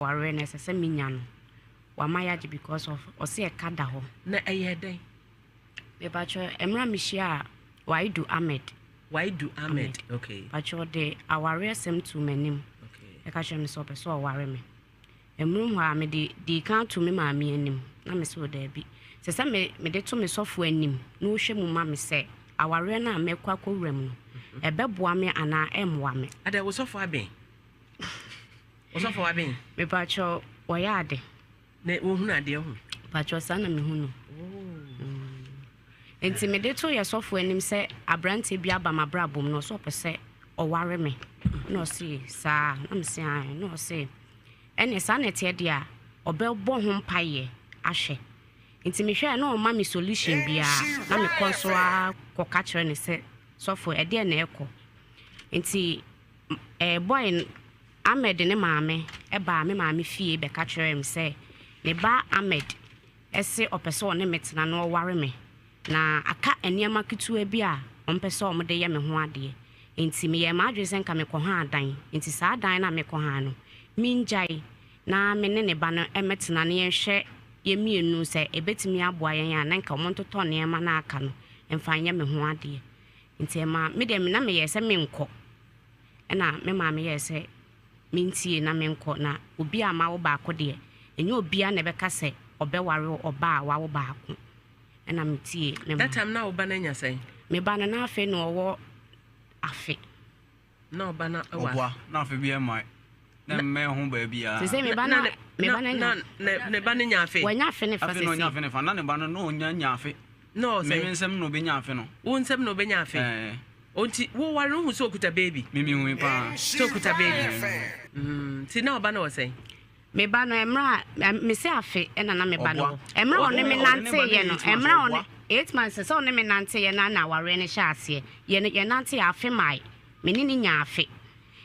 Awareɛ no ɛsɛ sɛ menya no. Wama yɛagye because of ɔse ɛka da hɔ. Na ɛyɛɛ dɛn? Mepakyɛ mmerɛ a mehyiaa Waidu Ahmed. Waidu Ahmed, okay. Pakyɛ ɔde awareɛ sɛm too m'anim. Okay. Ɛka kyerɛ me sɛ ɔpɛ sɛ ɔware me. Mmerɛ hɔ a mede dii kan to me maame anim na me sɛ ɔdaabi. Sɛ sɛ me mede to me sɔfo anim na ɔhwɛ mu ma me sɛ awareɛ no a mɛkɔ akɔwura mu no ɛbɛboa me anaa ɛmmoa me. Adɛ wo sɔfo aben? Ɔsɔfo waben. Mepakyɛw wɔyɛ ade. Na wohunu adeɛ ho. Mepakyɛw saa na mehu no. Oh. Nti mede to yɛ sɔfo anim sɛ aberanteɛ bi aba m'abrabɔ mu na ɔsɛ ɔpɛ sɛ ɔware me. Na ɔse saa na mese ae na ɔse ɛne saa na ɛteɛ deɛ a ɔbɛbɔ ho mpaeɛ ahwɛ. Nti mehwɛɛ na ɔma me solution biara na mekɔ nso ara kɔka kyerɛ no sɛ sɔfo ɛdeɛ na ɛkɔ. Nti Eh, boy no, Ahmed ne maame baa me maame fie bɛka kyerɛɛ me sɛ ne ba Ahmed se ɔpɛ sɛ ɔne me tena na ɔware me, na aka nneɛma ketewa bi a ɔmpɛ sɛ wɔde yɛ me ho adeɛ. Enti meyɛɛ m'adwene sɛ nka mekɔhaa dan. Enti saa dan no a mekɔhaa no, mengyae na me ne ne ba no mmɛtena na yɛnhwɛ yɛn mmienu sɛ ɛbɛtumi aboa yɛn a, na nka wɔntotɔ nneɛma no a aka no mfa nyɛ me ho adeɛ. Nti ɛmaa, me deɛ na meyɛɛ sɛ menkɔ. Ɛna me maame yɛɛ sɛ mentie na menkɔ. Na obi a mawo baako deɛ, ɛnyɛ obiara na ɛbɛka sɛ ɔbɛware ɔba a wawo baako. Ɛna metie me maame. That time na wo ba no anya sɛn? Me ba no, na afei na ɔwɔ afe. Na ɔba no wɔ afe. Ɔboa, na afe biara mmae. Na mmɛn ho baabiara. Sese me ba no, me ba no anya. Na ne ba no nya afe. Wanya afe ne fa sese. Afei na ɔnya afe ne fa. Na ne ba no, na ɔnya nya afe. Na ɔsɛ. Me me nsɛm na ɔbɛnya afe no. Wo nsɛm na ɔbɛnya afe. Ɛɛ. Ɔnti wo ware no wohu sɛ ɔkuta baby. Me me hui paa. Sɛ ɔkuta baby. Mm, nti na ɔba no wɔ sɛn? Me ba no ɛmmerɛ a me se afe ɛna na me ba no wɔ. Ɛmmerɛ a ɔne me nanteeɛ no, ɛmmerɛ a ɔne 8 months sɛ ɔne me nanteeɛ no na awareɛ no hyɛ aseɛ. Yɛ yɛ nanteeɛ afe mae. Me ne no nyaa afe.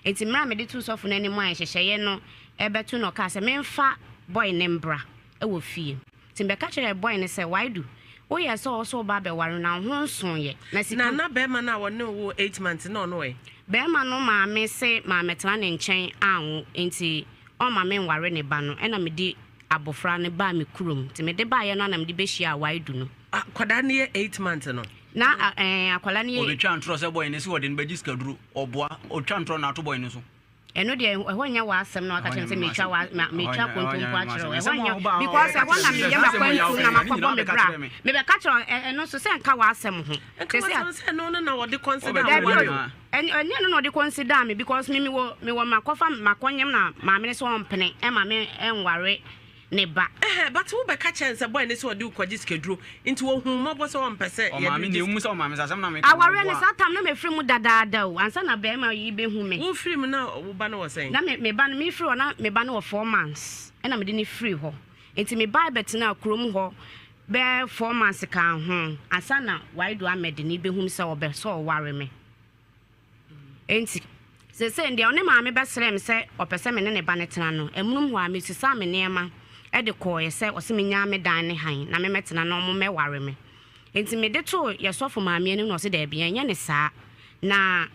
Enti mmerɛ a mede too sɔfo no anim a nhyehyɛeɛ no rebɛto no ɔkaa sɛ memfa boy no mbra wɔ fie. Nti mebɛka kyerɛɛ boy no sɛ Waidu, woyɛɛ sɛ ɔwɔ sɛ woba abɛware no na wo ho nsoeɛ na sika. Na na bɛɛma no a ɔne wo woo 8 months no ɔno ɛ? Bɛɛma no maame se mammɛtena ne nkyɛn anwo nti ɔmma menware ne ba no ɛna mede abɔfra no baa me kurom. Nti mede baeɛ no a na mede bɛhyiaa Waidu no. Akwadaa no yɛ 8 months no. Na ɛɛ akwadaa no yɛ. Ɔbɛtwa ntorɔ sɛ boy no se ɔde no bɛgye sikaduro. Ɔboa, ɔtwa ntorɔ na ato boy no so. Ɛno deɛ ɛhɔ nyɛ w'asɛm na waka kyerɛ me sɛ metwa wa ma metwa kontompo akyerɛ wo. Ɛhɔ nyɛ because ɛhɔ na meyɛ m'akwantu na makɔbɔ me bra. Mebɛka kyerɛ wo ɛno nso sɛ nka w'asɛm ho. Nka w'asɛm sɛ ɛno no na wɔde consider wo Dabi ware o, o. ɛnyɛ ɛno na ɔde consider me because me mewɔ mewɔ makɔfa makɔnyem na maame no sɛ ɔmpene ɛma me ɛnware ne ba. Ɛhɛ but wo bɛka kyerɛ no sɛ boy no sɛ ɔde wo kɔgye sikaduro nti ɔhuu mmɔbɔ sɛ ɔmpɛ sɛ yɛde Ɔmaame wo deɛ gye womu sɛ ɔmaame sɛ asɛm na meka no Awareɛ no ɔboa. saa tam na mefiri mu dadaada o ansa na barima yi bɛhu me. Wo firi mu na wo ba no wɔ sɛn? Na me me ba no mefiri hɔ na me ba no wɔ 4 months ɛna mede no firi hɔ nti me bae bɛtenaa kurom hɔ bɛyɛ 4 months kaa ho ansa na Waidu Ahmed no bɛhu me sɛ ɔbɛ sɛ ɔware me. Enti, seesei deɛ ɔne maame bɛsrɛɛ me sɛ ɔpɛ sɛ me ne ne ba no tena no, amonom hɔ ara mesesaa me nneɛma de kɔeɛ sɛ ɔse mennyaa me dan ne hann na memmɛtena na wɔmmɛware me. Enti mede too yɛn sɔfo maame anim na ɔse daabi, ɛnyɛ no saa. Na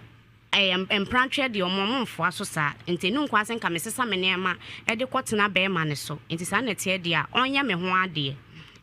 ɛyɛ mprantweɛ deɛ wɔn wɔmfoa so saa. Enti ɛnu nkoa sɛ nka mesesa me nneɛma de kɔtena barima no so. Enti saa na ɛteɛ deɛ a, ɔnyɛ me ho adeɛ.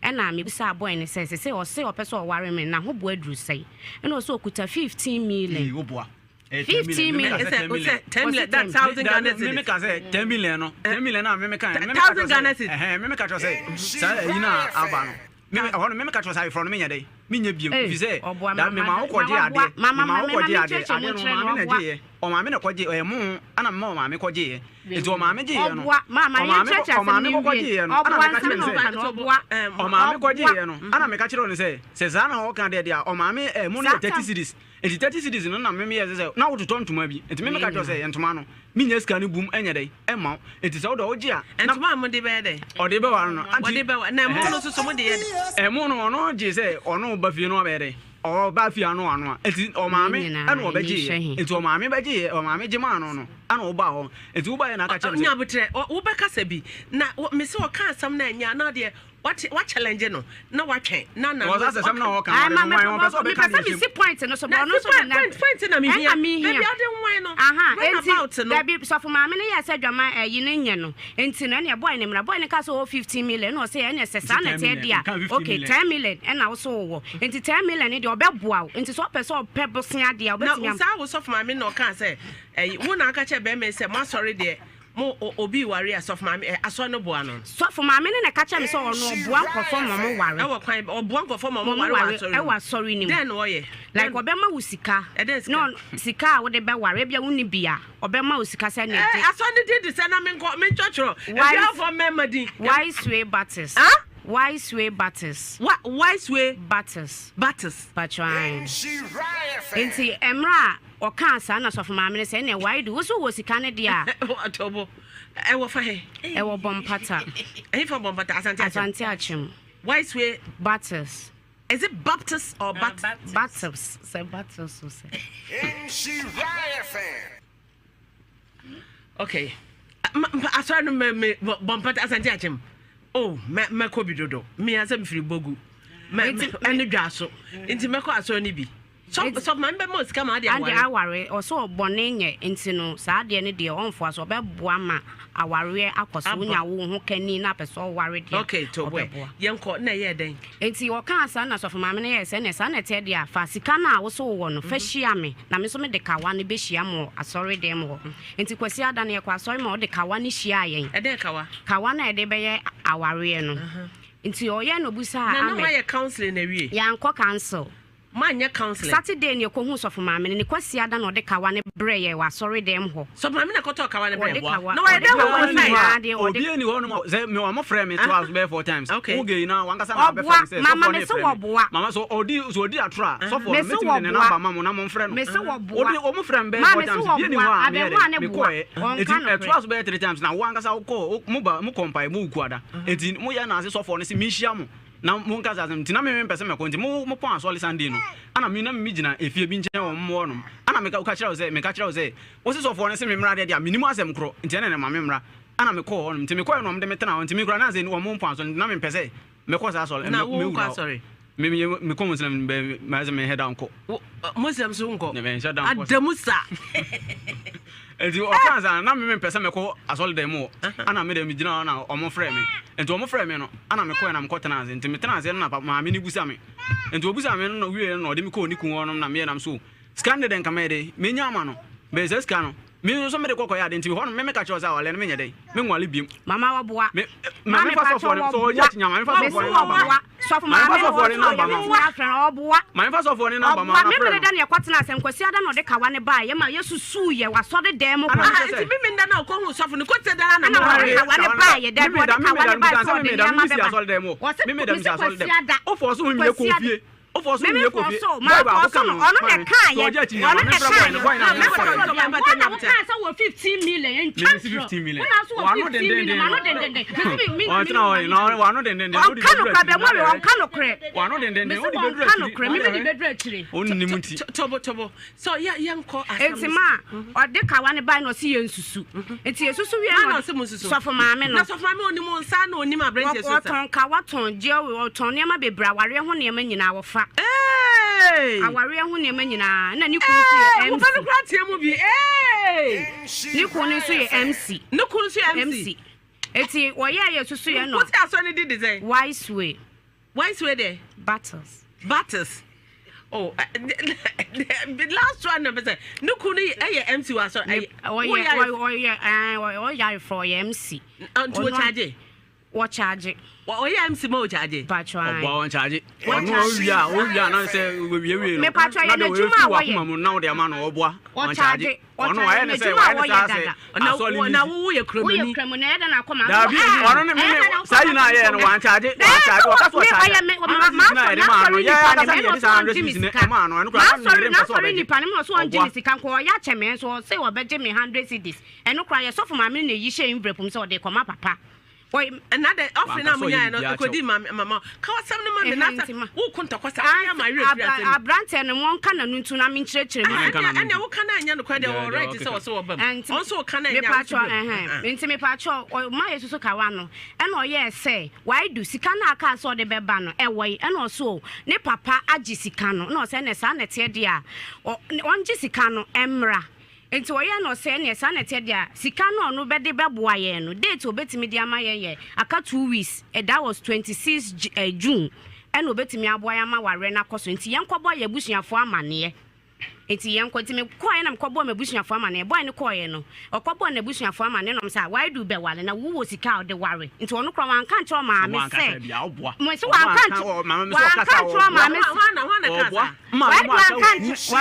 Ɛna mebisaa boy no sɛ seesei ɔse ɔpɛ sɛ ɔware me no, n'ahoboa aduru sɛn? Ɛna ɔse ɔkuta 15 Ee, million. woboa. Ɛyɛ 10 15 million. Meme million. ka sɛ Sɛ 10 o million. sɛ 10 Ɔse million that 10. thousand Da, Ghana me me cedis. ka sɛ 10 million no, 10 million na me me ka, me me ka Thousand kyerɛ Ghana sɛ, cedis. ɛhɛn, me me ka kyerɛ sɛ saa ayi na aba no. Me me ɛhɔ no me me ka kyerɛ sɛ ayeforɔ no menyɛ dɛ, menyɛ biem. Ee, Ɛfiri sɛ ɔboa da ma me ma ma wo ma kɔgye waboa adeɛ, ma me ma ma ma wo me ma kɔgye adeɛ, menkyerɛkyerɛ mu adeɛ no nkyerɛ no ɔmaame na ɔboa. gyeeɛ, ɔmaame na kɔgye, ɛyɛ mo ɛna me ma ɔmaame kɔgyeeɛ. Nti ɔmaame gyeeɛ no, Ɔboa ma ma ɔmaame yɛnkyerɛkyerɛ asɛm ɔmaame no kɔkɔ nwie. gyeeɛ no, ɛna Ɔboa meka nsɛm kyerɛ na no sɛ ɔka no ɔboa. ɔmaame Ɔboa. kɔgyeeɛ no, ɛna meka kyerɛ no sɛ sɛ saa na ɔka deɛ deɛ a ɔmaame ɛmo no Saa yɛ 30 tam cedis. Nti 30 cedis no na me meyɛ sɛ sɛ na wototɔ ntoma bi. Nti me wei meka kyerɛ wo nyinaa. sɛ ntoma no menya sika no bum ɛnyɛ dɛn ɛmma wo. Nti sɛ wode wogye a na Ntoma a mode bɛyɛ dɛn? ɔde bɛware no. Wɔde Anti bɛwa na ɛmo ɛhɛn no nso so mode yɛ dɛn? ɛmo no ɔno gye sɛ ɔno ba fie no abɛyɛ dɛn ɔba fie ano ano a nti Wei ɔmaame nyinaa ɛna ani ɔbɛgyeeɛ. hwɛ he. Nti ɔmaame bɛgyeeɛ ɔmaame gye maa no no. Ana wobaa hɔ. Nti wobaeɛ na aka kyerɛ me sɛ. Nya aboterɛ, wobɛkasa bi. Na me sɛ ɔka asɛm no a ɛnyɛ a, na ɔdeɛ wate, wa challenge no, na watwɛn. Na na. Wɔ saa sɛ asɛm no a ɔka Ae, no, ma ɔde me nwan, ɔpɛ sɛ mepɛ ɔbɛka sɛ deɛ ɛhyɛ mesi mu. point no so, Na but ɔno si nso de point, na point, point na mehia. ɛna mehia. Baabi a wode nwan no, Aha, run enti about no. dabi sɔfo maame no yɛɛ sɛ adwaman ayi no nyɛ no nti no ɛneɛ boy no mmra. Boy no kaa sɛ ɔwɔ 15 million ɛna ɔse ɛneɛ sɛ saa Nti na 10 ɛteɛ million, deɛ nka a 15 okay million. 10 million ɛna wo so wowɔ nti 10 million no deɛ ɔbɛboa wo nti sɛ ɔpɛ sɛ ɔpɛ bosea deɛ a Na wobɛtumi am saa wo sɔfo maame na ɔkaa sɛ, ɛyi, wo na aka kyerɛ bɛrima yi sɛ mo asɔre deɛ, mo obi ware a sɔfo maame, ɛ, asɔre no boa no. Sɔfo maame no na ɛka kyerɛ me sɛ ɔno ɔboa nkurɔfoɔ ma ɔmo ware. Ɛwɔ kwan, ɔboa nkurɔfoɔ ma Ma ɔmo ɔmo ware wɔ ware asɔre ɛwɔ mu. asɔre no mu. Dɛn na ɔyɛ? Like Dɛn? ɔbɛma wo sika. Ɛdɛn sika? Na ɔno, sika a wode bɛware, ebia wonni bi a, ɔbɛma wo sika sɛ nea Ɛ, gye. asɔre no din de sɛn na menkɔ, mentwerɛtwerɛ Wise, aduafoɔ mmarima din. Wise Way Baptist. Huh? Wise Way Baptist. Wa, Wise Way Baptist. Baptist. Patrɔ ae. Nti mmerɛ a ɔkaa saa na sɔfo maame no sɛ ɛneɛ why do wo so wɔ sika no deɛ a. Ɔtɔbo. Ɛwɔ fa he? Ɛwɔ Bɔmpata. Ɛhe fa Bɔmpata? Asante Akyem. Asante Akyem. Wise Way. Baptist. Is it Baptist or Baptist? Baptist. Sɛ Baptist o sɛ. Okay. Asɔre no mɛ me Bɔmpata Asante Akyem. Oh, mɛ mɛkɔ bi dodo. Me asɛ mfiri Bogu. Mɛ ɛne dwa so. Nti mɛkɔ asɔre no bi. Sɔ sɔ maame bɛma osika ma ade Ade aware. aware ɔsɛ ɔbɔne nyɛ nti no saa adeɛ no deɛ ɔmfoa so ɔbɛboa ma awareɛ akɔ so Aba. wonya wo ho kani na apɛ sɛ ɔware deɛ Okay, to boy. ɔbɛboa. Yɛnkɔ na ɛyɛɛ dɛn? Nti ɔkaa saa na sɔfo maame no yɛɛ sɛ ɛneɛ saa na ɛteɛ deɛ a fa sika no a wose wowɔ no fa hyia me na me nso mede kawa no bɛhyia mo wɔ asɔre dɛm hɔ. Nti Kwasiada no yɛkɔ asɔre ma ɔde kawa no hyiaa yɛn. Ɛdɛn kawa? Kawa no a yɛde bɛyɛ awareɛ no. Nti ɔyɛɛ na ɔbisaa Na na Ahmed. moayɛ counseling awie? Yɛankɔ council. Moanyɛ counseling? Saturday na yɛkɔhuu sɔfo maame no, ne Kwasiada na ɔde kawa no brɛɛ yɛn wɔ asɔredɛm hɔ. Sɔfo maame na ɛkɔtɔɔ kawa no brɛɛ Ɔde wo? kawa, Na wayɛ ɔde dɛn kawa wɔ no qualify? nyinaa deɛ ɔde. Obi ni hɔ nom sɛ me wɔn frɛ me to bɛyɛ four times. Okay. Wo gay na wankasa na abɛfrɛ Ɔboa, me sɛ mama sɔfoɔ no mese frɛ me. wɔboa. Mama so ɔdi so ɔdi atoro a sɔfoɔ no Mese mɛtumi de ne wɔboa. number ma mo na mo mfrɛ no. Mese wɔboa. Ɔdi wɔn frɛ me bɛyɛ Ma four mese times. Bie ni wɔboa. hɔ a meyɛ Abɛɛmoa dɛ ne boa. mekɔɛ. Ɔnka Eti nokorɛ. ɛtoa so bɛyɛ three times na wo ankasa wokɔ mo ba mo kɔ mpae mo wuku ada. Eti mo yɛ na ase sɔfoɔ no sɛ menhyia mo na mo nkasa asɛm nti na me mempɛ sɛ mɛkɔ nti mo mo pɔn asɔre Sunday no ana me na me gyina efie bi nkyɛn wɔ mo hɔ nom ana meka ka kyerɛ wo sɛ meka kyerɛ wo sɛ wo se sɔfoɔ no se me mmra deɛ deɛ a menim asɛm korɔ nti ɛne ne ma me mmra ana mekɔɔ hɔ nom nti mekɔɛ no ɔmo de me tena hɔ nti me kura na sɛ ɔmo mpɔn asɔre nti na mempɛ sɛ mɛkɔ saa asɔre Na wo nkɔ mɛwura hɔ asɔre? me me mekɔ Muslim bɛ mɛ sɛ menhyɛ da nkɔ Wo Muslim so nkɔ? menhyɛ da nkɔ Adamu sa. Nti ɔkaa saa na me mempɛ sɛ mɛkɔ asɔredan mu hɔ. Ana me deɛ megyina hɔ na ɔmo frɛ me. Nti ɔmo frɛ me no, ana mekɔɛ na mekɔ tenaa ase. Nti metena ase no na maame no busa me. Nti ɔbusa me no na ɔwieɛ no na ɔde me kɔɔ ne kun hɔ nom na meyɛ nam so sika no deɛ nka mɛyɛ dɛn menya ama no. Bɛyɛ saa sika no me nso mede kɔ kɔyɛ ade nti hɔ no me meka kyerɛ wo sɛ awaleɛ no menyɛ dɛn menwale biom. Mama wɔboa. Me ma Maame mefa pakyɛ sɔfoɔ no sɛ ɔyɛ wɔboa. akyinya ma mefa Mese sɔfoɔ no namba ma. wɔboa. Sɔfo Ma mefa maame no sɔfoɔ no wɔso namba ɔyɛ ma. mɛtumi afrɛ no ɔboa. Ma mefa sɔfoɔ no namba ma Ɔboa. na Me frɛ mene no. da na yɛkɔtena asɛm Kwasiada na ɔde kawa no baeɛ ma yɛsusuu yɛ wɔ asɔre dan mu Ana hɔ. mekyɛ Ah, sɛ nti mimi nda na ɔkɔhu sɔfo no kɔte da na Ɛna mo ɔde ware. kawa no baeɛ dabi ɔde kawa no baeɛ sɛ ɔde nneɛma bɛba. Ɔse mese Kwasiada. Wofɔ so mmiɛ kɔ Kwasiada. fie. Wofɔ so Meme mmiɛ kɔ fɔ fie. so, Boy maa baako fɔ ka so no, me ɔno na ho. ɛkaeɛ, Sɛ ɔgye akyinnye ɔno ma na memfrɛ boy ɛkaeɛ. no, boy no Na na mɛfɔ memfrɛ so no. deɛ, wo na wokaa sɛ wɔ 15 million, ntwa Meme si ntorɔ. 15 million. Wo na so wɔ Wano 15 million, dendenden. mano dendenden. Mese me me Ɔntena hɔ yi, na wano dendenden. Wode Ɔnka bɛduru nokorɛ, akyiri. abɛmoa wei, ɔnka nokorɛ. Wano dendenden. Mese Wode bɛduru wɔnka akyiri. nokorɛ, me mede bɛduru akyire. Ɔnnim nti. Tobo tobo. So yɛ yɛnkɔ asɛm Enti ma ɔde kawa no bae na ɔse yɛnsusu. Nti yɛsusu wie Hwan na na ɔse monsusu? sɔfo maame no. Na sɔfo maame onim nsa na onim aberanteɛ so nsa. Ɔtɔn kawa, tɔn jewelry, ɔtɔn nneɛma bebree, awareɛ ho nneɛma nyinaa wɔfa. Hey! Awareɛ ho nneɛma nyinaa. Na ne kunu nso yɛ Hey! Wo ba no MC. koraa teɛ mu bi. Hey! Ne kunu no nso yɛ MC. Ne kunu nso yɛ MC. MC. Eti wɔyɛɛ yɛ susu yɛ no. Wote asɔre no di de sɛn? Wise way. Wise way dɛ? Battles. Battles. Oh, the last one na pɛ ne kunu yɛ MC wɔ asɔre. Ɔyɛ ɔyɛ ɔyɛ ayeforɔ ɔyɛ MC. Nti wɔ charge. Wɔ charge. Ɔyɛ MC ma wɔ charge. Patro ayi. Ɔbɔ wɔn charge. Ɔno owia owia na sɛ owie wie no. Me patro yɛ n'adwuma a wɔyɛ. Na de na wɔde ama no ɔboa. Wɔ charge. Ɔno wayɛ ne sɛ wayɛ ne saa sɛ asɔre ni. Na wo yɛ Woyɛ kremoni. kremoni ɛyɛ dɛ na akɔma. Dabi ɔno ne me saa yi na ayɛ no wɔn charge wɔn charge wɔka so ɔyɛ me wɔn charge. ma Hundred asɔre cedis na yɛde maa no yɛ akasa nipa ne yɛde saa no hundred ɔgye me cedis ne sika. ɛmaa no ɛno koraa na ne Masɔre yere mpɛ sɛ n'asɔre ɔbɛgye. nipa no ma ɔso ɔngye me Ɔboa. sika nka ɔyɛ akyɛ me nso ɔse ɔbɛgye me 100 cedis ɛno koraa yɛ sɔfo maame no na eyi hyɛ envelope mu sɛ ɔde kɔma papa. Ɛna dɛ ɔfiri na mo nyaeɛ no ɛkɔdi maame mama ka wasɛm no ma me na sɛ woko ntɔkwa sɛ woyɛ ma werɛ firi asɛm aberanteɛ no wɔnka n'ano nto na menkyerɛkyerɛ mu ɛnea ɛnea woka no anyɛ nokorɛ deɛ ɔwɔ right sɛ ɔsɛ wɔba mu ɔnso woka no anyɛ a nti mepakyɛ ma yɛ susu kawa no ɛna ɔyɛɛ sɛ waidu sika no a kaa sɛ ɔde bɛba no ɛwɔ yi ɛna ɔso ne papa agye sika no na ɔsɛ ɛnɛ saa na ɛteɛ deɛ a ɔngye sika no ɛmmra. Nti ɔyɛɛ no ɔsɛ ɛneɛ saa na ɛteɛ deɛ a sika no a ɔno bɛde bɛboa yɛn no date a ɔbɛtumi de ama yɛn yɛ aka 2 weeks, that was 26 June, ɛna ɔbɛtumi aboa yɛn ama awareɛ no akɔ so, nti yɛnkɔbɔ yɛn abusuafoɔ amaneɛ. Nti yɛnkɔ, nti mekɔɛ na mekɔbɔɔ m'abusuafoɔ amaneɛ. Boy no kɔɔɛ no, ɔkɔbɔɔ n'abusuafoɔ amaneɛ na ɔmo sɛ why do bɛware na wowɔ sika a ɔde ware? Nti ɔno koraa wanka nkyerɛ ɔmaame sɛ mo sɛ wanka nkyerɛ ɔmaame sɛ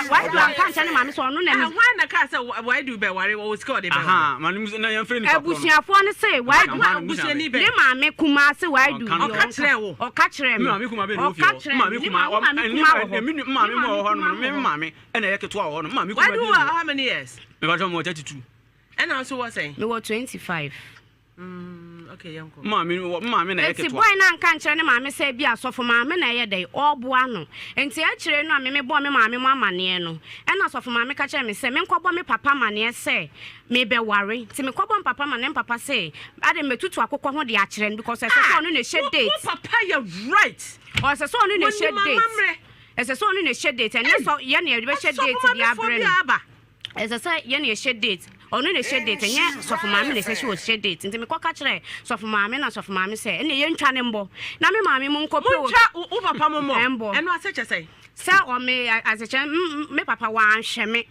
why do anka nkyerɛ ne maame sɛ ɔno na Hwan na kaa sɛ why do bɛware, wɔwɔ sika ɔde bɛware? Abusuafoɔ no sɛ why do Abusuani bɛn? Ne maame kumaa sɛ why do. Ɔka kyerɛ wo? Ɔka kyerɛ me. Maame kuma bɛ na Ɔka ofie hɔ. kyerɛ Maame me ne kuma maame maame kuma wɔ hɔ. Maame mu wɔ hɔ nom, me maame ɛna ɛyɛ ketewa wɔ hɔ nom. Maame kuma Why do bi wɔ how many years? Mepa kyɛw, mewɔ 32. Ɛna nso wɔ sɛn? Mewɔ 25. Okay, yɛnkɔ. Maame wɔ maame na ɛyɛ Nti ketewa. Boy no anka nkyerɛ ne maame sɛ bi asɔfo maame na ɛyɛ dɛn ɔreboa no. Nti akyire no a me mebɔɔ me maame mu amanneɛ no, ɛna asɔfo maame ka kyerɛɛ me sɛ menkɔbɔ me papa amanneɛ sɛ mebɛware. Nti mekɔbɔ me papa amanneɛ, me papa se ade mɛtutu akokɔ ho de akyerɛ no because ɛsɛ sɛ ɔno na ɛhyɛ Wo date. papa yɛ right. Ɔsɛ sɛ ɔno na ɛhyɛ Wɔnim date. amammerɛ. Ɛsɛ sɛ ɔno na ɛhyɛ date, ɛnyɛ sɛ yɛn na yɛde bɛhyɛ Asɔfo date de maamefoɔ abrɛ bi no. aba. Ɛsɛ sɛ yɛn na yɛhyɛ date, ɔno na ɛhyɛ date, ɛnyɛ sɔfo maame na ɛsɛ sɛ ɔhyɛ date. Nti mekɔka kyerɛ sɔfo maame na sɔfo maame sɛ ɛnna yɛntwa ne mbɔ na me maame mu nkɔpɛ o Montwa wo papa mo mmɔ. Ɛmbɔ. Ɛno asɛ kyɛ sɛn? Sɛ ɔme asekyɛ me papa wanhwɛ me,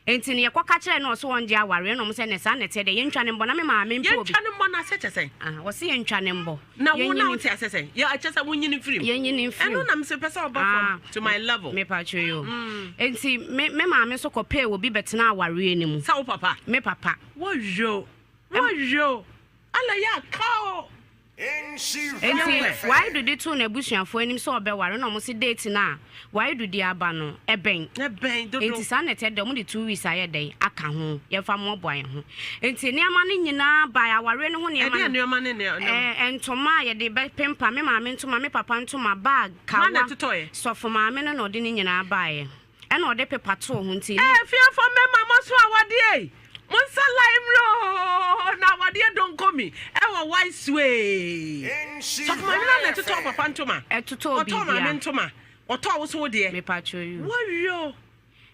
nti no yɛkɔka kyerɛ no, ɔsɛ ɔngye awareɛ na ɔmo sɛ ne saa na ɛteɛ deɛ, yɛntwa ne mbɔ na me maame mpɛ obi. Yɛntwa ne mmɔ no asɛ kyɛ sɛn? Ah, wɔse yɛntwa ne mbɔ. Na wo na Yɛnyi wote asɛ sɛn? Yɛ ɛkyɛ sɛ wonyini mfiri mu. Yɛnyi ne mfiri mu. Ɛno na mesɛ pɛ sɛ ɔba Ah, fam to my level. Mepatwe yo. Nti me maame nso kɔpɛɛ obi bɛtena awareɛ no mu. Sɛ wo papa? Me papa. Wɔyo wɔyo ala yɛ aka o. Nti waidu de too n'abusuafoɔ anim sɛ ɔbɛware na ɔmo se date no a waidu de aba no ɛbɛn. Ɛbɛn dodo. Nti saa na ɛtɛ dɛ ɔmo de 2 weeks ayɛ dɛn aka ho, yɛmfa mmoaboa yɛn ho. Nti nneɛma no nyinaa ba, awareɛ no ho nneɛma Ɛdeɛ no nneɛma ne nneɛma? Ntoma a yɛde bɛpempa, me maame ntoma, me papa ntoma, bag, Hwan na kawa. ɛtotɔeɛ? Sɔfo maame no na ɔde ne nyinaa baeɛ, ɛna ɔde pepa too ho nti Ɛɛ, fiafo mmarima, mo so awadeɛ yi, mo nsa line mmerɛ o, na awadeɛ donko mi ɛwɔ wise way. Sɔfo maame no na ɛtotɔ papa ntoma? Ɛtotɔ. Ɔtɔ maame Biribia. ntoma, ɔtɔ wo so wo deɛ? Mepatwo yi. Wɔyo.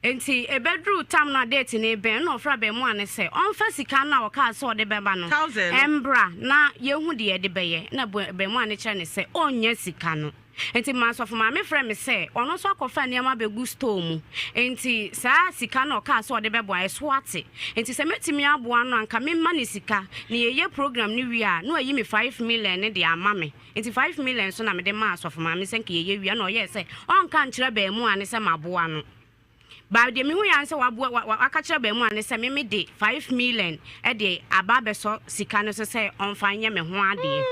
Nti ɛbɛduru tam no a date no bɛn na ɔfrɛ abɛɛmoa no sɛ ɔmfa sika no a ɔkaa sɛ ɔde bɛba no Thousand no. ɛmbra na yɛhu deɛ yɛde bɛyɛ. Na abɛɛmoa no kyerɛ ne sɛ ɔnnya sika no. Nti ma asɔfo maame frɛ me sɛ ɔno nso akɔfa nneɛma bɛgu store mu, nti saa sika no a ɔkaa sɛ ɔde bɛboa ɛso ate, nti sɛ mɛtumi aboa no anka memma ne sika na yɛyɛ program no wie a na wayi me 5 million no de ama me. Nti 5 million nso na mede maa asɔfo maame sɛ nka yɛyɛ wie a, na ɔyɛɛ sɛ ɔnka nkyerɛ baamu ne sɛ maboa no ba. Deɛ mehu yɛ sɛ waboa waka kyerɛ baamu ne sɛ meme de 5 million de aba abɛsɔ sika no so sɛ ɔmfa nyɛ me ho adeɛ.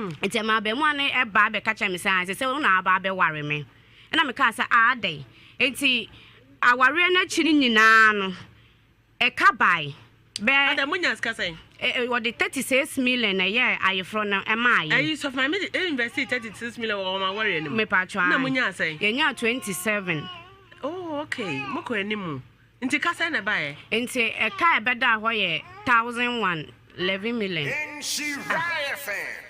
Nti ɛma abaamuwa no ɛba abɛka kyerɛ me sɛ sɛ sɛ wo na aba abɛware me. Ɛna mekaa sɛ adɛn? Nti awareɛ no akyi no nyinaa no ɛka bae bɛɛ. Ada munya sika sɛn? Wɔde 36 million na ɛyɛ ayeforɔ no ɛmaa yɛ. Ɛyi sɔfo maame de invest 36 million wɔ wɔn awareɛ no mu? Mepatwa. Na munya sɛn? Yɛnya 27. Oh, okay, mokɔ anim. Nti kasa na ɛbaeɛ? Nti ɛka a ɛbɛda hɔ yɛ 1001, 11 million.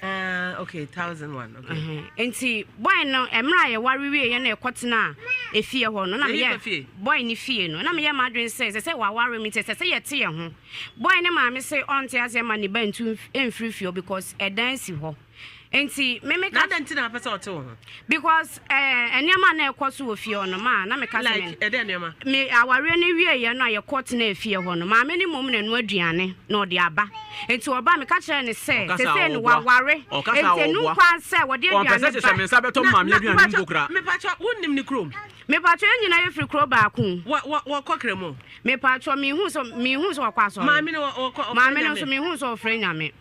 Ah, okay, 1001, okay. Nti boy no, mmerɛ a yɛware wie yɛ na yɛkɔtena efie hɔ no na Yɛyi meyɛ kɔ fie? Boy ne fie no, na meyɛ m'adwene sɛ waware me nti ɛsɛ sɛ yɛte yɛn ho. Boy ne maame sɛ ɔnte aseɛ ma ne ba ntu mfiri fie hɔ because ɛdan si hɔ. Nti me Na meka adɛn nti na apɛ sɛ ɔte wo ho? Because nneɛma a na ɛkɔ so wɔ fie hɔ no ma na meka sɛ Like me ɛdɛn nneɛma? Me awareɛ no wieɛ no a yɛkɔ tena fie hɔ no, maame no mmom na ɛno aduane na ɔde aba. Nti ɔba, meka kyerɛ ne sɛ Ɔkasa a sesei no ɔboa. waware, Ɔkasa a nti ɛnu ɔboa. kwan sɛ wɔde Ɔmpɛ sɛ aduane kyerɛ ba. sɛ me nsa bɛtɔ maame aduane mpo koraa. Mepatwa, wonnim ne kurom? Mepatwa, yɛn nyinaa yɛfiri kuro baako. Wɔkɔ kra mu? Mepatwa, mehu sɛ wɔkɔ asɔre. Maame no wɔkɔ ɔfrɛ Maame no Nyame? nso mehu sɛ ɔfrɛ Nyame.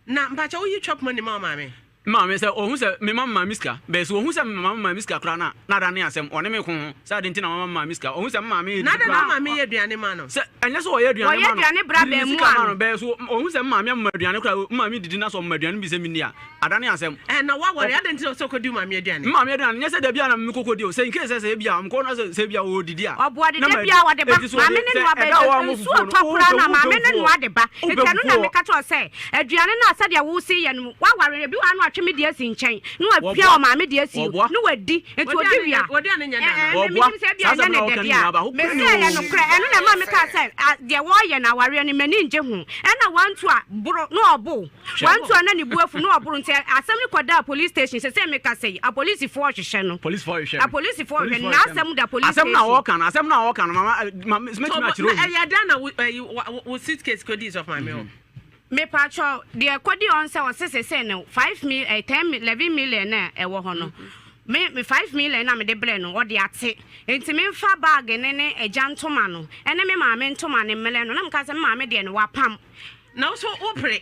Na mpatwa, woyi chop money ma wo maame? Maame, sɛ ɔhu sɛ mema me maame sika, bɛɛ sɛ ɔhu sɛ mema me maame sika koraa no a, na ada ne asɛm, ɔne me ko ho, sɛ adɛn nti na mama me maame sika, ɔhu sɛ me maame Na redidi adɛn na koraa wo a, maame yɛ aduane ma no? sɛ ɛnyɛ sɛ ɔyɛ aduane Ɔyɛ ma no, aduane bra mede ne abaamuwa sika ma no. no, bɛɛ so ɔhu sɛ me maame ama me aduane koraa, me maame didi na sɛ ɔma me aduane bi sɛ menni a, ada ne asɛm. Ɛɛ, na woaware, Ɔkɔ adɛn nti na ɔsɛ ɔkɔdi wo maame aduane? me maame aduane, nyɛ sɛ da biara na mekɔkɔdi o, sɛ in case sɛ sɛ ebia mekɔ na sɛ sɛ ebia ɔredidi a, Ɔboa de na da madi, biara ɔde ba. enti sɛ Maame ɔde, no sɛ noa ɛda a bɛ wɔanwo nsuo fufuo no, tɔ wopɛ koraa no a, wopɛ maame no fufuo, noa de ba. wopɛ Nti ɛno na fufuo. meka kyerɛ wo sɛ, aduane no a sɛdeɛ wose yɛ no, woaware no, ebi wɔ ha na watwe me deɛ asi nkyɛn, na wapia Wɔboa, ɔmaame deɛ asi, wɔboa. na wadi. Nti Wɔde ɔdi a ne wie nyɛ a, wɔde a ne nyɛ da ɛɛ, anaa? me Wɔboa. menim sɛ ebia Saa ɛnyɛ asɛm ne no a dɛ woka no deɛ a, nyinaa baako mese koraa nni ɛyɛ hɔ o. nokorɛ. Ɛno na ɛma mekaa sɛ, a, deɛ wɔreyɛ no awareɛ no, m'ani nnye ho. Ɛna wantu a, boro, na ɔbo. Hwɛ. Wantu a na ne bo afu, na ɔboro. Nti asɛm no kɔdaa police station. Seesei mekasa yi, apolisifoɔ rehwehwɛ no. Polisifoɔ rehwehwɛ me. Apolisifoɔ rehwɛ no. Polisifoɔ rehwehwɛ me. N'asɛm da police Asɛm no a station. wɔka no, asɛm no a wɔka no, mama, eh, ma, mɛtumi So, akyerɛ na obi. ɛyɛ dɛn na wo ɛyi wo wo suitcase kɔdii sɔfo maame hɔ? Mepakyɛw, deɛ ɛkɔdi hɔ nsɛ ɔse sesei no five mil eh, ten mil eleven million na ɛwɔ hɔ no me me five million na mede brɛ no ɔde ate nti memfa bag ne ne agya ntoma no ɛne me maame ntoma no mmerɛ no na meka sɛ me maame deɛ no wapam. Na wo so wopere ɛ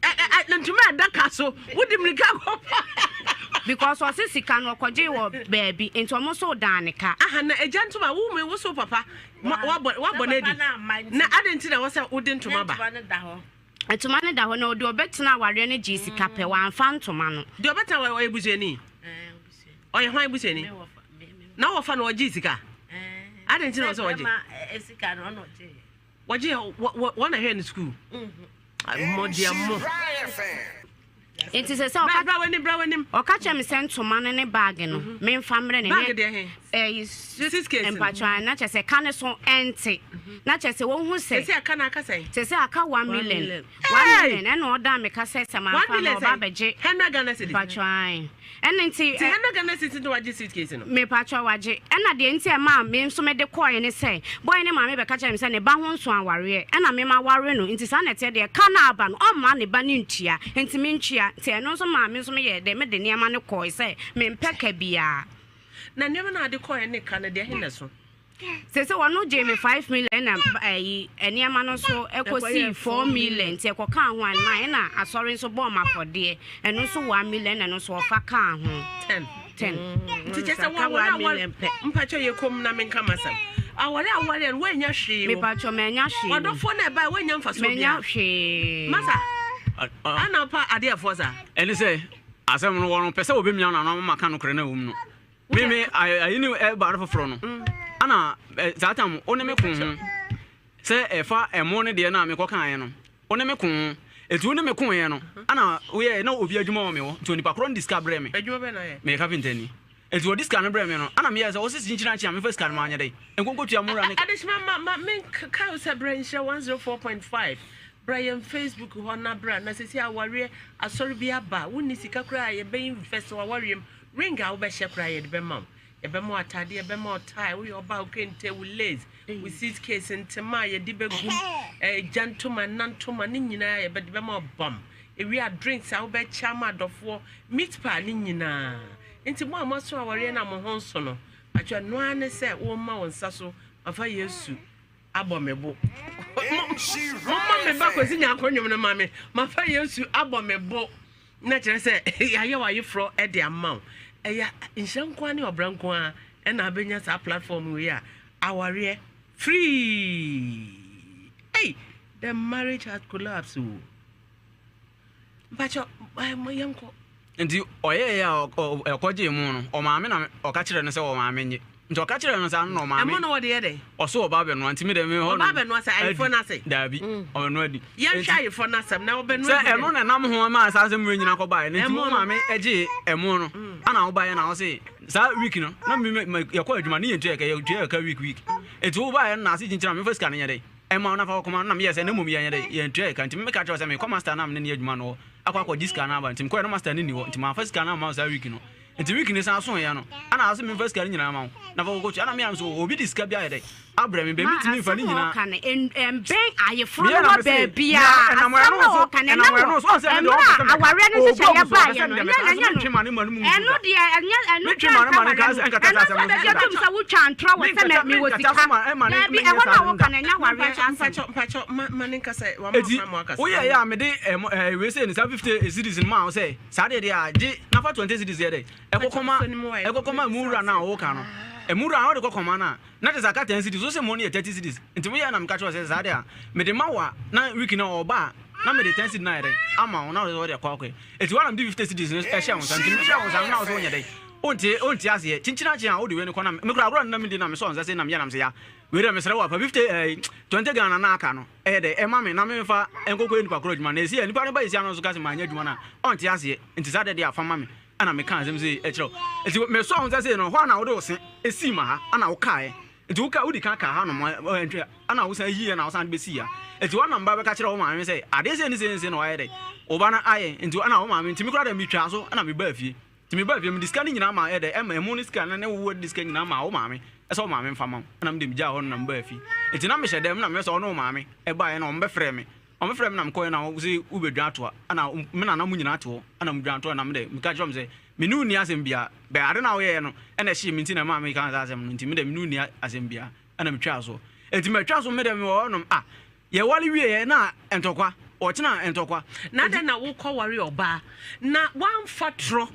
ɛ ɛ ntoma a ɛda ka so wode mmirika kɔfa. Because ɔse sika no ɔkɔgyee wɔ baabi nti ɔmo nso dan ne ka. Aha na agya ntoma wo me wo so papa wabɔ wabɔ no adi na adɛn nti na ɛwɔ sɛ wode ntoma ba. Ntoma no da hɔ na ɔde ɔbɛtena awareɛ no gyee sika pɛ wamfa ntoma no. Deɛ ɔbɛtena awareɛ ɔyɛ busuani ɔyɛ hwan busuani na wɔfa no ɔgyee sika adɛn nti na ɛwɔ sɛ ɔgye. Wɔgye wɔn na hwɛ no sukuu. Mmɔdeammɔ. Nti sɛ sɛ ɔka bra w'anim bra w'anim. Ɔka kyerɛ me sɛ ntoma no ne baage no mhm. memfa mmerɛ ne baage deɛ he ɛyi suitcase mpatwa na kyerɛ sɛ ka ne so ɛnte mhm. na kyerɛ sɛ wɔhu sɛ sɛ aka na aka sɛn sɛ sɛ aka 1 million 1 million ɛna ɔda me ka sɛ sɛ mamfa na ɔba abɛgye 100 Ghana cedis mpatwa Ɛno nti. Nti 100 Ghana cedis na wagye suitcase no? Mepakyɛw, wagye. Ɛna deɛ nti a ɛmaa me nso mede kɔɔe ne sɛ, boy no maame bɛka kyerɛɛ me sɛ ne ba ho nso awareɛ, ɛna me maware no, nti saa na ɛteɛ deɛ, ka no a aba no, ɔmma ne ba no ntua, nti mentua. Nti ɛno nso maa me nso meyɛɛ dɛn, mede nneɛma no kɔɔe sɛ mempɛ ka biara. Na nneɛma no a wode kɔɔe ne ka no, deɛ he na ɛso? Sese wɔno gyee me 5 million ɛna ɛyi nneɛma no nso ɛkɔsii 4 million, nti ɛkɔkaa ho a nine, ɛna asɔre nso bɔɔ me afɔdeɛ, ɛno nso 1 million, ɛna ɛno nso ɔfa kaa ho. 10. 10. Nti kyɛ sɛ wɔaware aware mpakyɛ yɛ kom na menka masɛm aware aware no woanya hwee wɔ Mepakyɛ, manya hwee wɔ. Wadɔfoɔ no ɛbae woanya mfasoɔ Manya biara. hwee. Masa ana pa adeɛfoɔ saa. Ɛne sɛ asɛm no wɔn pɛ sɛ wɔbɛmia no ano ama maka nokorɛ no a ɛwɔ mu no. Me me ayi ne ɛba no foforɔ no ana saa tam wo ne me ko ho sɛ ɛfa ɛmo no deɛ no a mekɔ kaeɛ no, wo ne me ko ho, ɛti wo ne me koeɛ no ana woyɛ na obi adwuma wɔ me hɔ, nti onipa korɔ no de sika brɛ me. Adwuma bɛn na ayɛ? Meyɛ kapenta ni, ɛti wɔde sika no brɛ me no ana meyɛ sɛ wɔsɛ kyinkyini akye a mefa sika no ma anyɛ dɛn nkonkotua mo wura ne Adehyema ma ma menka wo sɛ brɛ Nhyira 104.5 bra yɛn Facebook hɔ na bra na sɛsi awareɛ asɔre bi aba wonni sika koraa a yɛbɛ invest wɔ awareɛ mu. Ring a wobɛhyɛ koraa yɛde bɛma wo. Yɛbɛma wo atade, yɛbɛma wo tie, woyɛ ɔbaa wo kente, wo lace, wo suitcase, ntoma a yɛde bɛgum, gya ntoma, nna ntoma, ne nyinaa yɛbɛde bɛma wo bam. Ewie a drinks a wobɛkyɛ ama adɔfoɔ, meat pie ne nyinaa. Nti mo a moaso awareɛ no a mo ho nso no, atwa ɛno ara ne sɛ woma wo nsa so mafa Yesu abɔ me bo. Momma me ba Kwasi Nyarko nnwom no ma me. Mafa Yesu abɔ me bo. Na kyerɛ sɛ yɛayɛ w'ayeforɔ de ama wo. Ɛyɛ nhyira nko ara ne ɔbra nko ara ɛna abɛnya saa platform wei a awareɛ free. Hey, the marriage has collapsed o. Mpakyɛ yɛnkɔ. Nti ɔyɛeɛ a ɔkɔgyee mo no, ɔmaame na ɔka kyerɛɛ no sɛ ɔmaame nye. Nti ɔka kyerɛɛ no saa no na ɔmaame. Ɛmo no wɔde yɛ dɛn? Ɔso ɔba abɛnoa nti me deɛ me hɔ no. Ɔba abɛnoa sɛ ayeforɔ no ase? Daabi, ɔbɛnoa adi. Yɛnhwɛ ayeforɔ no asɛm na ɔbɛnoa adi. Sɛ ɛno na ɛnam ho maa saa asɛm wei nyinaa kɔbaeɛ no nti wo maame gyee ɛmo no ana wobaeɛ na wose saa week no na me yɛkɔ adwuma ne yɛntua yɛ ka, yɛtua yɛ ka week week. Nti wobaeɛ no na ase kyinkyini a memfa sika no nyɛ dɛn? Ɛmma wo na fa kɔma no na meyɛɛ sɛ na mmom yɛnyɛ dɛn yɛntua yɛ ka nti me meka kyerɛ wo sɛ mekɔ master no a me ne no yɛ adwuma no hɔ akɔ akɔgye sika no aba nti mekɔɛ no master no nni hɔ nti mamfa sika no amma wo saa week no nti week no san soeɛ no ana ɔse memfa sika no nyinaa ma wo na fa kɔkɔtua ana me a nso obi de sika bi ayɛ dɛn. abrɛ me, bɛ Ma mentumi mfa asɛm ne a nyinaa. ɔka no ɛmbɛn ayeforɔ Meyɛ no na wɔ mese, baabiara. na ɛnam Asɛm ɛno a so, ɔka no ɛnam ɛnam ɛno wɔ so, ɔn sɛ ɛno deɛ mmerɛ ɔmpɛ a sɛ mɛka. awareɛ no Ɔɔbu nhyehyɛeɛ agu so, ɔpɛ baeɛ sɛ no, deɛ ɛnyɛ mɛka, nanso ɛnyɛ no. mentwe ma ne ma no mu nsu Ɛno da. deɛ ɛnyɛ ɛno Mentwe koraa ma no nka ma no awareɛ nka no. ɛnkata Ɛno saa nso asɛm no so bɛgye da. atom sɛ wotwa ntorɔ wɔ sɛ Menkata, mewɔ menkata sika. so ma ɛma ne Daabi, menyɛ ɛhɔ saa no a no woka da. no ɛnyɛ awareɛ Mpakyɛ, asɛm. mpakyɛ, mpakyɛ, ma, ma ne nkasa, wama Eti, ɔkwan ma wakasa. woyɛ yɛ a mede ɛmo ɛɛ wei sei no saa 50 cedis no maa wo sɛ saa deɛ deɛ a gye na fa 20 cedis yɛ dɛ ɛkɔkɔma ɛkɔkɔma emu wura no a woka no emu wura no wode kɔkɔma no a na kyerɛ sɛ aka 10 cedis wo se mo no yɛ 30 cedis nti woyɛ na meka kyerɛ wo sɛ saa deɛ a mede ma wo a na week no ɔba a na mede 10 cedis no ayɛ dɛn ama wo na wode wode akɔ akɔyɛ eti woa na mede 50 cedis no ɛhyɛ wo nsa nti mede hyɛ wo nsa no na wo sɛ wonyɛ dɛn wonte wonte aseɛ kyinkyin akye a wode wei no kɔ na me kora agorɔ no na medi na mesɔ nsa sei na meyɛ na mesɛ ya wei deɛ mesrɛ wo a fa 50 ɛɛ 20 Ghana na aka no ɛyɛ dɛ ɛma me na memfa nkɔkɔyɛ nipa korɔ adwuma na ɛsi a nipa no ba ɛsi ano nso ka sɛ manyɛ adwuma no a ɔnte aseɛ nti saa deɛ deɛ a fa ma me ɛna meka asɛm sei ɛkyerɛ wo nti mesɔɔ wo nsa sei no hɔ a na wode wo se ɛsii ma ha ɛna wokaeɛ nti woka wodi kan kaa ha nom ɛntwe ɛna wosan yiiɛ na wosan de bɛsii ha nti woanam ba bɛka kyerɛ wo maame sɛ adeɛ sei ne sei ne sei na wayɛ dɛ wo ba no ayɛ nti ɛna wo maame nti me koraa dɛ metwaa so ɛna mebaa fie nti mebaa fie mede sika no nyinaa ma ɛdɛ ɛma ɛmu no sika no ne wo de sika nyinaa ma wo maame ɛsɛ wo maame mfa ma wo ɛna mede megyaa hɔ no na mebaa fie nti na mehyɛ dɛm na meyɛ sɛ ɔne wo maame ɛbaeɛ na wɔbɛfrɛ me Wɔfrɛɛ me na mekɔeɛ na wɔse wobɛdwan atoa ɛna me nana mo nyinaa te hɔ ɛna modwan toa na medɛ meka kyerɛ wɔn sɛ me ne wo nni asɛm biara bɛ ade no a woyɛeɛ no ɛna ɛhyee me nti na ɛmaa mekaa saa asɛm no nti medɛ me ne wo nni asɛm biara ɛna metwaa soɔ nti matwa so medɛ mewɔ hɔ nom ah yɛwale wieɛ na ntɔkwa ɔkyena ntɔkwa. Na adɛn na wokɔware ɔbaa na woamfa torɔ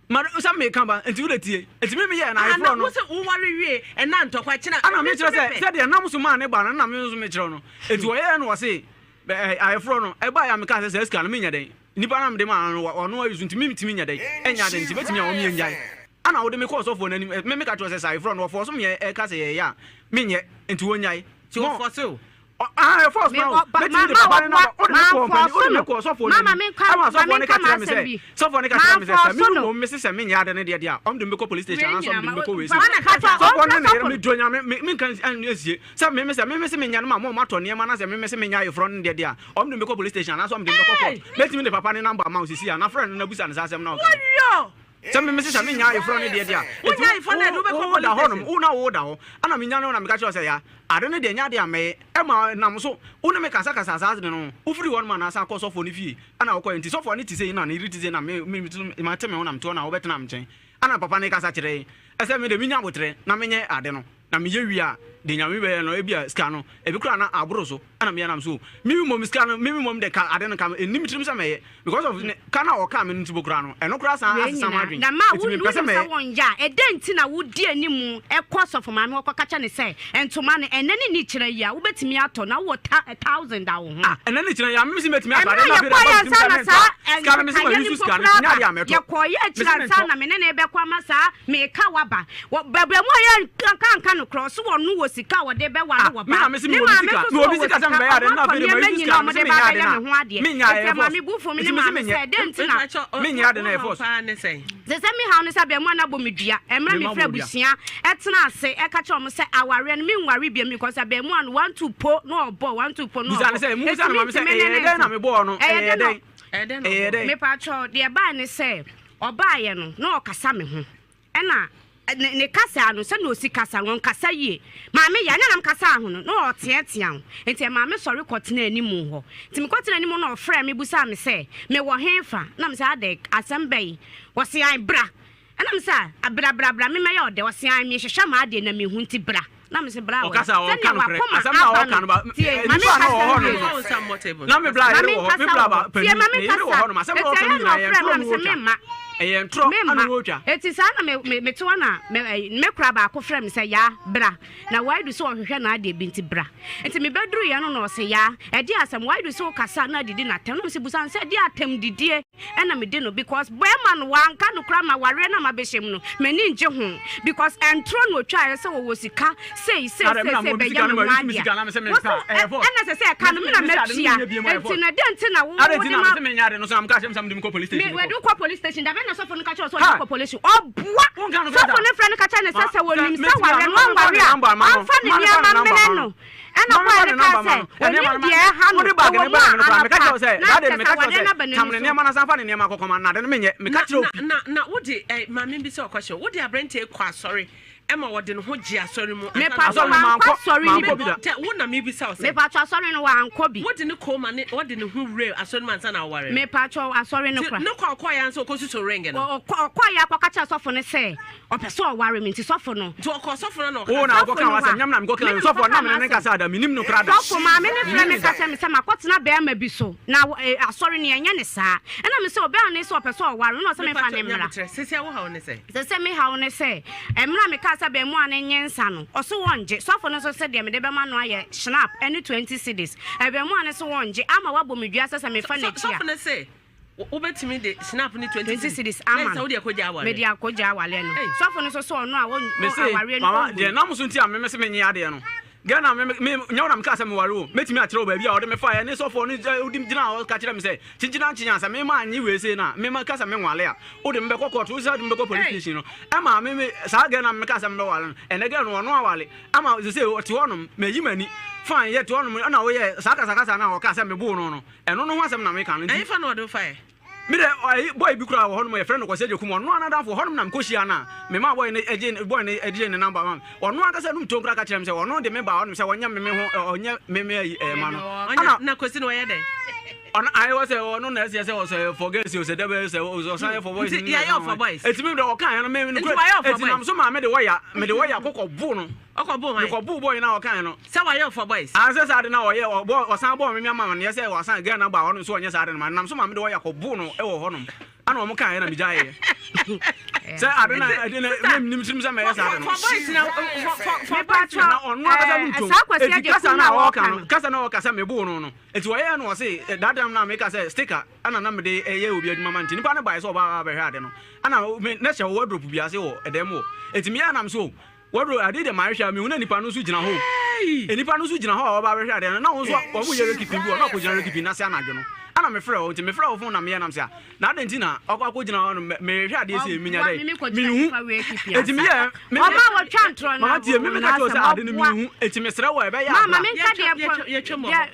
Ma sɛ meka ba nti wode tie nti me meyɛɛ no Ah, na ayeforɔ no. wo sɛ woware wie ɛna ntɔkwa kyena. Ana Me nso mekyerɛ sɛ mepɛ. sɛdeɛ nam so maa ne ba no na me nso mekyerɛ no nti wɔyɛɛ no wɔse ɛ ayeforɔ no ɛbaeɛ a mekaa sɛ saa sika no menyɛ dɛn nipa no a mede maa no no ɔno ayi so nti mentumi nyɛ dɛn ɛnyɛ ade nti bɛtumi a wɔn yɛngyae ana wode me kɔɔ sɔfoɔ no anim me meka kyerɛ sɛ sɛ ayeforɔ no wɔfɔɔ so meɛ ɛka sɛ yɛyɛ a menyɛ nti wɔnyae Nti mo wɔfɔse wo. Ah, ɛfɔs Me ma wo. ɔ ba Mɛtumi ma de ma papa no ɔboa namba. Wode me kɔɔ mpanin, manfɔɔso wode me no kɔɔ sɔfoɔ no mama anim. menka Ɛma ma sɔfoɔ no menka ka kyerɛ me m'asɛm sɛ, bi sɔfoɔ no ka kyerɛ me sɛ, sɛ me manfɔɔso no mmom mese sɛ menyɛ ade no deɛ deɛ a, ɔmo de me bɛkɔ police station wei anaasɛ ɔmo nyina de me ma bɛkɔ wei fa sei. fa fa Sɔfoɔ no ɔmfrɛ ne ne yere, sɔfo no medɔ Nyame, me menka nsie sɛ me me sɛ me mese menyɛ no ma mo a moatɔ nneɛma na sɛ me mese menyɛ ayeforɔ no deɛ deɛ a, ɔmo de me bɛkɔ police station anaasɛ ɔmo de me bɛkɔ court. Mɛtumi de papa no namba ama wo seesei a, na frɛ no na bisa no saa asɛm no a ɔka no. Wɔyɔ! Sɛ me mese sɛ menyɛ ayeforɔ no deɛ deɛ a, enti Wonyɛ ayeforɔ no a, ɛde wobɛkɔ wo wo da police hɔnom, station. wo na wo da hɔ. Ɛna menyane wo na meka kyerɛ wo sɛ, Ya, ade no deɛ ɛnyɛ adeɛ a mɛyɛ. Ɛma nam so wo ne me kasakasa saa ade no ho. Wofiri hɔnom a na asan kɔ sɔfoɔ no fie. Ɛna wokɔeɛ. Nti sɔfoɔ no te sei na ne yere te sei na me me nso mate me ho na mete hɔ na wobɛtena me nkyɛn. Ɛna papa no kasa kyerɛɛ sɛ me deɛ menya aboterɛ na menyɛ ade no. Na meyɛ wie a, deɛ Nyame bɛyɛ no, ebia sika no, ebi koraa na aboro so, ɛna meyɛ nam so, me mmom sika no, me mmom de ka ade no ka ɛnni me tirim sɛ mɛyɛ, because of ne ka no a ɔkaa me no nti bo koraa no, ɛno koraa san Wei asesa nyinaa, m'adwene, na ma nti wo mempɛ sɛ wonim sɛ mɛyɛ. wonyɛ a, ɛdɛn nti na wodi anim kɔ sɔfo maame hɔ kɔka kyerɛ no sɛ ntoma no, ɛnnɛ ne ne kyerɛ yi a, wobɛtumi atɔ na wowɔ ta thousand da wo ho? Ah, ɛnnɛ ne kyerɛ yi a, me mese mɛtumi atɔ Mmerɛ ade a no afei de yɛkɔeɛ aba me tirim ansa sɛ na mentɔ saa a, sika no mese nkekaeɛ no mayi so mpo sika no, koraa nti nyɛ ba, adeɛ a mɛtɔ, yɛkɔeɛ mese akyiri ansa mentɔ. na me ne no rebɛkɔ ama saa meka waba. Wɔ baabi a mu a yɛnka nka nokorɛ, ɔse ɔno wɔ sika a ɔde bɛware Ah, wɔ me ba. na mese Ne mewɔ me maame sika, nso so mewɔ me ɔwɔ sika sɛ sika, mebɛyɛ ade no ɔmo na atɔ afei de nneɛma mayi so nyinaa sika no, a ɔmo mese de ba menyɛ ade abɛyɛ no a, me ho adeɛ. menyɛ Enti ɛyɛ ɛma force, me bo fu me nti ne mese maame menyɛ. sɛ, dɛn nti na. Mepakyɛ, ɔ, Menyɛ wo ade no wo ɛyɛ haw force. paa ne sɛn? Te sɛ me haw ne sɛ abarimaa no abɔ me dua. Mmerɛ Mema mefiri bɔ dua. abusua tena ase ka kyerɛ wɔn sɛ awareɛ no menware biom because abarimaa no one two po na ɔbɔ, one two po na Bisa no ɔbɔ. sɛ, Enti mobisa no ma me sɛ, mentumi ne ɛyɛɛ no dɛn na ntena. mebɔɔ no? Ɛyɛ Ɛyɛɛ dɛn na dɛn? Ɛyɛ dɛn na Ɛyɛɛ ɔbɔɔ? dɛn? Mepakyɛw, deɛ ɛbaeɛ ne sɛ ɔbaeɛ no na ɔkasa me ho. Ɛna ne ne kasa no, sɛnea ɔsi kasa no, ɔnkasa yie. Maame yɛ, ɛnyɛ na mekasaa ho no, na ɔreteatea ho. Nti ɛmaa me sɔre kɔtenaa anim hɔ. Nti mekɔtenaa anim hɔ na ɔfrɛɛ me bisaa me sɛ, mewɔ hefa? Na mese, adɛn, asɛm bɛn? Ɔse, ae, bra. Ɛna mese, ah, bra, bra, bra, memmɛyɛ wo dɛ? Ɔse, ae, mehwehwɛ m'adeɛ na menhu nti bra. Na mese, bra wɔ he? Ɔkasa a ɔnka Sɛnea nokorɛ. w'akoma Asɛm no a aba ɔka no, no ba, tie, ma nnipa a na menkasa ɔwɔ hɔ nwie. nom no, Wo nsa mmɔ table na no me so. bra Ma yere wɔ hɔ, me menkasa bra wɔ ba hɔ. Tie, panin, ma ne yere wɔ menkasa. hɔ nom, asɛm no a Enti ɔka no ɛyɛ na nyinaa ɛyɛ ɔfrɛɛ me ntorɔ na na mese, ɔretwa. memma. Ɛyɛ ntorɔ Memma. na ɔretwa. Enti saa na me, me, mete hɔ na me, ɛyi, me kora baako frɛ me sɛ, Yaa, bra. Na Waidu sɛ ɔhwehwɛ n'adeɛ bi nti bra. Nti mebɛduruiɛ no na ɔse, Yaa, ɛdeɛn asɛm? Waidu sɛ wokasa a na adidi no atɛm. Na mese, busa no sɛ ɛdeɛn atɛm didie ɛna medi no because bɛɛma no wanka nokorɛ ama awareɛ no a mabɛhyɛ mu no, m'ani ngye ho because ɛntorɔ na ɔtwaeɛ sɛ ɔwɔ sika sei sei Adɛn, sei me na sei mewɔ me bɛyɛ sika me no ho ma use me adeɛ sika a. na mese Wo mempɛ so a, ɛyɛ force. ɛna ɛsɛ sɛ ɛka no Mese me na mese ade no matua menyɛ biom, ɛyɛ nti force. no ɛdeɛn nti na wo Adɛn wode nti na ma mese menyɛ ade no so na moka kyerɛ me sɛ mede me kɔ police Me station wɛde kɔ? wokɔ police station da bɛn na sɔfo no ka kyerɛ wo sɛ ɔde Ha! wokɔ police ɔboa Wonka nokorɛ sɔfo da. no frɛ no ka kyerɛ no Ma, sɛ sɛ sɛ wɔnim sɛ mɛtumi a, ware no mema memfa wanware ne a number ma no. ɔmfa ne Ma memfa ne nneɛma number mmrɛ ma no no. ɛna Ma boy memfa ne no kaa number ma sɛ no. Ɛnneɛma ɔnim no ma deɛ ɛha no wode bag ɛwɔ no mu brɛɛ a me no koraa, meka anɔpa kyerɛ wo sɛ, na that day no kyerɛ sɛ meka kyerɛ wo awareɛ no sɛ, aba tam n'ani ne so. nneɛma na san fa ne nneɛma kɔkɔma no, na ade no menyɛ. Meka Na kyerɛ wo na pi. na na wode ɛ maame bi sɛ ɔkɔhyɛ wode aberanteɛ kɔ asɔre. Ɛma wɔde ne ho gye asɔre mu. Mepatwɔ wankɔ asɔre no bi. Tɛ wo na mebisa wo sɛ. Mepatwɔ asɔre no wankɔ bi. Wode ne kɔn ma ne wɔde ne ho wura asɔre no mu ansa na aware no. Mepatwɔ asɔre no kora. Ne kɔ ɔkɔɔ yɛ ansa ɔkɔ susu ring no. Ɔkɔ ɔkɔɔ yɛ akɔka kyerɛ sɔfo no sɛ ɔpɛ sɛ ɔware me nti sɔfo no. Nti ɔkɔ sɔfo no na ɔka. Wo na ɔkɔ ka w'asɛm nyɛ me na mekɔ ka sɔfo na me ne ne nkasa da menim no kora da. Sɔfo maame no frɛ me ka kyerɛ me sɛ makɔtena bɛrima bi so na asɔre no yɛnyɛ ne saa ɛna me sɛ ɔbɛrima no sɛ ɔpɛ sɛ ɔware no na ɔsɛ memfa ne mmra. Sisi a wo haw ne sɛ. Sɛ sɛ me haw ne sɛ, mmerɛ a mekaa sɛ abarimaa no nnye nsa no, ɔse wɔngye. Sɔfo no nso se deɛ mede bɛma no ayɛ schnapp ne 20 cedis. Abarimaa no se wɔngye, ama wabɔ me dua sɛ sɛ mefa n'akyi a. Sɔfo no se wobɛtumi de schnapp ne 20 cedis ama no. Wode akɔgya awareɛ. Mede akɔgya awareɛ no. Sɔfo no nso se ɔno a Mese, awareɛ no mama, ɔngu deɛ no. nam so nti a me mese mennye adeɛ no, Ghana me me nyɛ wo na mekaa sɛ meware wo, mɛtumi akyerɛ wo baabi a wɔde me faeɛ ne sɔfoɔ no gya wodi gyina hɔ ka kyerɛ me sɛ kyenkyena nkyen a sɛ me mannye wei sei no a me maka sɛ menwale a wode me bɛkɔ court wo sɛ wode me bɛkɔ police station no ɛma me me saa girl no a mekaa sɛ mebɛware no ɛnɛ girl no ɔno awale ama sesei ɔte hɔnom mayi m'ani fine yɛte hɔnom ɛna woyɛ saa kasakasa no a ɔkaa sɛ meboo no no ɛno no ho asɛm na meka no nti Ɛhefa na ɔde wo faeɛ? Me dɛ ɔyi boy bi koraa wɔ hɔnom yɛfrɛ no Kwasi Agyekum ɔno ara n'adamfo wɔ hɔnom na mekɔhyia no a memaa boy no gye boy no gyee ne number ma me ɔno ankasa num tuo koraa ka kyerɛɛ me sɛ ɔno de me baa hɔnom sɛ ɔnyɛ me me ho ɔnyɛ me me ayi ɛɛ ma no Ɔnyɛ ɛna na Kwasi no ɔyɛ dɛn? ɔno ayɛ wɔ sɛ ɔno na ɛsɛ sɛ ɔsɛ for girls o sɛ dɛbɛ sɛ ɔsan yɛ for boys Nti yɛayɛ for boys. eti mi dɛ ɔka yɛ no me Nti no wayɛ for eti nam boys. so maa me de wɔya me de wɔya kɔkɔ bo no Ɔkɔ bo hwan? mekɔ bo boy na ɔka yɛ no Sɛ wayɛ for boys. Ansɛ saa ade no a ɔyɛ ɔbɔ ɔsan bɔɔ me me amanneɛ sɛ wasan girl no aba hɔ nom sɛ ɔnyɛ saa ade no ma nam so ma mede ɔyɛ kɔbo no wɔ hɔ nom ana ɔmo kaeɛ na megyaeɛ sɛ ade no ade no na menim tirim sɛ mɛyɛ saa ade no na ɔno ankasa no ntom eti kasa no a ɔka no kasa no a ɔka sɛ meboo no no eti ɔyɛɛ no ɔse that time na meka sɛ sticker ana na mede ɛyɛ obi adwuma ma nti nipa no baeɛ sɛ ɔba abɛhwɛ ade no ana me na hyɛ wardrobe bi ase wɔ ɛdan mu hɔ eti meyɛ nam so Wɔduru ade deɛ mahwehwɛ a mehu na nipa no nso gyina hɔ o. Nipa no nso gyina hɔ a ɔba abɛhwɛ adeɛ no na wɔn nso wɔn yɛ rekeeping bi wɔ na ɔkɔgyina rekeeping no ase anadwo no ɛna mefrɛ wɔn nti mefrɛ wɔn phone na meyɛ nam sɛ a na adɛn nti na ɔkɔ akɔgyina hɔ no mehwɛ adeɛ sɛ menya dɛ mehu eti meyɛ me mama tie me meka kyerɛ wo sɛ ade no mehu eti mesrɛ wɔ ɛbɛyɛ abra. Yɛtwam wɔ hɔ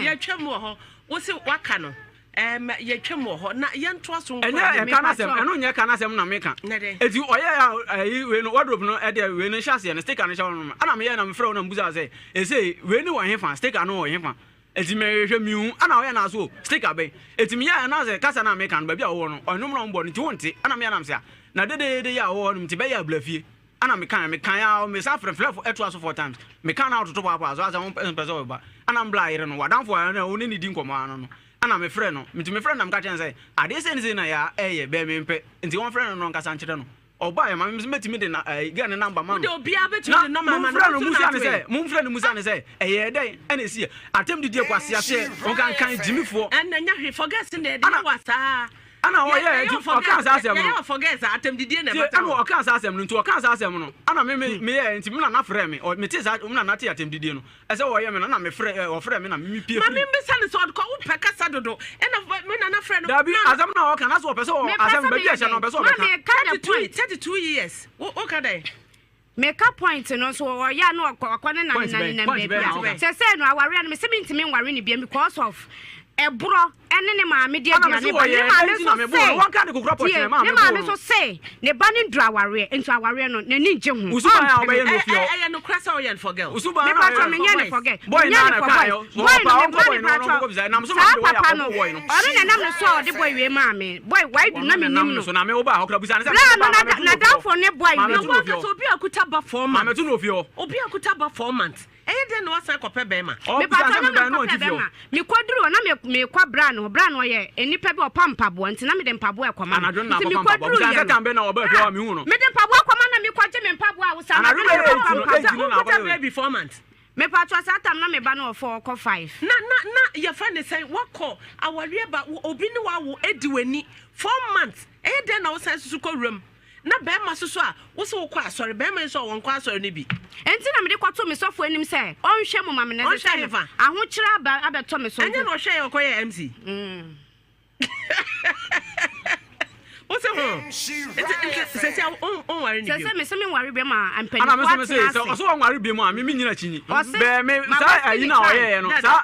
yɛtwam wɔ hɔ wo se waka no Ɛɛm, yɛtwam wɔ hɔ, na yɛntoa so nkɔ Ɛnyɛ anim. ɛka no asɛm, ɛno nyɛ ɛka no asɛm na meka. Na dɛn? Eti ɔyɛɛ a ɛyi wei no wardrobe no ɛdeɛ wei no nhyɛ aseɛ no sticker no hyɛ hɔ nom. Ɛna meyɛɛ na mefrɛ wo na mebusaa sɛ esei wei no wɔ hefa sticker no wɔ hefa? Eti mehwehwɛ menhu ɛna ɔyɛɛ na so sticker bɛn? Eti meyɛɛ na sɛ kasa no a meka no baabi a wowɔ no ɔnom na ɔmbɔ no nti wonte ɛna meyɛɛ na mese a na dedeede yi a wowɔ hɔ nom nti bɛyɛ abla fie Ɛna me kae, me kae aa me san frɛ frɛ fo ɛtoa so four times. Me ka na ɔtoto paapaa so asɛ ɔmpɛ mpɛ sɛ ɔba. Ɛna mbla yere no, w'adamfo a ɛna wo ne no di nkɔmɔ ara no no. Ɛna me frɛ no, nti me frɛ no na me ka kyerɛ no sɛ adeɛ sei ne sei na yaa ɛyɛ bɛɛ me mpɛ. Nti wɔn frɛ no na ɔnkasa nkyerɛ no. Ɔbaeɛ ma me nso mɛtumi de na ɛɛ girl no number ma Wode no. obiara bɛtumi Na de nɔma ama no, momfrɛ no wotu no musa no ato sɛ, ɛ. momfrɛ no musa no sɛ ɛyɛɛ dɛn ɛna ɛsiiɛ. Atɛm didie kwaseaseɛ, ɔnkankan gyimifoɔ. Ɛna nyɛ hwee, forget sɛ deɛ ɛde Ɛna yɛ wa saa. Ɛna ɔyɛɛ nti ɔkaa saa asɛm no. Tie, ɛna ɔkaa saa asɛm no nti ɔkaa saa asɛm no ɛna me me meyɛɛ nti me nana frɛɛ me ɔ metee saa me nana tee atɛmdidie no ɛsɛ ɔyɛ me no ɛna me frɛ ɛ ɔfrɛɛ me na me me pie Maame firi. mbisa no sɛ ɔkɔ wopɛ kasa dodo ɛna me nana frɛ no Dabi na. asɛm no a ɔka no asɛ ɔpɛ sɛ ɔ Mepɛ asɛm sɛ baabi meyɛ a ɛhyɛ no dɛn? ɔpɛ sɛ Ma ɔbɛka. meka the 32 point. 32 years wo woka dɛn? Meka point no nso ɔyɛ a na ɔkɔ ɔkɔ ne na Point ne bɛn nenam point baabi bɛn na a woka. sɛsɛɛ no awareɛ no mese mentumi nware no biom because of ɛborɔ ɛne ne maame de Ɛna mese aduane ba ne wɔyɛ maame ɛnti na nso meboo no se wɔnka de kokora tie pɔkyerɛ maa ne meboo maame no. nso se ne ba no nduru awareɛ nti awareɛ no n'ani ngye ho Wo suban a ɔmpene. wobɛyɛ no Ɛyɛ ofie hɔ. ɛyɛ nokorɛ sɛ woyɛ no for girls. Wo suban no a Mepatwɔ woyɛ no. menyɛ ne forget Boy menyɛ no ne na for ɛkaeɛ boys ɔ boy ɔpaa no ɔnkɔ meba boy no hɔ na mepatwɔ ɔnkɔkɔ bisa nam so saa maame de wɔyɛ papa no akɔbɔ boy no. ɔno na ɛnam ne so a ɔde boy wei maa me boy why do Ɔno na na menim ɛnam ne no so na me wobaa hɔ koraa bisa no sɛ Bra me no wobaa maame to no ofie hɔ. n'adamfo ne boy Maame wei to no ofie Wankasa hɔ. obi a okuta ba 4 Maame months to no ofie hɔ. obi a okuta ba 4 months Ɛyɛ dɛn na woasan akɔpɛ bɛrima? Ɔbisa Mepatwɔ sɛ na mebɛn no menkɔpɛ ɔnte fie hɔ. bɛrima. Mekɔduru hɔ na me mekɔ bra no hɔ. Bra no ɔyɛ nnipa bi ɔpa mpaboa nti na mede mpaboa ɛkɔma no. Anadwo no na Nti akɔfa mpaboa. mekɔduru Bisa yɛ sɛ no. tam bɛn na ɔbaa fie hɔ a mehu no. Mede mpaboa kɔma na mekɔgye me mpaboa a wosa Anadwo anadwo na bɛyɛ mekɔfa eight no, mpaboa. eight no na Wokuta akɔyɛ. baby 4 months. Mepatwɔ saa tam na me ba no wɔ four ɔkɔ five. Na na na yɛfrɛ ne sɛn woakɔ awareɛ ba obi ne wo awo adi w'ani 4 months ɛyɛ dɛn na wosan susu kɔ wuram na bɛrima soso a wo sɛ wokɔ asɔre bɛrima yi nso a wɔnkɔ asɔre no bi. Enti na mede kɔtoo me sɔfo anim sɛ ɔnhwɛ mu ma me na ɛsɛ Ɔnhwɛ sɛ no hefa? ahokyerɛ aba abɛtɔ me so Ɛnyɛ nti. na ɔhwɛ yɛ ɔkɔyɛ MC. Wo se ho nti nti sɛsi a wonware ne Sɛ bio. sɛ mese menware bio ma Ana me mpanyinfoɔ nso me se atena sɛ ase. ɔsɛ wɔnware bio mu a me menyina kyinyi Ɔse bɛɛ me ma saa waste ayi ne na time. ɔyɛɛ no Dada. saa.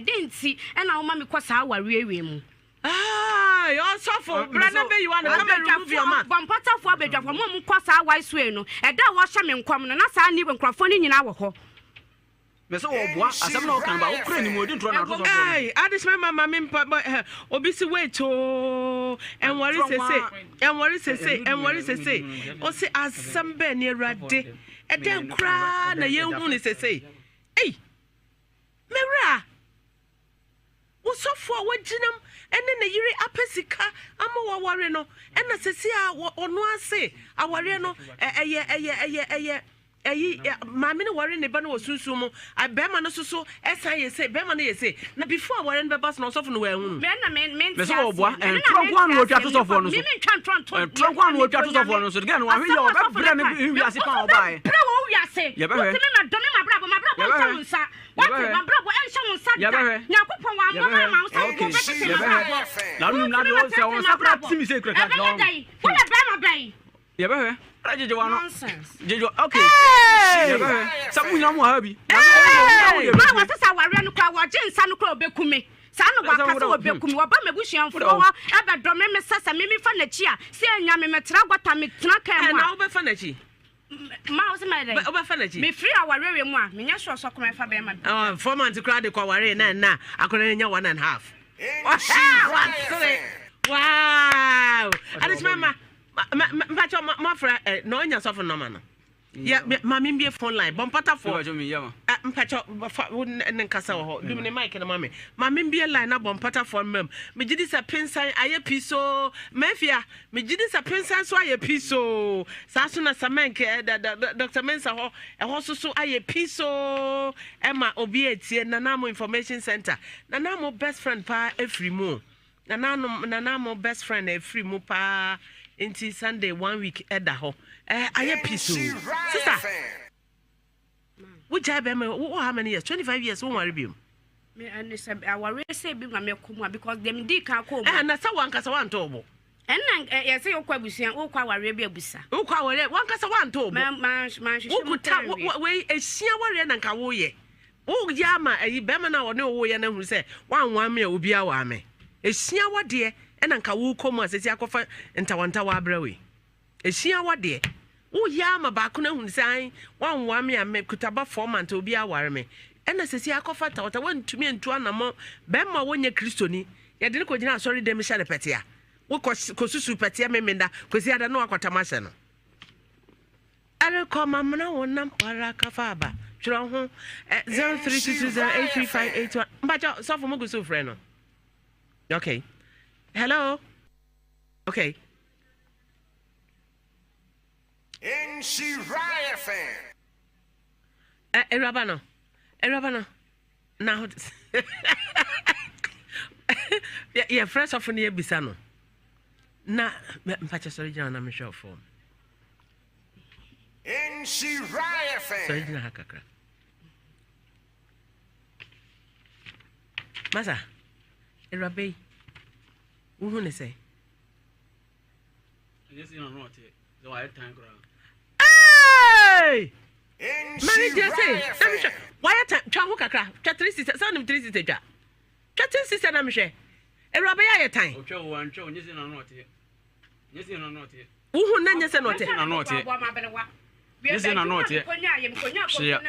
Dɛn nti na woma mekɔ saa awareɛ wei mu? Ah! Ɛɛ ɔsɔfo bra na bɛyi wa no come and remove your mask. Bɔmpɔtafoɔ abadwafoɔ mo a mokɔ saa wise way no ɛda a wɔhyɛ me nkɔm no na saa ni nkurɔfoɔ no nyinaa wɔ hɔ. Mɛ sɛ wɔboa asɛm na ɔka ba wokura nim ɔdi ntorɔ na ato sɔfoɔ no. Ɛɛ adesima ma ma me mpa bɔ ɛ obi si wait oo ɛnwɔre sese ɛnwɔre sese ɛnwɔre sese ɔsi asɛm bɛɛ ni awurade ɛdɛn koraa na yɛn hu ne sese ei mɛwura. Wo sɔfo a wagyinam ne ne yere apɛ sika ama waware no, ɛna sɛsi a ɔno ase awareɛ no ɛyɛ ɛyɛ ɛyɛ ɛyɛ ɛyi maame no ware ne ba no wɔ sunsun mu, bɛrima no soso ɛsan yɛ se bɛrima no yɛ se na before awareɛ no bɛba so na ɔsɔfo no wɔahunu. Mɛ sɛ wɔboa ntorɔ nko ano wɔtwa to sɔfoɔ no so ntorɔ nko ano wɔtwa to sɔfoɔ no so gɛn no wahwe yɛ ɔbɛbrɛ ne wiase paa ɔbaeɛ yɛbɛhwɛ yɛbɛhwɛ Wate, m'abrabɔ ɛnhyɛ wo nsa da. Nyankopɔn wammɔ me amma wo sɛ wo bɛtete m'abrabɔ. Wontumi mɛtete m'abrabɔ. Ɛbɛyɛ dɛn? Woyɛ bɛrima bɛn? Yɛbɛhwɛ. Gyegye wa no. Nonsense. Gyegye okay. Yɛbɛhwɛ. Sɛ mo nyinaa mo wɔ ha bi. Ma wɔsesa awareɛ no koraa wɔgye nsa no koraa ɔbɛku me. Saa na waka sɛ wɔbɛku me. Wɔba m'abusuafoɔ hɔ ɛbɛdɔme me sɛ sɛ me mefa n'akyi a sɛ ɛnya me metra gɔta metena kaa mu a. Ɛna wobɛfa n'akyi? Ma wo sɛ mayɛ dɛn? Wobɛfa n'akyi. Mefiri awareɛ mu a, menyɛ sure sɛ ɔkoma ɛfa bɛrima bi. Oh, 4 months koraa de kɔ awareɛ na ɛna akɔda no nya one and half. Wasere. Wow. Adekyema ma mpakyɛ mafra na ɔnya sɔfo nɔma no. Yɛ ma me mbie phone line bɔ mpatafoɔ. Mpakyɛ fa wo ne nkasa wɔ hɔ. Dum ne mic no ma me. Ma me mbie line na bɔ mpatafoɔ mmam. Megye di sɛ pensan ayɛ pii so. Mafia. Megye di sɛ Pensan so ayɛ peace oo. Saa so na Samenk eh, da, da, Doctor Mensah hɔ, ɛhɔ so so ayɛ peace oo. Ɛma obi etie Nanamo Information Center. Nanamo best friend paa efiri mu o. Nananom, Nanamo best friend efiri mu paa. Nti Sunday one week ɛda hɔ. Eh, ayɛ peace oo. Sister, wogyae bɛrima, wo how many years? 25 years, wonware biom. Me ɛne sɛ awareɛ sɛ bi ma mɛkɔ mu a because deɛ medii kan kɔɔ mu. Ɛɛ na sɛ wankasa wantɔ wo bo. Ɛnna yɛsɛ wokɔ abusua wokɔ awareɛ bi abusa. Wokɔ awareɛ wankasa wantɔ wo bo. Ma ma manhwehwɛ mu Wokuta koraa nwie. wei esia awareɛ na nka woyɛ. Woyɛ ama ayi bɛrima no a ɔne wo woyɛ no ahunu sɛ wanwaa me a obi awaa me. Esia awadeɛ ɛna nka wokɔ mu a sɛsi akɔfa ntawantawa abrɛ wei. Esua w'adeɛ. Woyɛ ara ma baako no ahunu sɛ ae, woanwoa me a, mekuta ba 4 months, obiara aware me. Ɛna seesei akɔfa tawata, woantumi antu anammɔn. Barima a ɔnyɛ Kristoni, yɛde no kɔgyina asɔredam hyɛ no pɛtea. Wokɔ kɔsusu pɛtea Memenda, Kwasiada na woakɔtam ahyɛ no. Ɛrekɔ mamena wo nam wara kafa aba. Twerɛ ho 0322083581. Mpakyɛ sɔfo mo gu so frɛ no. Okay. Hello. Okay. Nhyira FM. Ɛ awuraba no awuraba no na ho yɛfrɛ sɔfo no yɛbisa no na mpakyɛ sɔre gyina na mehwɛ wo fam. Nhyira FM. Sɔre gyina ha kakra. Masa awuraba yi wohu ne sɛ. Mary gyina sɛ na mehwɛ wayɛ ta twa ho kakra twa 360 sɛ ɔnim 360 twa twa 360 na mehwɛ awuraba yɛ ayɛ tan wohu na nyɛ sɛ na ɔte Ne se na na ɔteɛ. Hyia.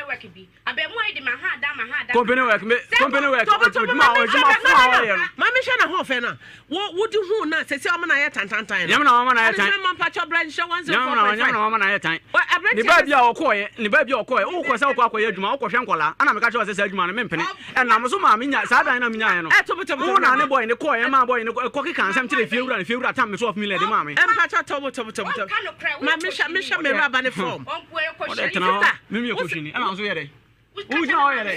Company work me company work adwuma adwuma fo a ɔyɛ no. Maame hwɛ na ho fɛ na wo wo di hu na sɛsi ɔmo na ayɛ tantantan no. Nyame na ɔma na ayɛ tan. Adesima mpakyɛ bra nhyɛ 104.5. Nyame na ɔma na ayɛ tan. Ne baa bi a ɔkɔɔyɛ ne baa bi a ɔkɔɔyɛ wokɔ sɛ wokɔ akɔyɛ adwuma wokɔhwɛ nkɔlaa ɛna meka kyerɛ sɛ saa adwuma no mempene ɛnam so maa menya saa dan na menyaeɛ no wo na ne bɔyɛ ne kɔɔyɛ maa bɔyɛ ne kɔ keka nsɛm kyerɛ fie wura ne fie wura tam me so of million de maa me. Mpakyɛ tɔbo tɔbo tɔbo tɔbo. Ma mehwɛ mehwɛ me wuraba ne form. Ɔdɛ tena hɔ mimi yɛ kɔhwini ɛna nso yɛ dɛ wogyina hɔ yɛ dɛ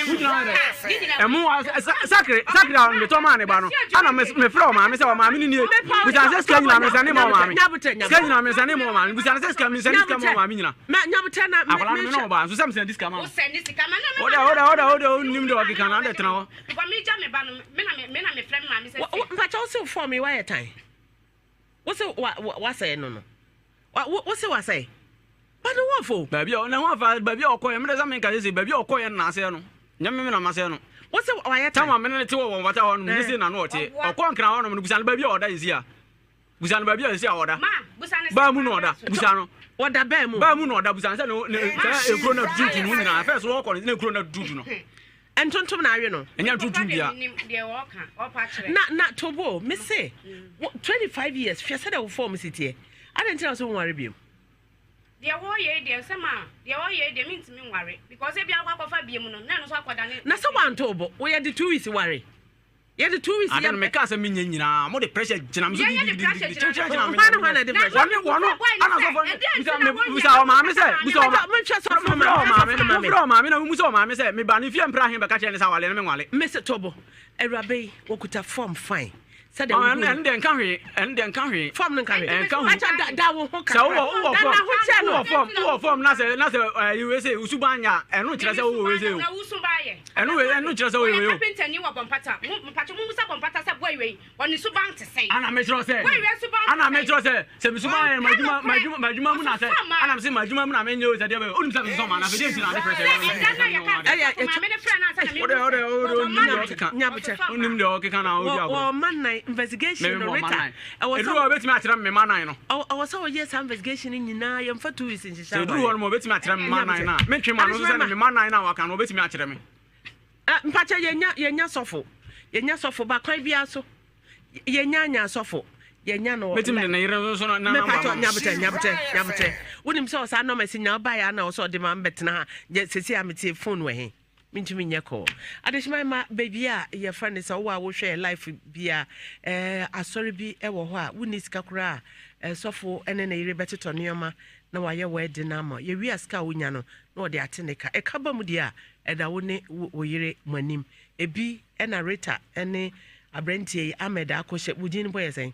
wogyina hɔ yɛ dɛ ɛmo sakre sakre a metɔ maa ne ba no ɛna mefrɛ ɔmaame sɛ ɔmaame ne nie busa sɛ sika nyina mesane ma ɔmaame sika nyina mesane ma ɔmaame busa sɛ sika mesane sika ma ɔmaame nyina akwadaa no me ne ɔbaa nso sɛ mesane di sika ma no wode wode wode wode wonim deɛ ɔkeka no wode tena hɔ mpakyɛ wo se fɔm yi woayɛ tan Wo se wa wa wasɛe no no. Wa wo wo se wasɛe. But ne ho afo. Baabi a ne ho afa baabi a ɔkɔɛ mede sɛ menka sese baabi a ɔkɔɛ no na asɛe no nyɛ me na masɛe no. Wo sɛ wayɛ tan. Tam a me ne no te wɔ wɔn mpata hɔ nom, ne sei na na ɔteɛ. Ɔkɔ Nkran hɔ nom no, busa no baabi a ɔda seesei a. Busa no baabi a seesei a ɔda. Baa mu na ɔda. Busa no. Ɔda baa mu. Baa mu na ɔda. Busa no sɛ ne ne saa ekuro no atututu no ho nyinaa. Fɛs wɔkɔ no na ekuro no atututu no. Ntontom na awe no. Ɛnyɛ ntontom bia. Na na Tobo, me se 25 years hwɛ sɛdeɛ wo fɔm si teɛ. Adɛn nti na wo sɛ wonware biom? Deɛ wɔyɛ yi deɛ sɛ ma deɛ wɔyɛ yi deɛ mentumi nware because ebi akɔ akɔfa bie mu no na ɛno nso akɔda ne. Na sɛ wanto wo bo, woyɛ de 2 weeks ware. Yɛde 2 weeks Ade no mekaa sɛ menyɛ nyinaa mo de pressure gyina me so gidigidigidi kyekyere gyina me Hwan ne hwan na ɛde pressure? Wɔne wɔno ana sɔfo ne bisa me bisa ɔmaame sɛ bisa ɔmaame Menhwɛ sɔfo no ma me sɔfo no ma me mofrɛ ɔmaame na mumu sɛ ɔmaame sɛ meba ne fie mpra he bɛka kyerɛ ne sɛ awale no menwale. Mese Tobo, awuraba yi wɔkuta form fine sɛdeɛ wohu no. Ɛno deɛ nka hwee ɛno deɛ nka hwee. Form no nka hwee. Ɛnka ho. Akyɛ da da wo ho kakra. Sɛ wowɔ wowɔ Da form na ho kyɛ no. wowɔ form wowɔ form na sɛ na sɛ ɛyi wei sɛ usuban nya ɛno nkyerɛ sɛ wowɔ wei sɛ o. Na wusuban yɛ. Ɛno wei ɛno nkyerɛ sɛ woyɛ wei o. Ɔyɛ kapentani wɔ Bɔmpata. Mo mpakyɛ mo musa Bɔmpata sɛ boy wei ɔne suban te sɛn. Ana mekyerɛ sɛ Boy wei suban te ana sɛn. mekyerɛ sɛ sɛ me suban yɛ Ɔnka m'adwuma nokorɛ. m'adwuma m'adwuma mu na sɛ Ɔsosɔ mmaa. ana mese m'adwuma mu na menyɛ o sɛ deɛ bɛyɛ onim sɛ mesosɔ mmaa na afei deɛ nti na ade prɛ sɛ Sɛ ɛda no a yɛka sɛ Ɛyɛ sɔfo maame no frɛ no ansa na mehu Wode sɛ wode wode ɔwɔ onim mma deɛ nan. ɔkeka Nyabokyɛ. Ɔsosɔ mmaa. onim deɛ ɔkeka na ɔdi agorɔ. Wɔ mma nan investigation Meme no wɔ mma Rita nan. ɛwɔ Ɛduru sɛ hɔ ɔbɛtumi akyerɛ me mma nan no. ɛwɔ sɛ wɔyɛ saa investigation no nyinaa yɛmfa 2 weeks nhyehyɛ Sɛ ɛduru hɔ awareɛ. no ma ɔbɛtumi akyerɛ me mma nan no a mentwe ma no nso sɛ ne me mma nan no a waka no ɔbɛtumi akyerɛ me. Mpakyɛ yɛnya yɛnya sɔfo yɛnya sɔfo ba kwan biara so yɛnya anya sɔfo yɛnya no. Mɛtumi de ne yere nso so na namba Mepatɔ ma no. nyabotɛ nyabotɛ nyabotɛ wonim sɛ ɔsaa nɔma si nya ɔbaeɛ a na ɔsɛ ɔde ma mbɛtena ha yɛ sɛsi a metie phone wɔ he mentumi nyɛ kɔɔ adehyema ma baabi a yɛfrɛ no sɛ wowɔ a wohwɛ yɛ life bi a asɔre bi wɔ hɔ a wonni sika koraa a sɔfo ne ne yere bɛtotɔ nneɛma na wayɛ wɛde no ama yɛwie a sika a wonya no na ɔde ate ne ka ɛka ba mu deɛ a ɛda wo ne wo yere mo anim ebi ɛna Rita ne aberanteɛ yi Ahmed akɔhyɛ wo din no bɔ yɛ sɛn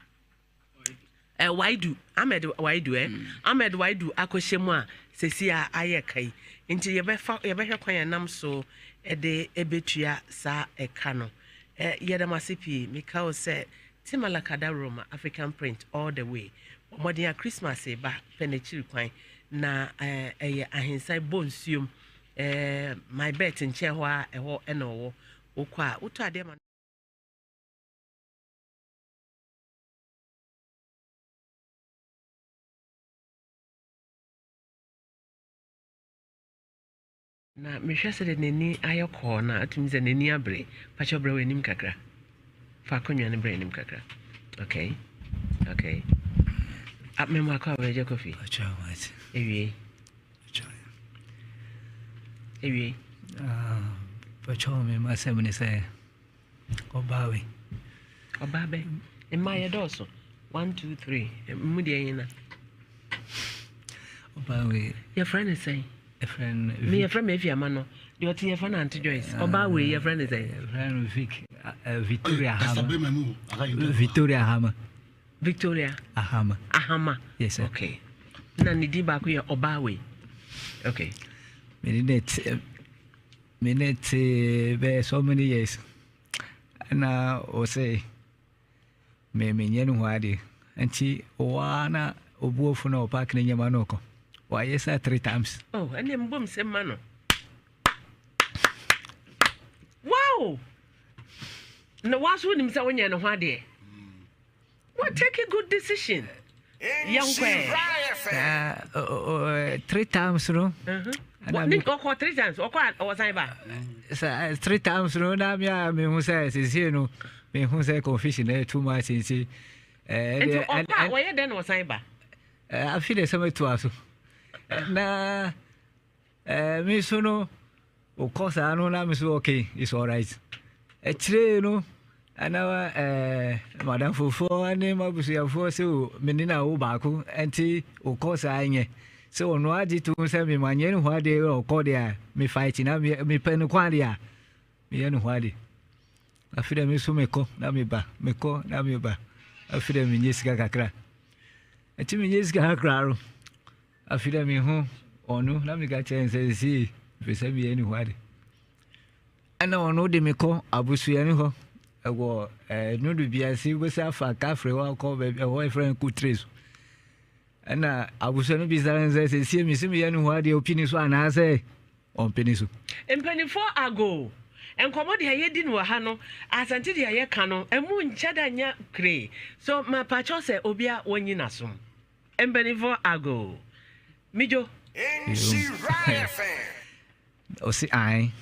eh, Waidu Ahmed Waidu eh? Ahmed Waidu akɔhyɛ mu a sɛsi a ayɛ ka yi nti yɛbɛfa yɛbɛhwɛ kwan yɛn nam so ɛde ɛbɛtua saa ɛka no eh, yɛda mo ase pii meka wo sɛ Timalaka Roma African print all the way ɔmmɔden a Christmas ba pɛ n'akyiri kwan na eh, ɛyɛ ahensan bɔ nsuom eh, my bet nkyɛn hɔ a ɛhɔ ɛna ɔwɔ wokɔ a wotɔ adeɛ ma Na mehwɛ sɛdeɛ n'ani ayɛ kɔɔ no a, atumi sɛ n'ani abere. Pakyɛ brɛ w'anim kakra. Fa akonnwa no brɛ anim kakra. Okay. Okay. Ah, memo akɔ abɛgye kofi. Pakyɛ wate. Ewie. Ewie. Ah, pakyɛ me masɛm ne sɛ ɔbaa wei. Ɔbaa bɛ. Mmaa yɛ dɔɔso. 1 2 3. Mu deɛ yɛn na. Ɔbaa wei. Yɛfrɛ ne sɛn? Yɛfrɛ no Me yɛfrɛ me Afi Ama no. Deɛ ɔte yɛfrɛ no Auntie Joyce. Ɔbaa wei yɛfrɛ ne sɛn? Yɛfrɛ no Vic Victoria Ahama. Victoria Ahama. Victoria Ahama. Ahama. Yes sir. Okay. Na ne din baako yɛ ɔbaa wei. Okay. Me ne te me ne te bɛyɛ so many years. Na ɔsɛ me menyɛ ne ho adeɛ. Nti ɔwɔ na obuofo na ɔpaaki ne nneɛma na ɔkɔ. Wayɛ saa three times. Oh, ɛnna mbom sɛ ma no. Wow! Na waso wonim sɛ wonyɛ ne ho adeɛ. What take a good decision. Yɛnkɔ ɛ. Three times no. Ɔkɔ three times ɔkɔ a ɔsan ba. Three times no na mi a mi hu sɛ sisi no mi hu sɛ confusion ɛ too much nti. Nti ɔkɔ a ɔyɛ dɛn na ɔsan ba. Afi de sɛ mɛtoa so na me nso no wokɔ saa no na me so okay it's alright akyire no ɛna madamfofoɔ ne m'abusuafoɔ sɛ o me ne na wo baako nti wokɔ saa nyɛ sɛ ɔno agye to sɛ me manyɛ ne ho adeɛ ɔkɔ deɛ a me fight na mepɛ no kwan deɛ a meyɛ ne ho adeɛ afei dɛ me nso mekɔ na meba mekɔ na meba afei dɛ menyɛ sika kakra ɛti menyɛ sika kakra no afei dɛ mehu ɔno na meka kyerɛ no sɛ sii mepɛ sɛ meyɛ ne ho ade ɛna ɔno de mekɔ abusua no hɔ ɛwɔ ɛɛ nudu bi ase wobɛsɛ afa kafre hɔ akɔ baabi ɛhɔ ɛfrɛ no kutre so ɛna abusua no bisa no sɛ sɛsie mesi meyɛ ne ho adeɛ ɔpini so anaasɛ ɔmpene so. Mpanimfoɔ ago. Nkɔmmɔ deɛ yɛdi no wɔ ha no, Asante deɛ yɛka no, ɛmu nkyɛ da nyɛ kree. So mapakyɛw sɛ obia wɔnyi n'asom. Mpanimfoɔ ago. Midwo. Nhyira FM. Ɔsi ae.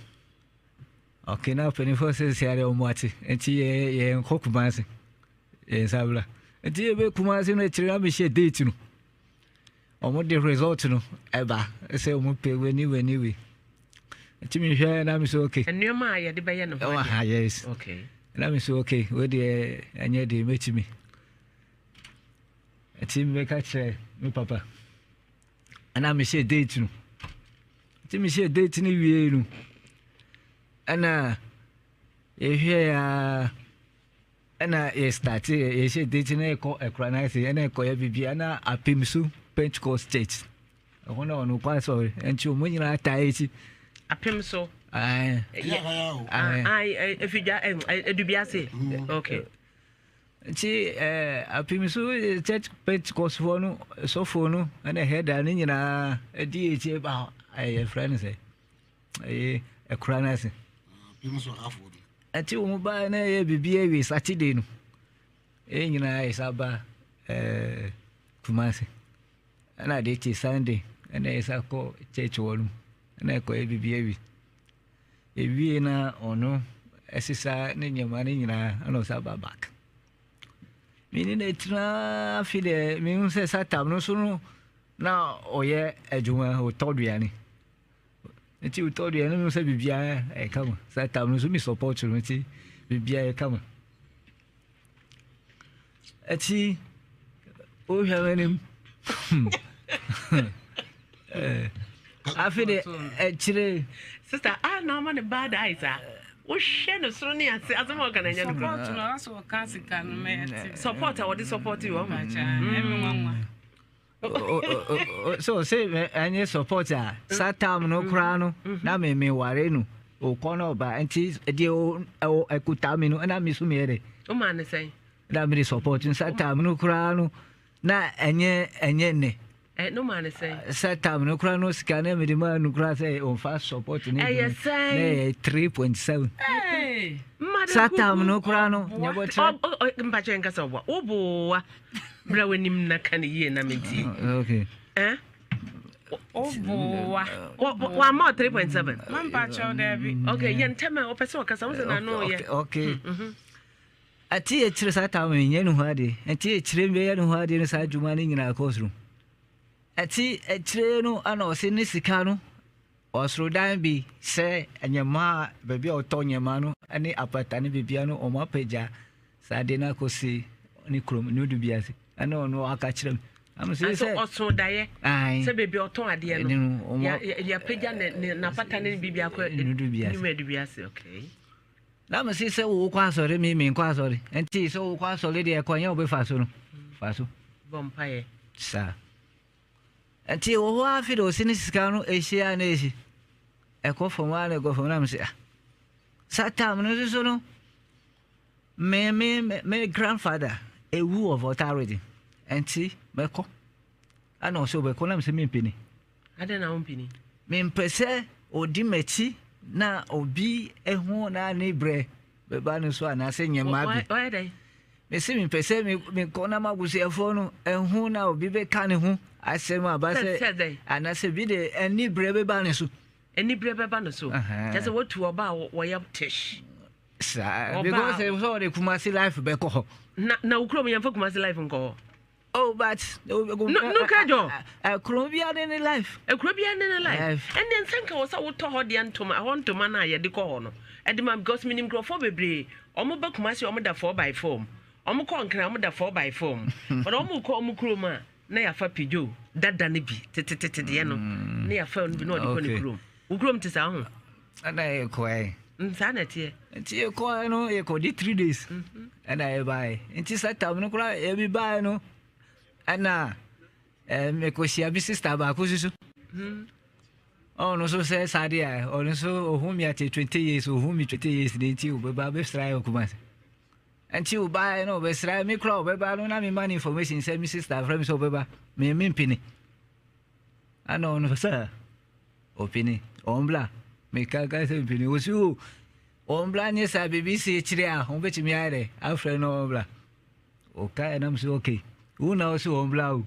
Okay, na mpanimfoɔ sɛ sɛ adeɛ wɔn ate. Nti yɛ yɛ nkɔ Kumasi. Yɛn nsa bla. Nti yɛbɛ Kumasi no akyire na mehyɛ date no. Wɔn de result no ɛba sɛ wɔn pɛ wei ne wei ne wei. Nti mehwɛ na me sɛ okay. Nneɛma a yɛde bɛyɛ no ho adeɛ. Ha yes. Okay. Na me sɛ okay wei deɛ ɛnyɛ deɛ mɛtumi. Nti mebɛka kyerɛ me papa. Ɛna mehyɛ date no. Nti mehyɛ date no wie no. Ɛna yɛhwɛ ya Ɛna yɛ starte yɛ yɛhyɛ date na yɛkɔ ɛkora no ase ɛna ɛkɔyɛ biribi ɛna apem so Pentecost church ɛhɔ na ɔno kɔ asɔre ɛnti wɔn nyinaa taa akyi. Apem so. Ɛɛ efidwa edubiase okay. Nti ɛɛ apem so church Pentecost foɔ no sɔfoɔ no ɛna hɛda no nyinaa ɛdi akyi ba ɛyɛ frɛ no sɛ. ɛyɛ ɛkora no ase ɛte wɔn baa na ɛyɛ biribi awie saturday no ɛyɛ nyinaa yɛ sa ba ɛɛ kumase ɛna ade kye sunday ɛna yɛ sa kɔ church wɔ no ɛna ɛkɔ yɛ biribi awie ewie na ɔno ɛsesa ne nneɛma no nyinaa ɛna ɔsa ba back mene na ɛtena afi deɛ mehu sɛ satam no so no na ɔyɛ adwuma ɔtɔ aduane Nti wotɔ deɛ ɛno sɛ biribiara ɛyɛ kama saa tam no nso mi support no nti biribiara yɛ kama ɛti wohwɛ m'anim afe de ɛkyerɛ sister a na ɔma ne bad eyes a wohwɛ no soro ne ase asɛm a ɔka no ɛnyɛ no support no asɛ ɔka sika no mɛyɛ support a wɔde support yi wɔ ho so sɛ ɛnyɛ support a saa time no koraa no na me me ware no okɔ na ɔba nti deɛ ɛkuta me no ɛna me so meyɛ dɛ woma ne sɛn na mede support no saa time no koraa no na ɛnyɛ ɛnyɛ nnɛ no ma ne sɛn saa time no koraa no sika na mede maa no koraa sɛ ɔmfa support no ɛyɛ sɛn na ɛyɛ 3.7 saa time no koraa no nyɛbɔkyerɛ mpakyɛ nkasa ɔboa woboa Bra w'anim na ka ne yie na mentie. Ah, okay. Eh? Obowa. Wama 3.7. Mampa kyɛw daabi. Okay, yɛn ntɛm a wɔpɛ sɛ wɔkasa wo sɛ n'ano yɛ. Okay. Mm-hmm. Ati akyire saa taa menyɛ ne ho adeɛ. Ati akyire mbɛyɛ ne ho adeɛ no saa adwuma no nyinaa kɔ soro. Ati akyire no ana ɔse ne sika no Ɔsoro dan bi sɛ nyɛmmoa a baabi a wɔtɔ nyɛmmoa no ne apata ne biribiara no wɔn apagya saa adeɛ no akɔsi ne kurom ne odu bi ase ɛna ɔno aka kyerɛ me am sɛ sɛ ɔso daeɛ sɛ baabi a ɔtɔn adeɛ no yɛapagya n'apata ne biribi akɔ ne odu bi ase okay na me se sɛ wokɔ asɔre me menkɔ asɔre nti sɛ wokɔ asɔre deɛ ɛkwan yɛ wobɛfa so no fa so bɔ mpaeɛ saa Nti wɔ hɔ ara afei de ɔsi ne sika no ɛhyi a na ɛhyi ɛkɔ fam a na ɛkɔ fam na mesɛ ah saa time no nso so no me me me grandfather ewu wɔ Volta region nti mɛkɔ ɛna ɔsɛ ɔbɛkɔ na mesɛ mempene adɛn na wompene mempɛ sɛ ɔdi m'akyi na obi ehu na ne brɛ bɛba no so anaasɛ nyɛma bi Mese mepɛ sɛ mekɔ na m'abusuafoɔ no ɛho na obi bɛka ne ho asɛm aba sɛ anaasɛ bi de aniberɛ bɛba ne so. Aniberɛ bɛba ne so. Kyɛ sɛ wotu ɔba a wɔyɛ tish. Saa because sɛ ɔde Kumasi life bɛkɔ hɔ. Na na wo kurom yɛmfa Kumasi life nkɔ hɔ. Oh but no no kɛjɔ. Kuro biara ne ne life. Kuro biara ne ne life. Ɛnna nsa nka wɔ sɛ wotɔ hɔ deɛ ntoma ɛhɔ ntoma no a yɛde kɔ hɔ no ɛde ma because menim nkurɔfoɔ bebree wɔn ba Kumasi wɔn da 4x4 mu wɔn kɔ Nkran wɔn da 4x4 mu but wɔn kɔ wɔn kurom a na yɛafa pidjo dada no bi tetetete deɛ no na yɛafa no bi na ɔde kɔ ne kurom wo kurom te saa ho. Ɛna yɛkɔɛ. Saa na ɛteɛ. Nti yɛkɔɛ no yɛkɔdi three days ɛna yɛbaeɛ nti sɛ tam no koraa yɛbi baeɛ no ɛna mekɔhyia me sister baako soso ɔno nso sɛ saa deɛ a ɔno nso ɔhu me ate 20 years ɔhu me 20 years ne nti ɔbɛba bɛsra yɛ ɔkuma nti ɔbaeɛ no ɔbɛsra me koraa ɔbɛba no na mema no information sɛ me sister frɛ me sɛ ɔbɛba me mempene ɛna ɔno sɛ Ɔpene, ɔmbra. Meka ka sɛ mpene. Ɔsi o. Ɔmbra nye saa biribi si akyire a wɔbɛtumi ayɛ dɛ afrɛ no ɔmbra. Ɔkaeɛ na mesɛ okay, wo na wo se ɔmbra o.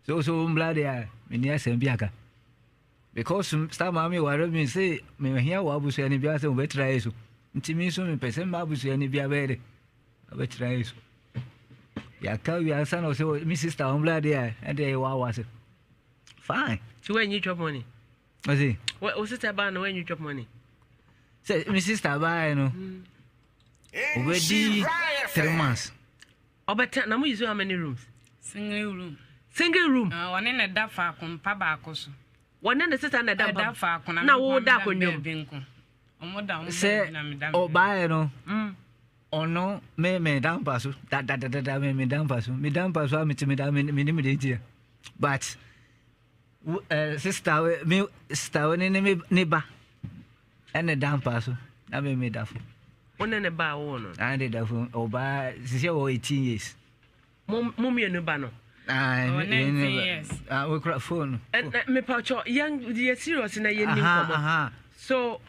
Sɛ wo sɛ ɔmbra deɛ a menni asɛm bi aka. Because saa maame ware me se mehia wɔ abusuani biara sɛ wɔbɛtra yɛ so. Nti me nso mepɛ sɛ mma abusuani biara bɛyɛ dɛ abɛtra yɛ so. Yɛaka wie ansa na ɔsɛ me sister ɔmbra deɛ a ɛdeɛ yɛwɔ awa sɛ fine. Nti woanyi chop money? Ɔse. Wo sister baa no woanyi chop money? Sɛ me sister baeɛ no ɔbɛdi 3 months. Ɔbɛtena na mo use how many rooms? Single room. Single room. Ɔne na da faako mpa baako so. Wɔne ne sister na da mpa. Ɛda faako na na wo da akonnwa mu. Baabi nko. Ɔmo da ɔmo Sɛ baabi na me da. Ɔbaeɛ no ɔno me da mpa so dadadadada, me da mpa so, me da mpa so a mete me da me ne me de ntia, but sister me sister wo ne me ne ba ɛne da mpa so na me da fo. Wo ne ne ba a wowɔ no? Na ne da fo. Ɔbaa sisi wɔ 18 years. Mo mmienu ba no? Ah, Ɔwɔ 19 years. Ah, wokura phone. Mepatwɔ, yɛn yɛ serious na yɛn ni nkɔmɔ. So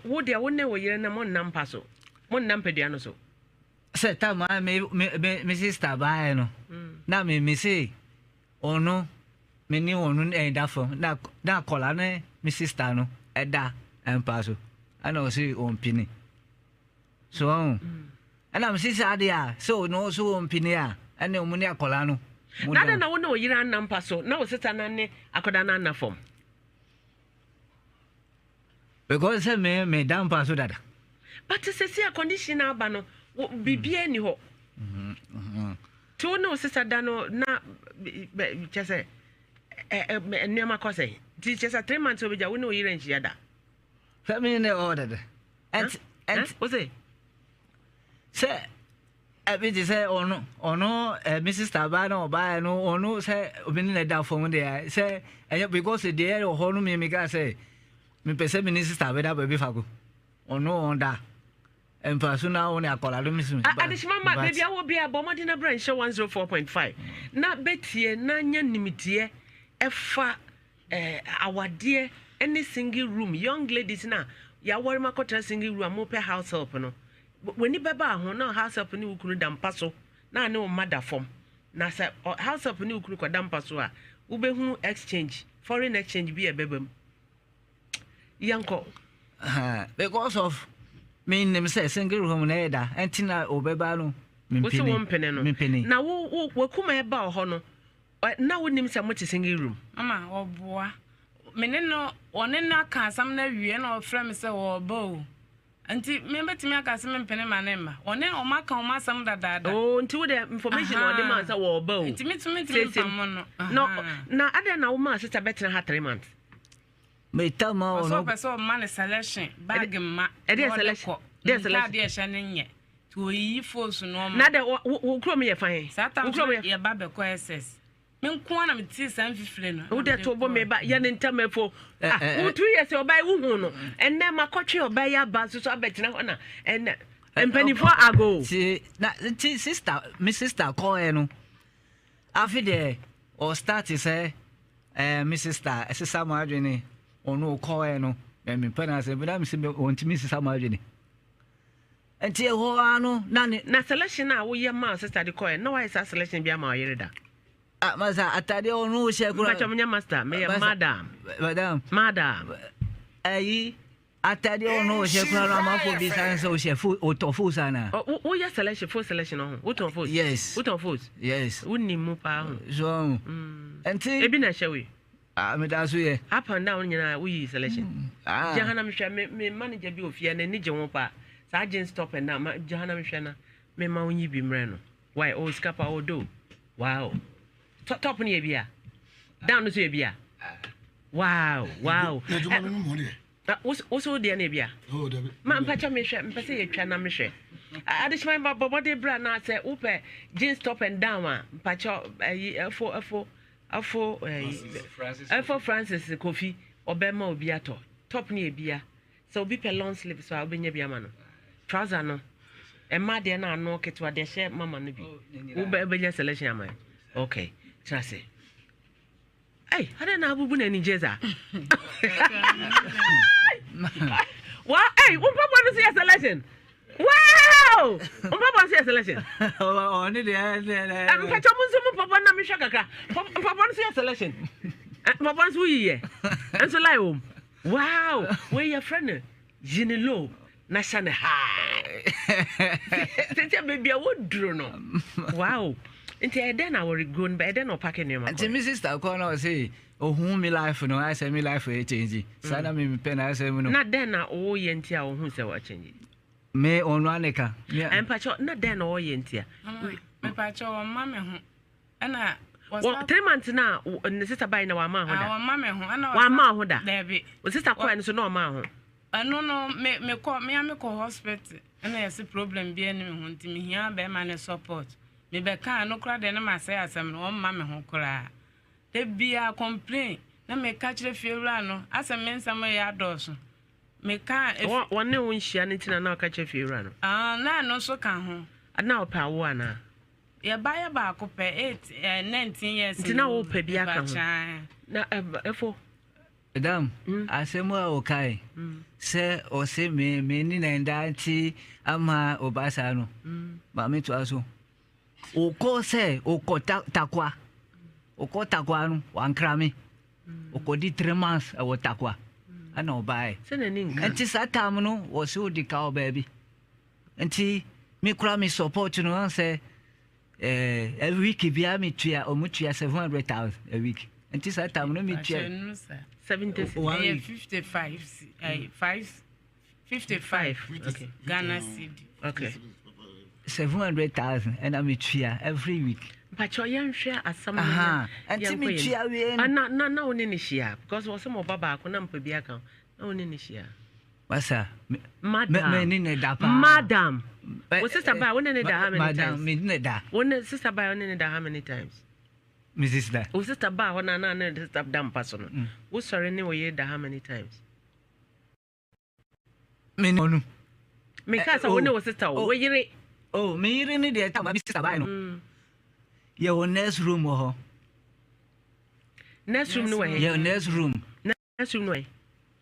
wo deɛ, wo ne wo yere na mo nna mpa so, mo nna mpadua no so? Sɛ tam a me sister baeɛ no na me se ɔno me ne ɔno ɛda fam na akɔla ne me sister no ɛda mpa so, ɛna ɔse ɔmpini so ɔho, ɛna me sister adeɛ a sɛ ɔno so ɔmpini a, ɛne ɔmo ne akɔla no mo Na da. adɛn na wo ne wo yere anna mpa so na wo sister no ne akɔda no anna fam? Because sɛ me da mpa so dada. But sɛsi a condition no aba no, biribiara ni hɔ nti wo ne wo sister da no na kyɛ sɛ nneɛma kɔ sɛ nti kyɛ sɛ 3 months wobɛgya wo ne wo yere nhyia da. Sɛ me ne ɔwɔ dada ɛnti ɛnti wo se sɛ ɛbi te sɛ ɔno me sister baa na ɔbaa no, ɔno sɛ obi ne na da fam deɛ sɛ ɛnyɛ because deɛ ɛwɔ hɔ no, mi ka sɛ mepɛ sɛ me ne sister bɛda baabi faako, ɔno ɔda mpa so na ɔne akɔla do mi so. Adehyema ma baabi a wɔ bia, bɔ mmɔden na bra nhyɛ 104.5 na bɛtie na nya nimdeɛ ɛfa awadeɛ ne single room. Young ladies na yɛawɔre ma kɔtena single room a mopɛ house help no, w'ani bɛba ho na house help ne wo kunu da mpa so na ne wo mma da fam. Na sɛ house help ne wo kunu kɔda mpa so a, wobɛhunu exchange, foreign exchange bi a ɛbɛba mu. Yɛnkɔ. Because of me nim sɛ single room na ɛda ɛnti na ɔbɛba no. Wo sɛ wo mpene no? Mempene. Na wo wakuma ɛba wɔ hɔ no na wonim sɛ mote single room? Mama, ɔboa. Me ne no, ɔne no aka asɛm no awie na ɔfrɛ me sɛ ɔreba o. Nti me bɛtumi aka sɛ mempene ma ne mma. Ɔne ɔmo aka ɔmo asɛm dadaada. Oh, nti wo deɛ information na ɔde maa sɛ wɔreba o. Nti metumi ntumi mpamo no. Na adɛn na womaa sister bɛtena ha 3 months? Meta ma ɔsɛ ɔno. Ɔpɛ sɛ ɔma no selection bag mma. Ɛdeɛ na ɔde selection? kɔ. Deɛ selection? Ntaade a ɛhyɛ no nyɛ. Nti oyiyi fos nneɛma. Na dɛ wo kurom yɛ fan? Saa tam Wo so kurom yɛ yɛba bɛkɔ SS. Me nko ara na metee saa mfifire no. Wo dɛ to bo me ba yɛ ne ntam afo. Ah, Eh, wo 2 years ɔbaa yi wohu no. Ɛnnɛ makɔtwe ɔbaa yi aba nso so abɛtena hɔ na ɛnnɛ mpanimfoɔ ago. Ti na ti sister, me sister kɔɛ no, afi deɛ ɔstart sɛ me sister ɛsesa mo adwene. Ɔno ɔkɔɛ no na mepɛ no asɛ na mesɛ ɔntumi sesa mo adwene, nti ɛhɔ ara no na ne Na selection a woyɛ maa sister de kɔɛ na wayɛ saa selection bi ama ɔyere da? Ah, masa, atadeɛ ɔno hyɛ kora. Mpakyɛ, menyɛ master, meyɛ madam. Madam. Madam. Ɛyi atadeɛ ɔno hyɛ kora no, amanfoɔ bi san sɛ ɔhyɛ fo ɔtɔ fo sa na. Woyɛ selection, full selection ɔho, wotɔn fos? Yes. Wotɔn fos? Yes. Wonim mu paa ho. So nti ebi na ɛhyɛ wei. Ah, meda so yɛ. Up and down nyinaa woyi selection? Ah. Gye ha na mehwɛ. Me manager bi wɔ fie, n'ani gye ho paa, saa jeans top and down. Gye ha na mehwɛ na mema wo nyi bi mmerɛ no. Why oh, sika pa oh do. Wow, top no yɛ bi a, down no so yɛ bi a. Wow. N'adwuma no mu deɛ. Na wo so wo deɛ no ebi a? Oh, dabi. Ma mpakyɛ mehwɛ, mpɛ sɛ yɛtwa na mehwɛ. Adehyema ba, bɔ mmɔden bra na sɛ wopɛ jeans top and down a, mpakyɛ ayi ɛfo ɛyi ɛfo Francis Kofi ɔbɛma obi atɔ top no yɛ bia. Sɛ obi pɛ long sleeve so a, wobɛnya bi ama no. Trouser no, ɛma deɛ no ano ketewa deɛ hyɛ mama no bi. Wobɛnya selection ama. Okay, tena ase. Ei, adɛn na abubu n'ani gye saa? Wa, ei, wo mpaboa no so yɛ selection. Wow! Mpaboa nso yɛ selection. Ɔne deɛ ɛɛ. Mpakyɛ mo nso mo mpaboa na mehwɛ kakra. Mpaboa nso yɛ selection. Mpaboa nso woyi yɛ. Nso lie wɔm. Wow! Wei yɛfrɛ no yini low na hyɛ no high. Sɛ baabi a woduro no. Wow! Nti ɛyɛ dɛn na awɔreguo no ba? Ɛyɛ dɛn na ɔpake nneɛma kɔ? Nti me sister kɔ na ɔse ohun me life no ayɛ sɛ me life yɛ change. Saa na me mepɛ na asɛm no. Na dɛn na ɔyɛ nti a ohun sɛ wa change? Me ɔno ara ne ka. Mpakyɛ na dɛn na ɔyɛ nti a? Mepakyɛ wɔn ma me ho. Ɛna wɔsa. 3 months na ne sister bayi na wama ho da. Wɔn ma me ho. Ɛna wɔsa. Wama ho da. Dɛbi. O sister kɔɛ no so na ɔma ho. Ɛno no me me kɔ me a me kɔ hospital ɛna yɛsi problem bi ɛni me ho nti me hia bɛrima ne support. Me bɛ ka ɛno koraa deɛ ne ma sɛ asɛm no wɔn ma me ho koraa. Da biara complain na me ka kyerɛ fie wura no asɛ me nsɛm yɛ adɔɔso. Me ka efi. Wɔn ne wo nhyia ne ti na na ɔka kyerɛ fie wura no. Ah na ɛno nso ka ho. Na ɔpɛ awo anaa? Yɛ ba yɛ baako pɛ eight eh, 19 years. Nti na wopɛ bi aka ho. Na ɛfo. Madam, asɛm a ɔkae sɛ ɔse me me ne na nda nti ama ɔba saa no, ma me toa so. Ɔkɔ sɛ ɔkɔ ta takwa, ɔkɔ takwa no wankra me. Ɔkɔdi 3 months ɛwɔ takwa ɛna ɔbaeɛ. Sɛ n'ani nka. Nti saa time no wɔse ɔdi ka wɔ baabi. Nti me kora me support no ɔn sɛ eh, a week biara me tua ɔmo tua 700,000 a week. Nti saa time no me tua 70 one Ɛyɛ week. 55 5 55 Okay. Ghana cedi. Okay. 700,000 ɛna me tua every week. Mpakyɛ yɛnhwɛ asɛm no. Aha. Nti me tua wie no. Na wo ne ne hyia because wɔ sɛ mo ba baako na mpɛ bi aka ho. Na wo ne ne hyia. Masa, me Madam. me ne ne da paa. Madam. Wo sister ba wo ne ne da how many Madam, times? me ne da. Wo ne sister ba wo ne ne da how many times? Me sister. Wo sister ba hɔ na na ne sister da mpa so no. Wo sɔre ne wo yere da how many times? Me ne ɔno. Me ka sɛ wo ne wo sister o, wo yere. Oh, me yere ne deɛ time a me sister bae no. Yɛwɔ nurse room wɔ hɔ. Nurse room no wɔ he? Yɛwɔ nurse room. Nurse room no wɔ he?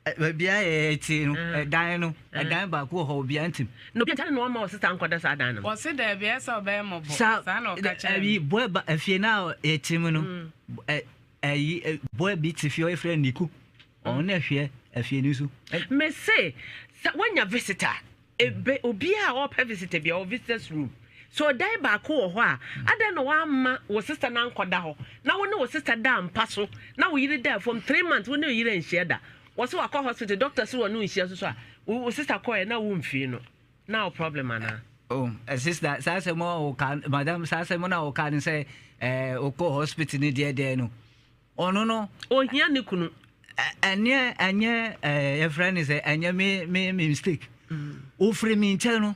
Baabi a yɛte no, ɛdan no, ɛdan baako wɔ hɔ, obiara ntim. Na obi nkyɛn na ɔma wo sister nkɔda saa dan no mu. Wɔse daabi ɛsɛ ɔbɛyɛ mmɔbɔ. Sa Saa na ɔka kyerɛ ɛyi me. boy ba efie na yɛte mu no, ɛyi boy bi te fie ɔyɛfrɛ Niku. Ɔno na ɛhwɛ efie no so. Me se sɛ woanya visitor ebe obiara a ɔpɛ visitor bi a ɔwɔ visitors room so ɔdan baako wɔ hɔ a adɛn na wamma wo sister no ankɔda hɔ na wo ne wo sister da mpa so na wo yere da fam 3 months, wo ne wo yere nhyia da. Wɔ sɛ wakɔ hospital, doctor sɛ wɔne wo nhyia so so a wo sister kɔɛ na wo mfii no na wo problem anaa? Oh, sister, saa asɛm a ɔka, madam, saa asɛm no a ɔka no sɛ ɔkɔ hospital ne deɛ deɛ no, ɔno no. Ohia ne kunu. Ɛnyɛ yɛfrɛ no sɛ ɛnyɛ me mistake. Ofiri me nkyɛn no,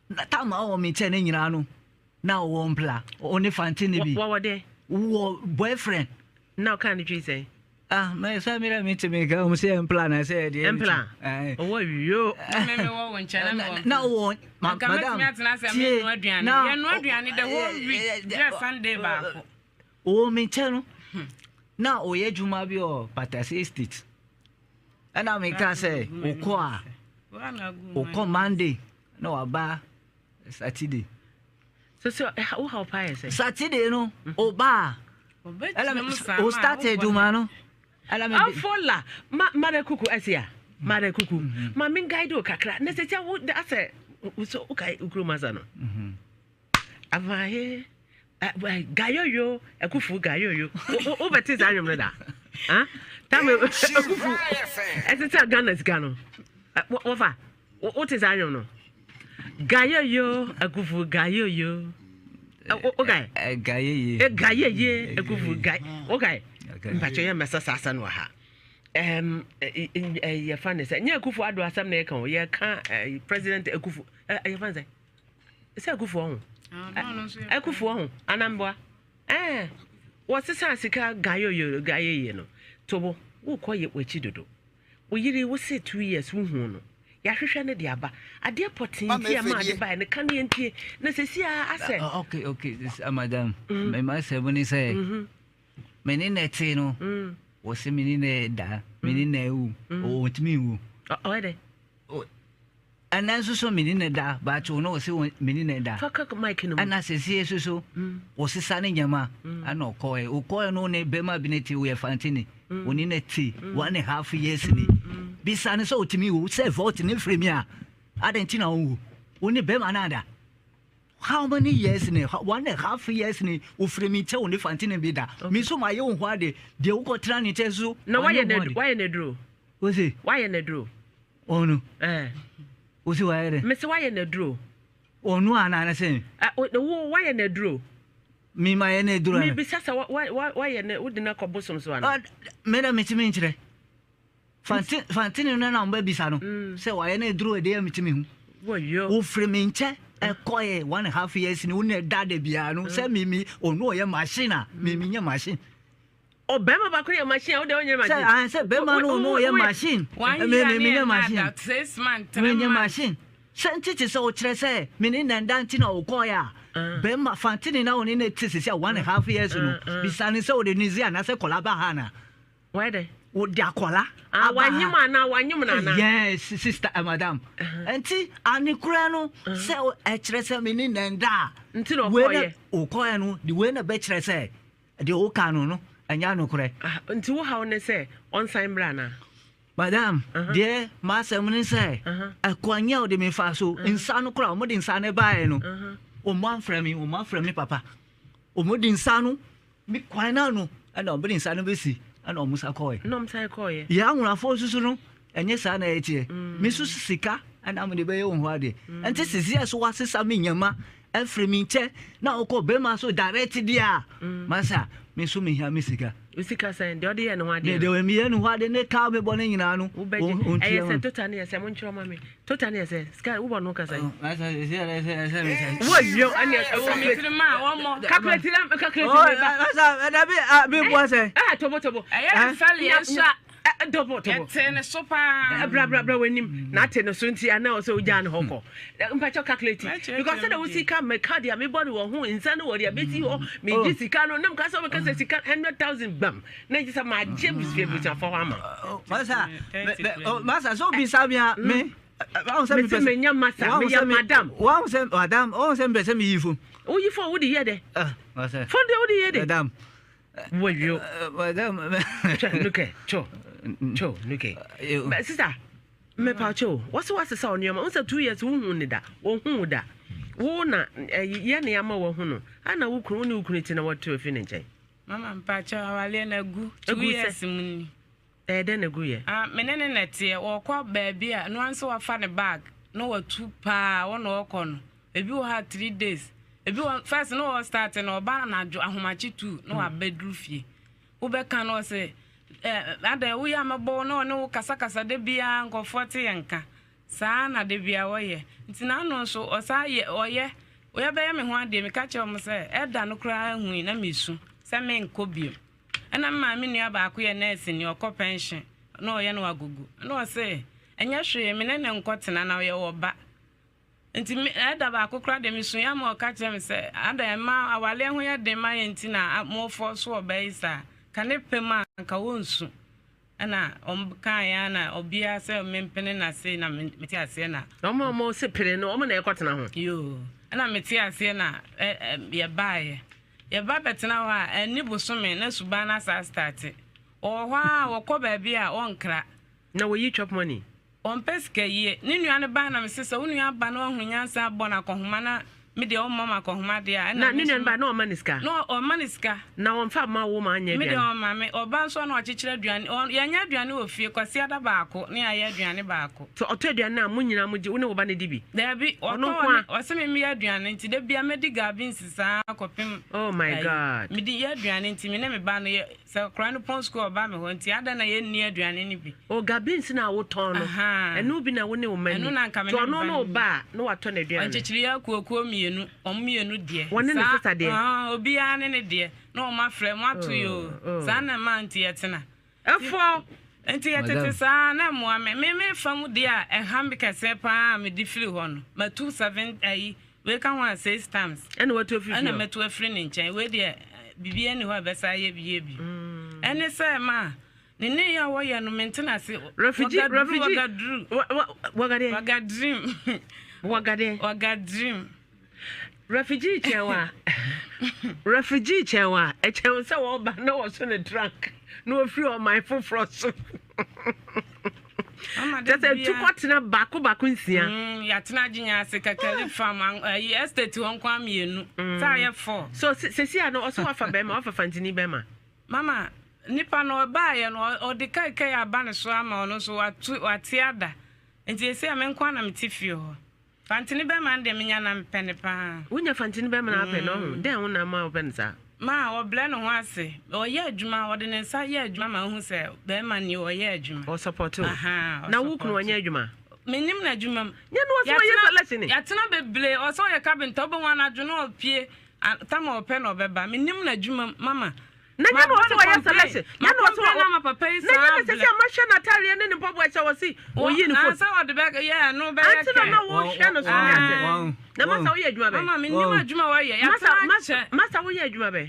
na tam a ɔwɔ me nkyɛn no nyinaa no, na ɔwɔ mpla, ɔne fante ne bi. Wɔwɔ dɛ? Wɔ boyfriend. Na ɔka ne twi sɛn? Ah, mɛ sɛ mi dɛ mi ti mi ka ɔmo sɛ mpla na sɛ ɛdeɛ. Mpla. Ɔwɔ yo. Me me wɔ wo nkyɛn na me wɔ. Na wɔ ma madam. Nka mɛtumi atena ase a me nua aduane. Yɛ nua aduane the whole week. Yɛ Sunday baako. Ɔwɔ mi nkyɛn no, na ɔyɛ adwuma bi wɔ Patase Estate. Ɛna mi ka sɛ ɔkɔ a ɔkɔ Monday na waba Saturday. So wo ha paa yɛ sɛ? Saturday no ɔba a ɛna mi o start adwuma no. Ɛna mi. Afola ma mara kuku ɛsi a mara kuku ma mi guide o kakra na sɛ sɛ wo asɛ so wo ka ukuro masa no. Amaye gayoyo akufu gayoyo wo bɛte saa nwom no da tam akufu ɛsɛ sɛ Ghana sika no wɔfa wote saa nwom no, gayoyo akufu gayoyo, wokae gayeye gayeye akufu gay wokae. Mpakyɛ yɛ mmɛsɛ saa asɛm no wɔ ha. Yɛfa ne sɛ nyɛ Akufo Ado asɛm na yɛka o, yɛka President Akufu, yɛfa ne sɛ sɛ Akufo ɔho Akufo ɔho anamboa ɛɛ wɔsesa sika gayoyo gayeye no tobo. Wokɔ yɛ w'akyi dodo. Wo yere wo se 2 years wohu no, yɛahwehwɛ no de aba adeɛ pɔtee nti a ma ade baeɛ no ka ne yɛntie na sɛsi a asɛ. Okay, this, madam, mema sɛ ne sɛ me ne na te no, wɔ se me ne na da, me ne na ewu, ɔntumi nwu. Ɔyɛ dɛ? Ɛnɛ nso so mene ne da but wo no ɔse mene ne da. Fa ka mic no mu. Ɛna sesie nso so ɔsesa ne nyɛma ɛna ɔkɔɛ ɔkɔɛ no ne bɛma bi ne te ɔyɛ fantini ɔne ne te 1.5 years ni bisa ne sɛ ɔtumi wo sɛ vote ne firi mi a adɛn nti na ɔnwu wo ne bɛma no ada how many years ni 1.5 years ni ɔfiri mi nkyɛn ɔne fantini bi da mi nso ma yɛ wo ho ade deɛ wokɔtena ne nkyɛn so na wayɛ n'aduro wose wayɛ n'aduro Ɔno. Ɛɛ. Wosi wayɛ dɛ. Mesi wayɛ n'aduro. Ɔno ana ana sɛ. Ɛ wo wayɛ n'aduro. Mi ma yɛ n'aduro ana. Mi bisa sɛ wa wa wayɛ ne wodi n'akɔ bosom so ana. Mɛ na mitimi nkyerɛ. Fante fantini no na ɔmo bisa no. Sɛ wayɛ n'aduro ɛdeɛ mitimi hu. Wɔyɔ. Wofiri mi nkyɛ ɛkɔ yɛ 1.5 years ni wo na ɛda de biara no sɛ mi mi ɔno ɔyɛ machine a mi mi nyɛ machine. O bɛrima baako yɛ machine a wode ɔnyɛ machine. Sɛ an sɛ bɛrima no ɔno ɔyɛ machine. One Me year me ne menyɛ ɛna machine. da 6 months three Menyɛ months. machine. Sɛ nti te sɛ ɔkyerɛ sɛ me ne nanda nti na ɔkɔɛ a bɛrima fantini na ɔne ne te sisi a 1.5 years no bisa ne sɛ ɔde ne zi anaasɛ kɔla ba ha na. Wayɛ dɛ. Ɔde akɔla Ah, aba ha. wanyem anaa wanyem no anaa? Yes, sister, madam. Nti anekora no sɛ ɛkyerɛ sɛ me ne nanda a. Nti na Wei na ɔkɔɔyɛ. ɔkɔɛ no de wei na bɛkyerɛ sɛ deɛ woka no no ɛnyɛ nokorɛ. Ah, nti wo haw ne sɛ ɔnsan mmra anaa? Madam, deɛ m'asɛm ne sɛ ɛkwan a ɔde me fa so nsa no koraa wɔde nsa no baeɛ no wɔn amfrɛ me wɔn amfrɛ me papa wɔn de nsa no me kwan no ano ɛna wɔn de nsa no bɛsi ɛna wɔn sa kɔɛ. Na wɔn san kɔɛ. Yɛ ahorafoɔ nso so no ɛnyɛ saa na ɛteɛ me nso sika ɛna mede bɛyɛ wɔn ho adeɛ ɛnti sisi ɛso wasesa me nyɛma ɛfiri me nkyɛn na ɔkɔ bɛrima so direct deɛ a masa me nso mehia me sika. Sika sɛn deɛ ɔde yɛ ne ho adeɛ. Deɛ meyɛ ne ho adeɛ ne kaa mebɔ ne nyinaa no. Wobɛgye ɛyɛ sɛ total ne yɛ sɛ monkyerɛ ma me total ne yɛ sɛ sika wobɔ no kasa yi. Wɔyɔ ɛne ɛwɔ me tirim a wɔmmɔ. Calculate na calculate ne ba. Masa dabi mi bɔ sɛ. Ɛɛ tobo tobo. Ɛyɛ ne fɛli ɛso a. Tobo tobo. Yɛte ne so paa. Bra bra bra w'anim na ate ne so nti ana ɔsɛ ogyaa ne hɔ kɔ. Mpakyɛ calculate because sɛ na wo sika mɛ card a mebɔ ne wɔ ho nsa ne wɔ deɛ bɛsi hɔ megye sika no na mka sɛ wobɛka sɛ sika 100,000 gbam na gye sɛ magye abusuafoɔ hɔ ama. Masa masa sɛ obisa mi a me. Mese menya masa meyɛ madam. Wɔn sɛ madam wɔn sɛ mpɛ sɛ meyi fom. Woyi fom wode yɛ dɛ. Fom deɛ wode yɛ dɛ. Madam. Wɔyio. Madam. Twɛ nuke cho cho nuke. Sister mepa kyɛw wɔsɛ wasesa wo nneɛma wo sɛ 2 years wohu ne da wɔhu wo da wo na yɛ ne ama wahu no ana wo kunu wo ne wo kunu ti na wɔte afi ne nkyɛn. Mama mpakyɛw awaleɛ no agu 2 years mu ni. Ɛyɛ dɛn na agu yɛ? Ah, me ne ne na teɛ wɔkɔ baabi a no nso wafa ne bag na watu paa wɔn na ɔkɔ no ebi wɔ ha 3 days ebi wɔ first na wɔ start na ɔba anadwo ahomakye 2 na wabɛduru fie wobɛka no ɔsɛ ɛɛ adan woyɛ amɛbɔ na ɔne wo kasakasa de biara nkɔfoɔ te yɛn nka saa na de biara wɔyɛ nti n'ano nso ɔsaa yɛ ɔyɛ ɔyɛ bɛyɛ me ho adeɛ meka kyerɛ wɔn sɛ ɛda no koraa hui na mesu sɛ menkɔ bio ɛna me maame nua baako yɛ nurse ni ɔkɔ pension na ɔyɛ no agogo na ɔsɛ ɛnyɛ hwee me ne ne nkɔ tena na ɔyɛ wɔ ba nti me ɛda baako koraa de mesu ya ma ɔka kyerɛ me sɛ ada ɛma awaleɛ ho yɛ den ma yɛ nti na mofɔ so ɔbɛ yi saa ka ne pɛ mu a nka wɔnsu ɛna ɔm kaa ya na ɔbea sɛ mempene na sei na mete aseɛ na ɔmo a ɔmo se pere no ɔmo na ɛkɔtena ho. Yoo, ɛna mete aseɛ na ɛ ɛ yɛbaeɛ yɛba bɛtena hɔ a ɛni bosome na suban no asa start ɔwɔ hɔ a wɔkɔ baabi a ɔnkra. Na wɔyi chop money. Ɔmpɛ sika yie ne nua no ba na mese sɛ wo nua ba na wahu nyansa abɔ no akɔhoma na me deɛ ɔmmɔ m akɔhoma deɛ a na ne nua no ba na ɔma ne sika. Na ɔma ne sika. Na ɔmfa ma wo ma anyɛ me deɛ aduane. Ɔma me ɔba nso na ɔkyekyere aduane yɛnyɛ aduane wɔ fie kwasiada baako ne yɛayɛ aduane baako. Sɛ ɔtɔ aduane no a mo nyinaa mo gye wo ne wo ba no di bi. Daabi. Ɔno ɔtɔ nko a. Ɔsɛ me meyɛ aduane nti da bia mɛdi gabi nsisaa kɔpem. Oh my God. Mede yɛ aduane nti me ne me ba no yɛ sɛ akwaraa no pɔn sukuu ɔba me hɔ nti adɛn na yɛnni aduane no bi. O gabi nsi na wotɔn no. Ɛno bi na wo ne wo ma ni. Ɛno na nka me Nti ne me ɔno ba ne wo no ba a na watɔ n'aduane. Ɔnkyekyere yɛ akuokuo mmienu wɔn mmienu deɛ. Wɔne ne Saa sista deɛ. Obiara ne ne deɛ na wɔn afrɛ mo ato yi o. Oh. Saa na mmaa nti yɛtena. Ɛfɔ. Nti yɛtete saa na mmoa me me fa mu deɛ a ɛha me kɛseɛ paa a mede firi hɔ no matu seven ayi wei ka ho a six times. Ɛna watu afiri fie Ɛna hɔ? matu afiri ne nkyɛn wei deɛ biribi ani hɔ a ɛbɛsa ayɛ yie bi. Ɛne sɛ ma Ne nneyɛe a wɔyɛ no mente no ase. Refugee, Wagaduru, refugee. wagaduru. Wa, wa, wagadeɛ. Wagadream. Wagadeɛ. Wagadream. Refugee kyɛn wa. Refugee kyɛn wa. Ɛkyɛn sɛ wɔba na wɔso ne trunk na wɔfiri ɔman foforɔ so. Kyɛ sɛ tukɔtena baako baako nsia. Yɛatena Agyenya ase, Kakari farm, ayi estate hɔ nko ara mmienu. Sɛ ayɛ four. So sɛsi a no ɔso wafa bɛrima, wafa fantini bɛrima. Mama, nipa no ɔbaeɛ no ɔde kaikai aba ne so ama ɔno nso watu wate ada. Nti seesei a me nko ara na mete fie hɔ. Fantini bɛrima no deɛ menya na mepɛ no paa. Wonya fantini bɛrima na wapɛ no ɔho? Dɛn ho na ama wopɛ no saa? Ma, ɔbrɛ ne ho ase. Ɔyɛ adwuma, ɔde ne nsa yɛ adwuma ma wohu sɛ bɛrima nie, ɔyɛ adwuma. Ɔsupɔte wo? Ahaa, Na wo kunu ɔsupɔte. ɔnyɛ adwuma? Mennim n'adwuma mu. Nyɛ no ɔsɛ ɔyɛ selection. Yɛatena bebree, ɔsɛ ɔyɛ carpenter, wobɛhu anadwo na ɔpue. A tam a ɔpɛ na ɔbɛba. Menim n'adwuma mu, mama. Na nyɛ na Mabɔ ɔsɛ no ɔyɛ complain. selection. Nyɛ na ɔsɛ Macomplain ama papa yi Na nyɛ saa na sɛsi blɛ. a mahwɛ n'ataareɛ ne ne mpaboa kyɛ ɔse Wɔ ɔyi ne na phone. sɛ ɔde bɛ yɛ ɛno bɛyɛ Ante na kɛ. na wohwɛ no so ne ase. Ae. Na masa woyɛ adwuma bɛn? Mama menim adwuma a ɔyɛ. Masa Yɛatena masa akyɛ. masa woyɛ adwuma bɛn?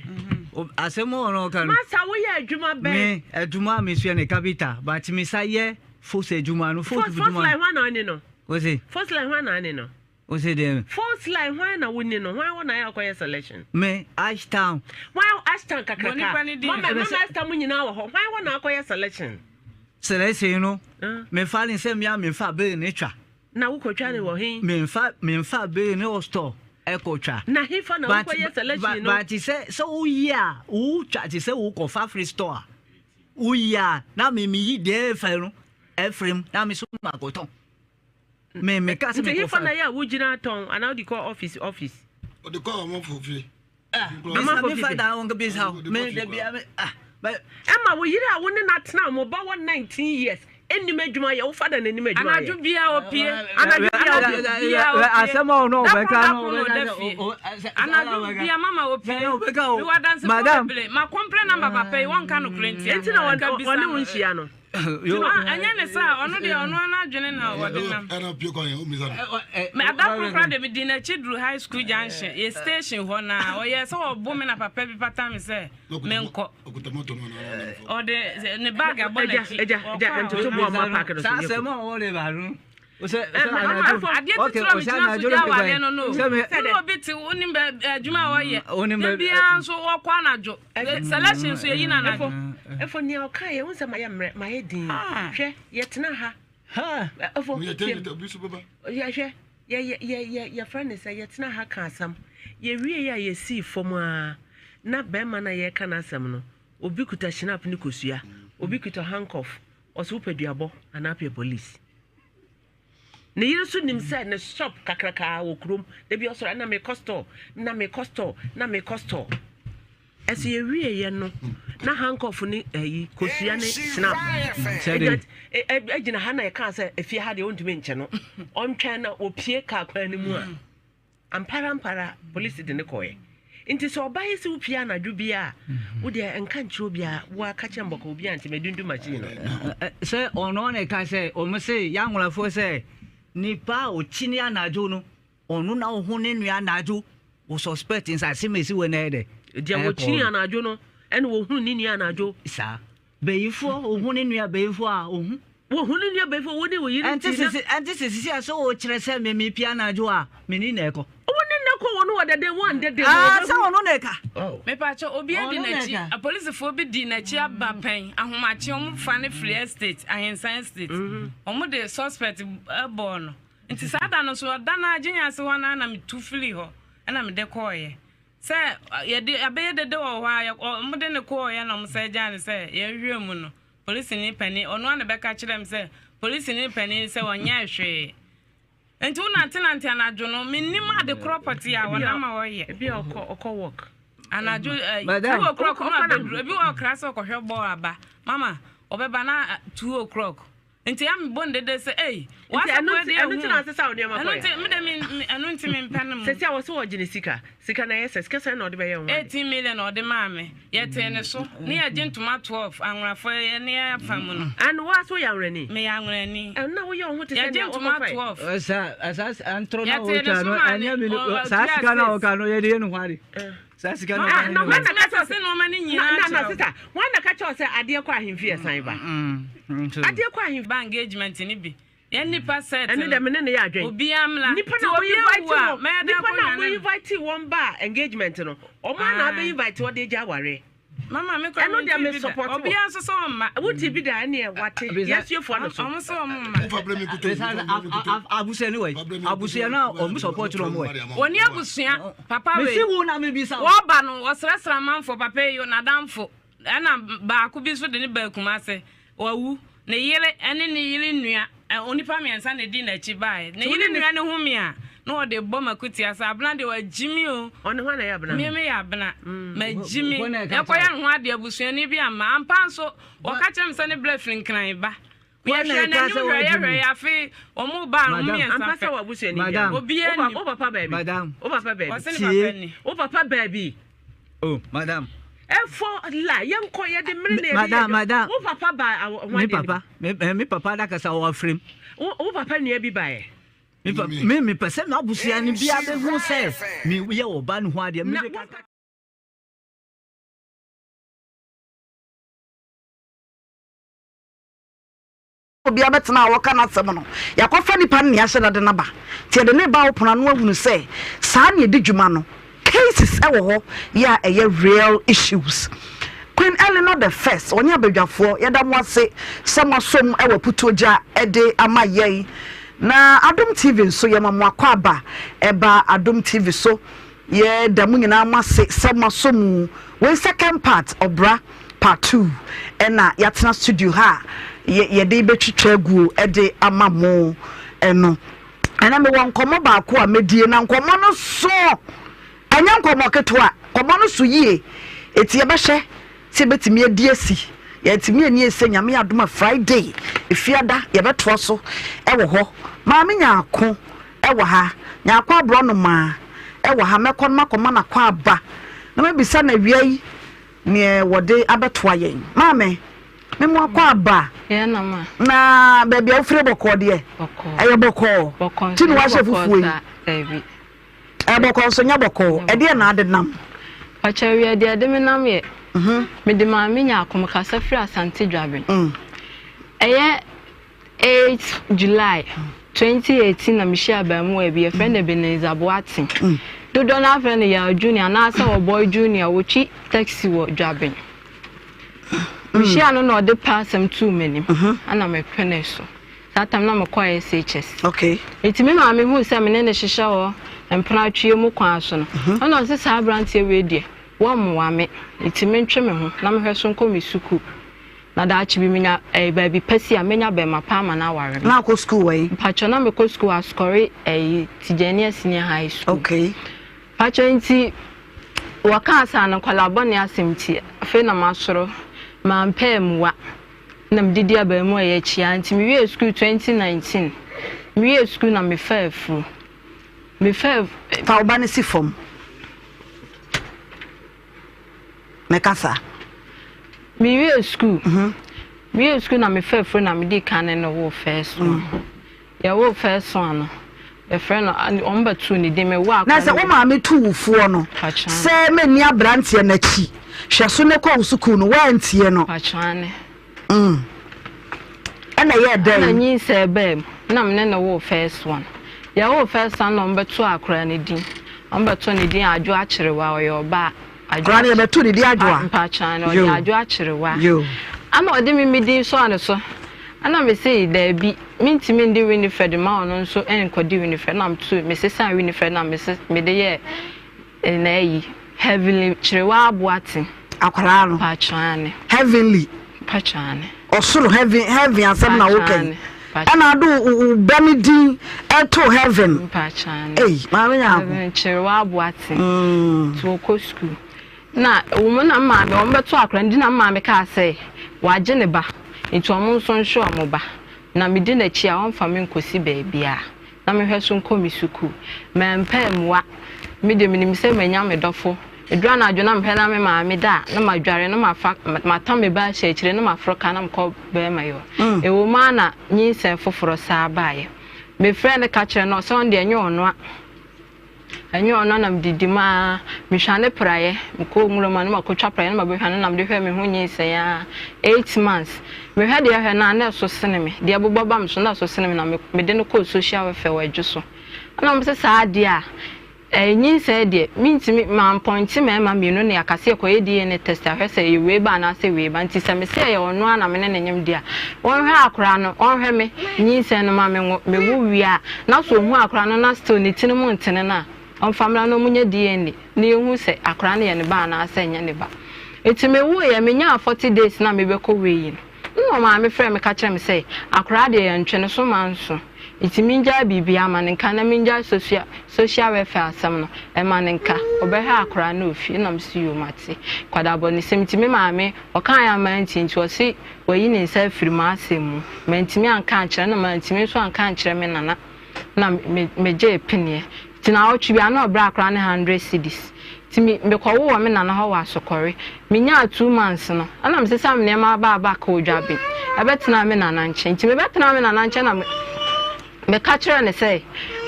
Asɛm a ɔno ɔka no. Masa woyɛ adwuma bɛn? Me adwuma a mesua ne kapita but me sa yɛ fos adwuma no fos Fos adwuma. line hwan na ɔne no? Ose. Fos line hwan na ɔne no? Ose deɛ. False line hwan na woni no hwan hɔ na ayɛ akɔyɛ selection. Me Ashtown. Hwan Ashtown kakraka. Bɔ nipa ne din. Mama mama Ashtown mu nyinaa wɔ hɔ hwan hɔ na akɔyɛ selection. Selection no me fa ne sɛ mea me fa bee ne twa. Na wo kɔ twa ne wɔ he. Me nfa me nfa bee ne wɔ store ɛkɔ twa. Na he fa na wo kɔ yɛ selection no. But sɛ sɛ wo yi a wo twa te sɛ wo kɔ fa free store a wo yi a na me me yi deɛ ɛfɛ no ɛfiri mu na me so ma kɔ tɔn. Me me ka sɛ Nti me hefa kɔfa. na yɛ a wogyina tɔn anaa wode kɔ office office? Ɔde kɔ amanfoɔ fie. Ah, Amanfoɔ me fie fa sɛ. da wɔn bisa o. Me de bia me ah. But Ɛma wo yere a wo ne no atena mo ba wɔ 19 years ɛnnim adwuma yɛ wo fa da n'anim adwuma yɛ. Anadwo biara opie. Anadwo biara Anadwo opie. biara opie. Asɛm a ɔno Da koro ɔbɛka da no koro na ɔbɛka ɔda sɛ fie. o o Anadwo biara mama opie. Ɔbɛka o. Mewɔ adansefoɔ Madam. bebree. Ma complain number papa yi wɔnka nokorɛ ntia. Enti na Nka bisa ɔne no. wo nhyia no. Ɛnyɛ ne saa, ɔno deɛ ɔno ara n'adwene na ɔde nam. Ɛna pie kwan yɛ, ɔmmisa no. Me ada koro koraa deɛ medi n'akyi duru high school junction, yɛ station hɔ na ɔyɛ sɛ ɔbo me na papa bi pata me sɛ menkɔ. Ɔde ne bag abɔ n'akyi. Agya, agya, agya, ntoto boɔ ɔmo apaake no so. Saa asɛm a ɔwɔ de ba no. Adeɛ titiri a megyina so gya awareɛ no no. Wone obi te wonim adwuma a ɔyɛ. Da biara nso ɔkɔ anadwo. Selection nso yɛyi no anadwo. Ɛfo nea ɔka yɛ wo sɛ mayɛ mmerɛ mayɛ din. Hwɛ yɛtena ha. Ɛfo yɛhwɛ yɛfrɛ ne sɛ yɛtena ha ka asɛm. Yɛwie yɛ a yɛsii fam a na bɛrima no a yɛreka n'asɛm no obi kuta shinap ne kosua obi kuta handcuff ɔsɛ wopɛ duabɔ anaa pɛ police. Ne yere nso nim sɛ ne shop kakrakaa wɔ kurom. Da bi ɔsɔre na mekɔ store, na mekɔ store, na mekɔ store. Ɛso yɛwieɛ no na handcuff ne ayi kosua ne snap ɛgyina ha na yɛkaa sɛ efie ha deɛ ɔntumi nkyɛ no ɔntwɛn na ɔpie kaa kwan no mu a. Ampara ampara, polisi de no kɔeɛ. Nti sɛ ɔbaa yi sɛ wopie anadwo bi a, wo deɛ nka nkyerɛ obiara, wo ara ka kyerɛ mbɔkɔ obiara nti madundu machine no. Sɛ ɔno na ɛka sɛ, wɔn se y'anwolafoɔ sɛ, nipa a ɔkyini anadwo no, ɔno na ɔho ne nua anadwo, wo suspect nsase mesi wɔ na ɛyɛ dɛ. Deɛ wɔkyini anadwo no, ɛna wɔhunu ne nua anadwo. Saa. Bayifoɔ, ɔhu ne nua bayifoɔ a, ɔhu. Wɔhu ne nua bayifoɔ, wo ne wo yere Ɛnte nti na. sisi, ɛnte sɛ sisi a sɛ ɔkyerɛ sɛ me mepie anadwo a, me ne na ɛkɔ. Wo ne na kɔ wɔn wɔ dɛdɛn, wɔn dɛdɛn mu, Ah, ɔbɛhu. sɛ ɔno na ɛka. Oh. Mepakyɛ obi adi Ɔno na n'akyi, ɛka. apolisifoɔ bi di n'akyi aba pɛn, ahomakye, wɔn fa no firi estate, Ahensan estate, wɔn de suspect bɔɔ no. Nti saa da no nso, ɔda no ara Gyenyase hɔ no ara na metu firii hɔ, ɛna mede kɔeɛ. Sɛ yɛde abɛyɛ dede wɔ hɔ a, yɛ wɔde no kɔeɛ na wɔsan gyaa no sɛ yɛnhwehwɛ mu no, polisini panin, ɔno ara na ɛbɛka kyerɛɛ me sɛ polisini panin sɛ ɔnyɛɛ hwee. Nti wonantenante anadwo no, mennim ade korɔ pɔtee a wɔnam a wɔyɛ. Ebi a ɔkɔ ɔkɔ work. Anadwo ɛ 2 o'clock no abɛduru, ebi wɔ ɔkra sɛ ɔkɔhwɛ bɔɔl aba. Mama, ɔbɛba na 2 o'clock. Nti ya me bɔ no dede sɛ ei Nti w'asɛm ɛno wei nti deɛ ɛno nti na hu asesa wo nneɛma ɛno kɔɛ. nti me de me ɛno nti me mpɛ no mo. Sɛsi a wɔse wɔgye ne sika sika na ɛyɛ sɛ sika sɛn na ɔde bɛyɛ wo ho ade. 18 million na ɔde maa me yɛtee ne so ne yɛgye ntoma 12 anworafo yɛ ne yɛ afa mu no. And wo ara so woyɛ anworani? Meyɛ anworani. Ɛno na woyɛ wo ho te sɛ Yɛgye nea ntoma wɔkɔfae. 12. Saa saa ntorɔ na Yɛtee ne wɔtwa so no maa ne ɛnyɛ mi ɔ saa ɔtua sika na six. wɔka no yɛde yɛ no ho ade. Saa sika no Ah, ɔba na no hwan na ka kyerɛ sɛ nneɛma no nyinaa na na kyerɛ wo. sista, hwan na ka kyerɛ wo sɛ adeɛ kɔ ahemfie ɛsan ba? Adeɛ kɔ ahemfie. Ba engagement no bi. Yɛn nipa set Ɛno no. deɛ me ne no yɛ adwen. Obiara mmra. Nipa Nti na mo obiara invite wu a, wɔn, mɛyɛ dɛn nipa na akɔnyane mo no? invite wɔn ba engagement no, wɔn ara na Ae. abɛ invite wɔn de agya awareɛ. Mama me kora Ɛno deɛ mente me bi da. support wɔ. Obiara nso sɛ ɔmma. Wote bi da ɛneɛ wate. Yɛasuafoɔ no so. Ɔmo sɛ ɔmo mma. Abusua ne wɔ yi. Abusua na ɔmo support na ɔmo wɔ yi. Wɔni abusua. Papa wei. Mesi wo na me bisa. Wɔba no wɔsrɛsrɛ amanfoɔ papa yi n'adamfo ɛna baako bi nso de ne baa Kumase wawu ne yere ɛne ne yere nua onipa mmiɛnsa na edi n'akyi baeɛ ne yere nua ne ho mi a na ɔde bɔ m'akutia sɛ abena deɛ wagyi mi o. Ɔne hwan na ɛyɛ abena? Me meyɛ abena. Magyi mi. Yɛkɔyɛ ne ho adeɛ abusuani bi amma. Ampa nso wɔka kyerɛ me sɛ ne berɛ firi Nkran ba. Yɛhwɛ n'anim hwɛeɛ hwɛeɛ afe wɔn ba no mmiɛnsa Ampa pɛ. sɛ w'abusuani bi a. Obiara Wo nnim. papa baabi. Madam. Wo papa baabi. Ɔse ne papa ni. Wo papa baabi. Oh, madam. Ɛfɔ la yɛnkɔ yɛde mmere na yɛde yɛ Madam, madam. Wo papa ba ho Me adeɛ no bi. papa, me, me papa adakasa wɔ afrem. Wo papa nua bi baeɛ. Me pa, me mepɛ sɛ m'abusua no biara bɛhu sɛ meyɛ ɔba no ho adeɛ. Na Me wo Obiara bɛtena a ɔreka n'asɛm no, yɛakɔfa nipa no na yɛahyɛ da de no aba. Nti yɛde no reba wo pono ano ahunu sɛ saa na yɛdi dwuma no. Cases wɔ hɔ yɛ a ɛyɛ real issues. Queen Eleanor the First, ɔne abadwafoɔ, yɛda mo ase sɛ moasom wɔ Aputuogya de ama yɛn. Na Adom TV nso, yɛma mo akwaaba ɛba Adom TV so. Yɛda mo nyinaa mo ase sɛ moasɔ mu. Wei second part, ɔbra part 2 ɛna yɛatena studio ha a yɛde bɛtwitwa aguo de ama mo ɛno. Ɛnɛ mewɔ nkɔmmɔ baako a mɛdie na nkɔmmɔ no so ɛnyɛ nkɔmmɔ ketewa, nkɔmmɔ no so yie. Eti yɛbɛhwɛ sɛ yɛbɛtumi adi asi. Yɛatumi ani asi Nyame adom a Friday, Efiada yɛbɛtoa so ɛwɔ hɔ. Maame Nyarko ɛwɔ ha, Nyarko Aborɔnomaa ɛwɔ ha, mɛkɔ no makɔma no akwaaba na mabisa no awia yi neɛ wɔde abɛtoa yɛn. Maame, me mo akwaaba. Na baabi a wofiri bɔkɔɔ deɛ? Ɛyɛ bɔkɔɔ. Ti na wahyɛ fufuo yi. Ɛyɛ bɔkɔɔ nso nyɛ bɔkɔɔ. Ɛdeɛn na ade nam? Pakyɛ wiɛ deɛ ɛde me nam yɛ mede maame Nyarko mekasa firi Asante Dwaben ɛyɛ 8 July 2018 na mehyia abaamuwa bi yɛfrɛ no Ebenezer Boateng dodoɔ no afrɛ no Yaw Junior anaasɛ Ɔbɔe Junior wɔtwi taxi wɔ Dwaben mehyia no na ɔde pɛ asɛm too m'anim ɛna mepene so Saa tam na mekɔɔ SHS. Okay. Nti me maame huu sɛ me ne no hyehyɛ hɔ mpenatweɛ mu kwan so no, mhm. ɛna ɔse saa aberanteɛ wei deɛ wɔmmoa me, nti mentwe me ho na mehwɛ so nkɔ me sukuu. Na daakye bi menya ɛɛ eh, baabi pa si a menya bɛrima pa ama no aware me. Na akɔ sukuu wɔ yi? Mpakyɛ na mekɔ sukuu Asukɔre ɛyi eh, Tijania Senior High School. Okay. Mpakyɛ nti wɔkaa saa no nkwadaa bɔne asɛm nti afei na masoro mampɛ amuwa. na mede di abaamua yi akyi ara nti mewiee sukuu 2019 mewiee sukuu na mefaa afuru mefaa Fa wo ba no si fam na kasa. Mewiee sukuu mewiee sukuu na mefaa afuru na medi kan ne no woo first one. Yɛwoo first one no, yɛfrɛ no, wɔn bɛtoo ne din, mewoo akwadaa Na sɛ no. wo maame tu wo foɔ no Pakyɛ. sɛ mɛnni aberanteɛ no akyi, hwɛ so ne kɔ wo sukuu no, woantie no. Pakyɛ ane. Mm. Ɛna ɛyɛɛ dɛn? Ɛna nyinsɛn baa mu, na me ne no woo first one. Yɛwoo first one na wɔn bɛtoo akwadaa no din, wɔn bɛtoo ne din Adwo Akyerewa, ɔyɛ ɔbaa. Akwadaa no yɛbɛto ne din Adwoa. Mpakyɛ aane, ɔde Adwo Akyerewa. Yoo. Ɛna ɔde me me din sɔɔ ne so. Ɛna me se daabi, mentumi ndi Winifred mma ɔno nso nkɔdi Winifred. Ɛna metu, mesesaa Winifred na mese, mede yɛɛ n'ayi, Heavenly Kyerewa Aboate. Akwadaa no. Mpakyɛ aane. Heavenly. Mpakyɛ aane. Ɔsoro heaven heaven asɛm na woka yi. Ɛna ade wo ba no din ɛto heaven. Mpakyɛ aane. Ei maame Nyarko. Heaven Kyerewa Aboate. Nti wɔkɔ sukuu. Na wɔn na maame wɔn bɛto akora no di na maame kaa sɛ wagye ne ba nti wɔn nso nhwɛ wɔn ba na medi n'akyi a wɔmfa me nkɔsi baabiara na mehwɛ so nkɔ me sukuu. Mampɛ ammua. Me deɛ menim sɛ manya me dɔfo. Ɛduru anadwo na mehwɛ na me maame da a na madware na mafa matam me ba ahyɛ akyire na maforo ka na mekɔ bɛrima yi hɔ. Ɛwɔ mu ara na nyinsɛn foforɔ saa baeɛ. Mefrɛɛ no ka kyerɛɛ no ɔsɛ ɔno deɛ ɛnyɛ ɔno a. Ɛnyɛ ɔno a na medidi mu ara, mehwane praeɛ, mekɔ nwura mu a na makɔtwa praeɛ na mabɛhwane na mede hwɛ me ho nyinsɛn ara eight months. Mehwɛ deɛ ɛhwɛ no a na ɛso sene me, deɛ ɛbobɔ ba me so na ɛso sene me na mede no kɔɔ social welfare wɔ Adwo so. Ɛna wɔn sɛ saa adeɛ a ɛɛ nyinsɛn deɛ mentumi mampɔnkye mmarima mmienu na yɛaka sɛ yɛkɔyɛ DNA test ahwɛ sɛ ɛyɛ wei ba anaasɛ wei ba nti sɛ mese ɛyɛ ɔno ara na me ne no nyem deɛ a wɔnhwɛ akwadaa no ɔnhwɛ me nyinsɛn no ma menwo mewo wie a na sɛ ɔhu akwadaa no na still ne tiri mu ntene no a ɔmfa mmra na ɔmunyɛ DNA na yɛhu sɛ akwadaa no yɛ ne ba anaasɛ ɛnyɛ ne ba. Nti mewoeɛ menyaa 40 days na mebɛkɔ wei no na ɔmaame frɛɛ me ka kyerɛɛ me sɛ akwadaa deɛ yɛntwe no so manso nti mengyae biribiara ma no nka na mengyae social social welfare asɛm no ɛma no nka ɔbɛhwɛ akwadaa no wɔ fie na mese yoo mate kwadaa bɔnesɛm nti me maame ɔkaeɛ a mantie nti ɔse wayi ne nsa afiri m'asɛm mu. Mantumi anka ankyerɛ no, na mantumi nso anka ankyerɛ me nana, na me megyee peneɛ. Nti naawɔtwe biara na ɔbrɛ akwadaa no hundred cedis. Nti me mekɔwoo wɔ me nana hɔ wɔ Asokɔre. Menyaa two months no, ɛna mesesaa me nneɛma baa back wɔ Dwaben ɛbɛtenaa me nana nkyɛn. Nti mebɛtenaa me nana nkyɛn na me meka kyerɛɛ no sɛ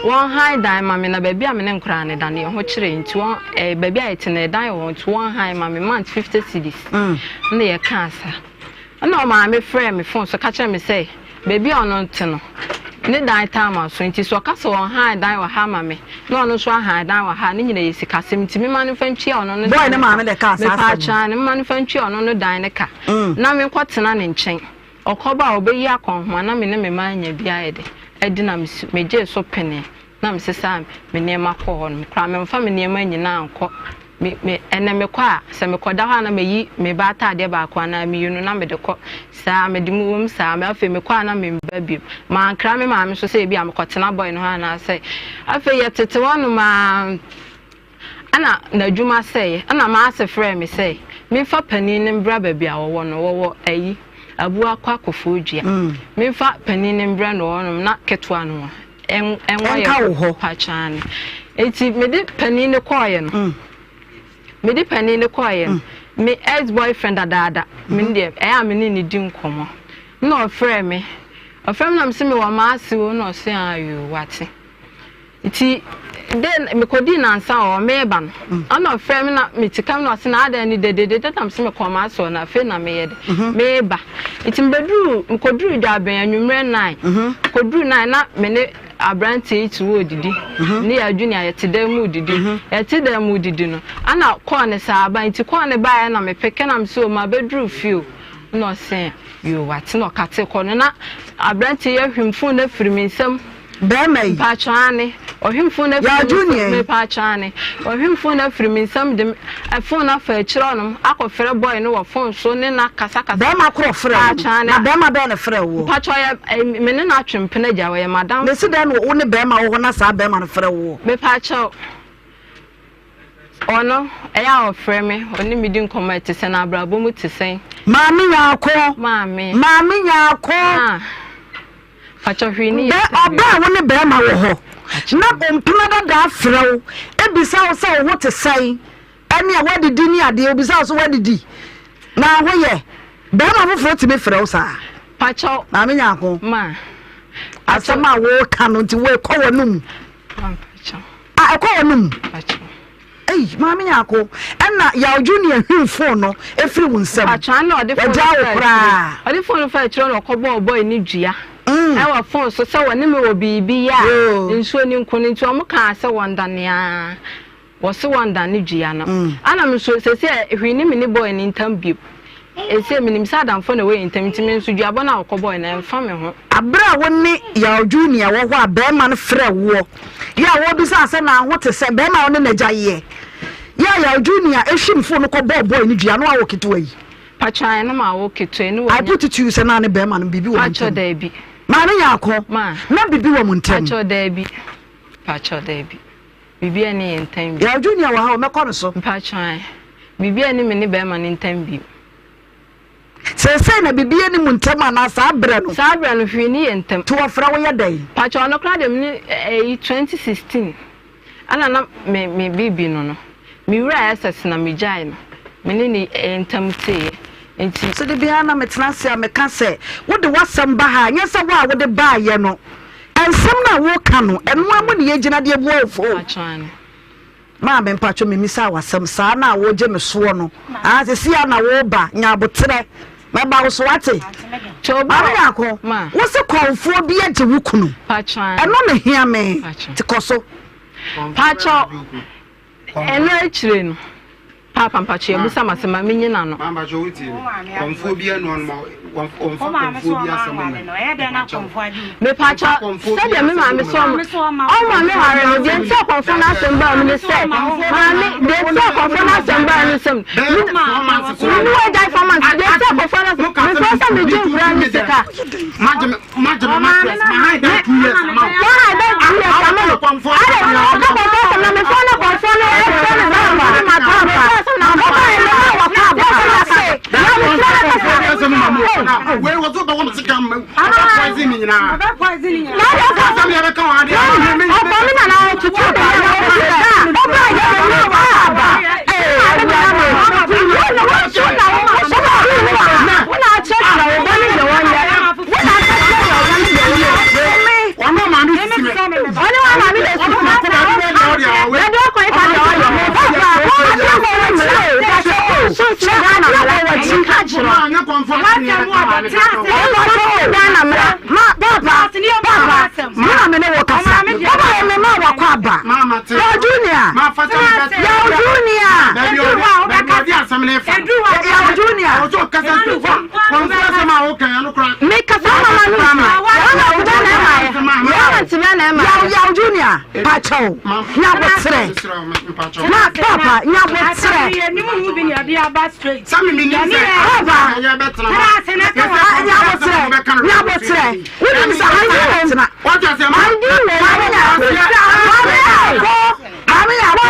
wɔnhan dan ma me na baabi a me ne nkwadaa no da no yɛn ho kyere nti wɔn ɛɛ baabi a yɛte no ɛdan wɔ hɔ nti wɔnhan ma me month 50 cedis. Ɛna yɛkaa saa. Ɛna ɔmaame frɛɛ me fon so ka kyerɛɛ me sɛ baabi a ɔno te no ne dan taa ma so nti sɛ ɔka sɛ ɔnhan dan wɔ ha ma me na ɔno nso ahan dan wɔ ha a ne nyina yɛ sikasɛm nti mema no mfa ntua ɔno no Boy dan ne no ka. maame na ɛkaa saa asɛm no. Mepaakyɛw no mema no mfa ntua ɔno no dan no ka na menkɔtena ne nkyɛn. Ɔkɔba a ɔbɛyi akɔnhoma na me ne me mma anya bi ayɛ dɛ adi na mesi megyee so penee na mesesaa me nneɛma kɔɔ hɔ nom koraa memfa me nneɛma nyinaa nkɔ me me ɛnɛ mekɔ a sɛ mekɔda hɔ a na mayi me ba ataadeɛ baako anaa mmienu na mede kɔ saa mede mu wom saa me afei mekɔ a na memba bio mankra me maame so sɛ ebi a mekɔtena bɔe no hɔ anaasɛ afei yɛtete hɔ nom a Ɛna n'adwuma sɛeɛ. Ɛna m'ase frɛɛ me sɛ memfa panin no mbra baabi a wɔwɔ no, wɔwɔ ayi, Abuakwa Kofoɔdua. Memfa panin no mbrɛ no wɔ hɔnom na ketewa no ɛnwɔ yɛ Ɛnka wo hɔ. Pakyaane. Enti mede panin no kɔeɛ no, mede panin no kɔeɛ no, me ex boyfriend dadaada, me deɛ ɛyɛ a me ne no di nkɔmmɔ. Ɛna ɔfrɛɛ me, ɔfrɛɛ me na mese mewɔ m'ase o, ɛna ɔse aah yoo wate. Nti dɛ mekodii nnansa wɔ hɔ, mereba no, ɔna ɔfrɛ me na metse kam na ɔse na adɛn ne dededede na mese mekɔɔ m'asɔr na afei na meyɛ dɛ mereba. Nti mebeduruu mekoduruu Dwaben anwummerɛ nine, koduruu nine na me ne aberanteɛ yi te hɔ redidi, ne yɛ Junior yɛte dan mu redidi, yɛte dan mu redidi no, ana kɔɔ no saa ba nti kɔɔ no baeɛ na mepeke na mese o mabɛduru fie o, na ɔse yoo wate na ɔkate kɔ no na aberanteɛ yi ahwim phone no afiri me nsam. Bɛɛma yi. Mpakyɛw aane. Ɔhwem phone no afiri me nsam. Mepakyɛw aane. Ɔhwem phone no afiri me nsam de phone no afa akyire hɔnom akɔ frɛ boy no wɔ phone so ne no akasa kasa. Bɛɛma korɔ frɛ wo no. Na bɛɛma bɛn na frɛ woɔ? Mpakyɛw ɔyɛ me ne no atwe mpena gya ɔyɛ madamfo. Mesi dɛn na wo ne bɛɛma wɔ hɔ na saa bɛɛma no frɛ woɔ? Mepakyɛw. Ɔno, ɛyɛ a ɔfrɛ me, ɔne me di nkɔmmɔ, ɛte sɛn, abrabɔ mu te sɛn. Maame Nyarko. Maame. Maame Nyarko. Ah. Fakyɛ hwee ni yɛ sɛ. Ɔbaa a wo ne bɛrima wɔ hɔ na mpena dadaa frɛ wo ebisa wo sɛ wo ho te sɛn ɛne a woadidi ne adeɛ obisa wo sɛ woadidi na ho yɛ bɛrima foforɔ tumi frɛ wo saa. Pakyɛw. Maame Nyarko. Ma. Asɛm a woka no nti wo ɛkɔ w'anum. Ah, ɛkɔ w'anum. Ei, Maame Nyarko, ɛna Yaw Junior hwim phone no efiri wo nsam. Pakyɛw na ɔde phone Wagyaa wo koraa. Ɔde phone no fa akyire na ɔkɔbɔɔ boy no dua. Ɛwɔ phone so sɛ wɔne me wɔ biribi yɛ a nsuo no nko no nti wɔn kaa sɛ wɔn dane aa. Wɔse wɔn dane dua no. Ɛna me nso sɛsɛ hwee ne me ne boy no ntam bio. Ɛsɛ menim sɛ adamfo na ɛwɔ yɛn ntam nti me nso duabɔ no a ɔkɔbɔe no ɛmfa me ho. Aberɛ a wo ne Yaw Junior wɔ hɔ a barima no frɛ woɔ yɛ a wɔbisa sɛ na ho te sɛn, barima a wo ne n'agya yeɛ yɛ a Yaw Junior hwim phone no kɔbɔɔ boy no dua na wawo ketewa yi. Pakyɛ ae na mawo ketewa yi na wanya. I put it to you sɛ na ne barima no biribi wɔ mo Pakyɛ ntam. daabi. Maame Nyarko, Ma. na biribi wɔ mo ntam. Pakyɛ daabi. Pakyɛ daabi. Biribiara nni yɛn ntam bio. Yaw Junior wɔ ha o, mɛkɔ no so. Mpakyɛw ae. Biribiara nni me ne barima no ntam bio. Seesei na biribiara nni mo ntam anaa saa berɛ no? Saa berɛ no, hwee nni yɛn ntam. Nti wɔfrɛ wo yɛ dɛn? Mpakyɛw, ɔno koraa deɛ me ne ɛyi 2016 ɛna na me me bibi no no. Me wuraa SS na me gyae no. Me ne no ntam teeɛ. Nti. So da biara na metena ase a meka sɛ wode w'asɛm ba ha a, nyɛ sɛ wo a wode baeɛ no. Nsɛm no a woreka no, ɛno ara mu na yɛgyina de abua wo fo. Mpakyɛw aane. Maame mpakyɛ memisaa w'asɛm saa na wogye me soɔ no aa sɛsi a na woba nya aboterɛ mɛba wo so wate. Maame Nyarko wo se kɔmfoɔ bi agye wo kunu ɛno na hia me nti kɔ so. Pakyɛ ɛno akyire no Paapa mpakyɛ yɛbusa ma sɛ ma menyi n'ano. Mepakyɛ sɛdeɛ me maame sɛ ɔma me ware no deɛ nti akɔmfo no asɛm baa mu ne sɛ maame deɛ nti akɔmfo no asɛm baa no sɛm mene wagyae fama nti deɛ nti akɔmfo no asɛm mefrɛ sɛ megye nkura ne sika Yaw Junior pakyɛw nyabotrɛ na papa nyabotrɛ papa nyabotrɛ nyabotrɛ wonim sɛ ha na tena maame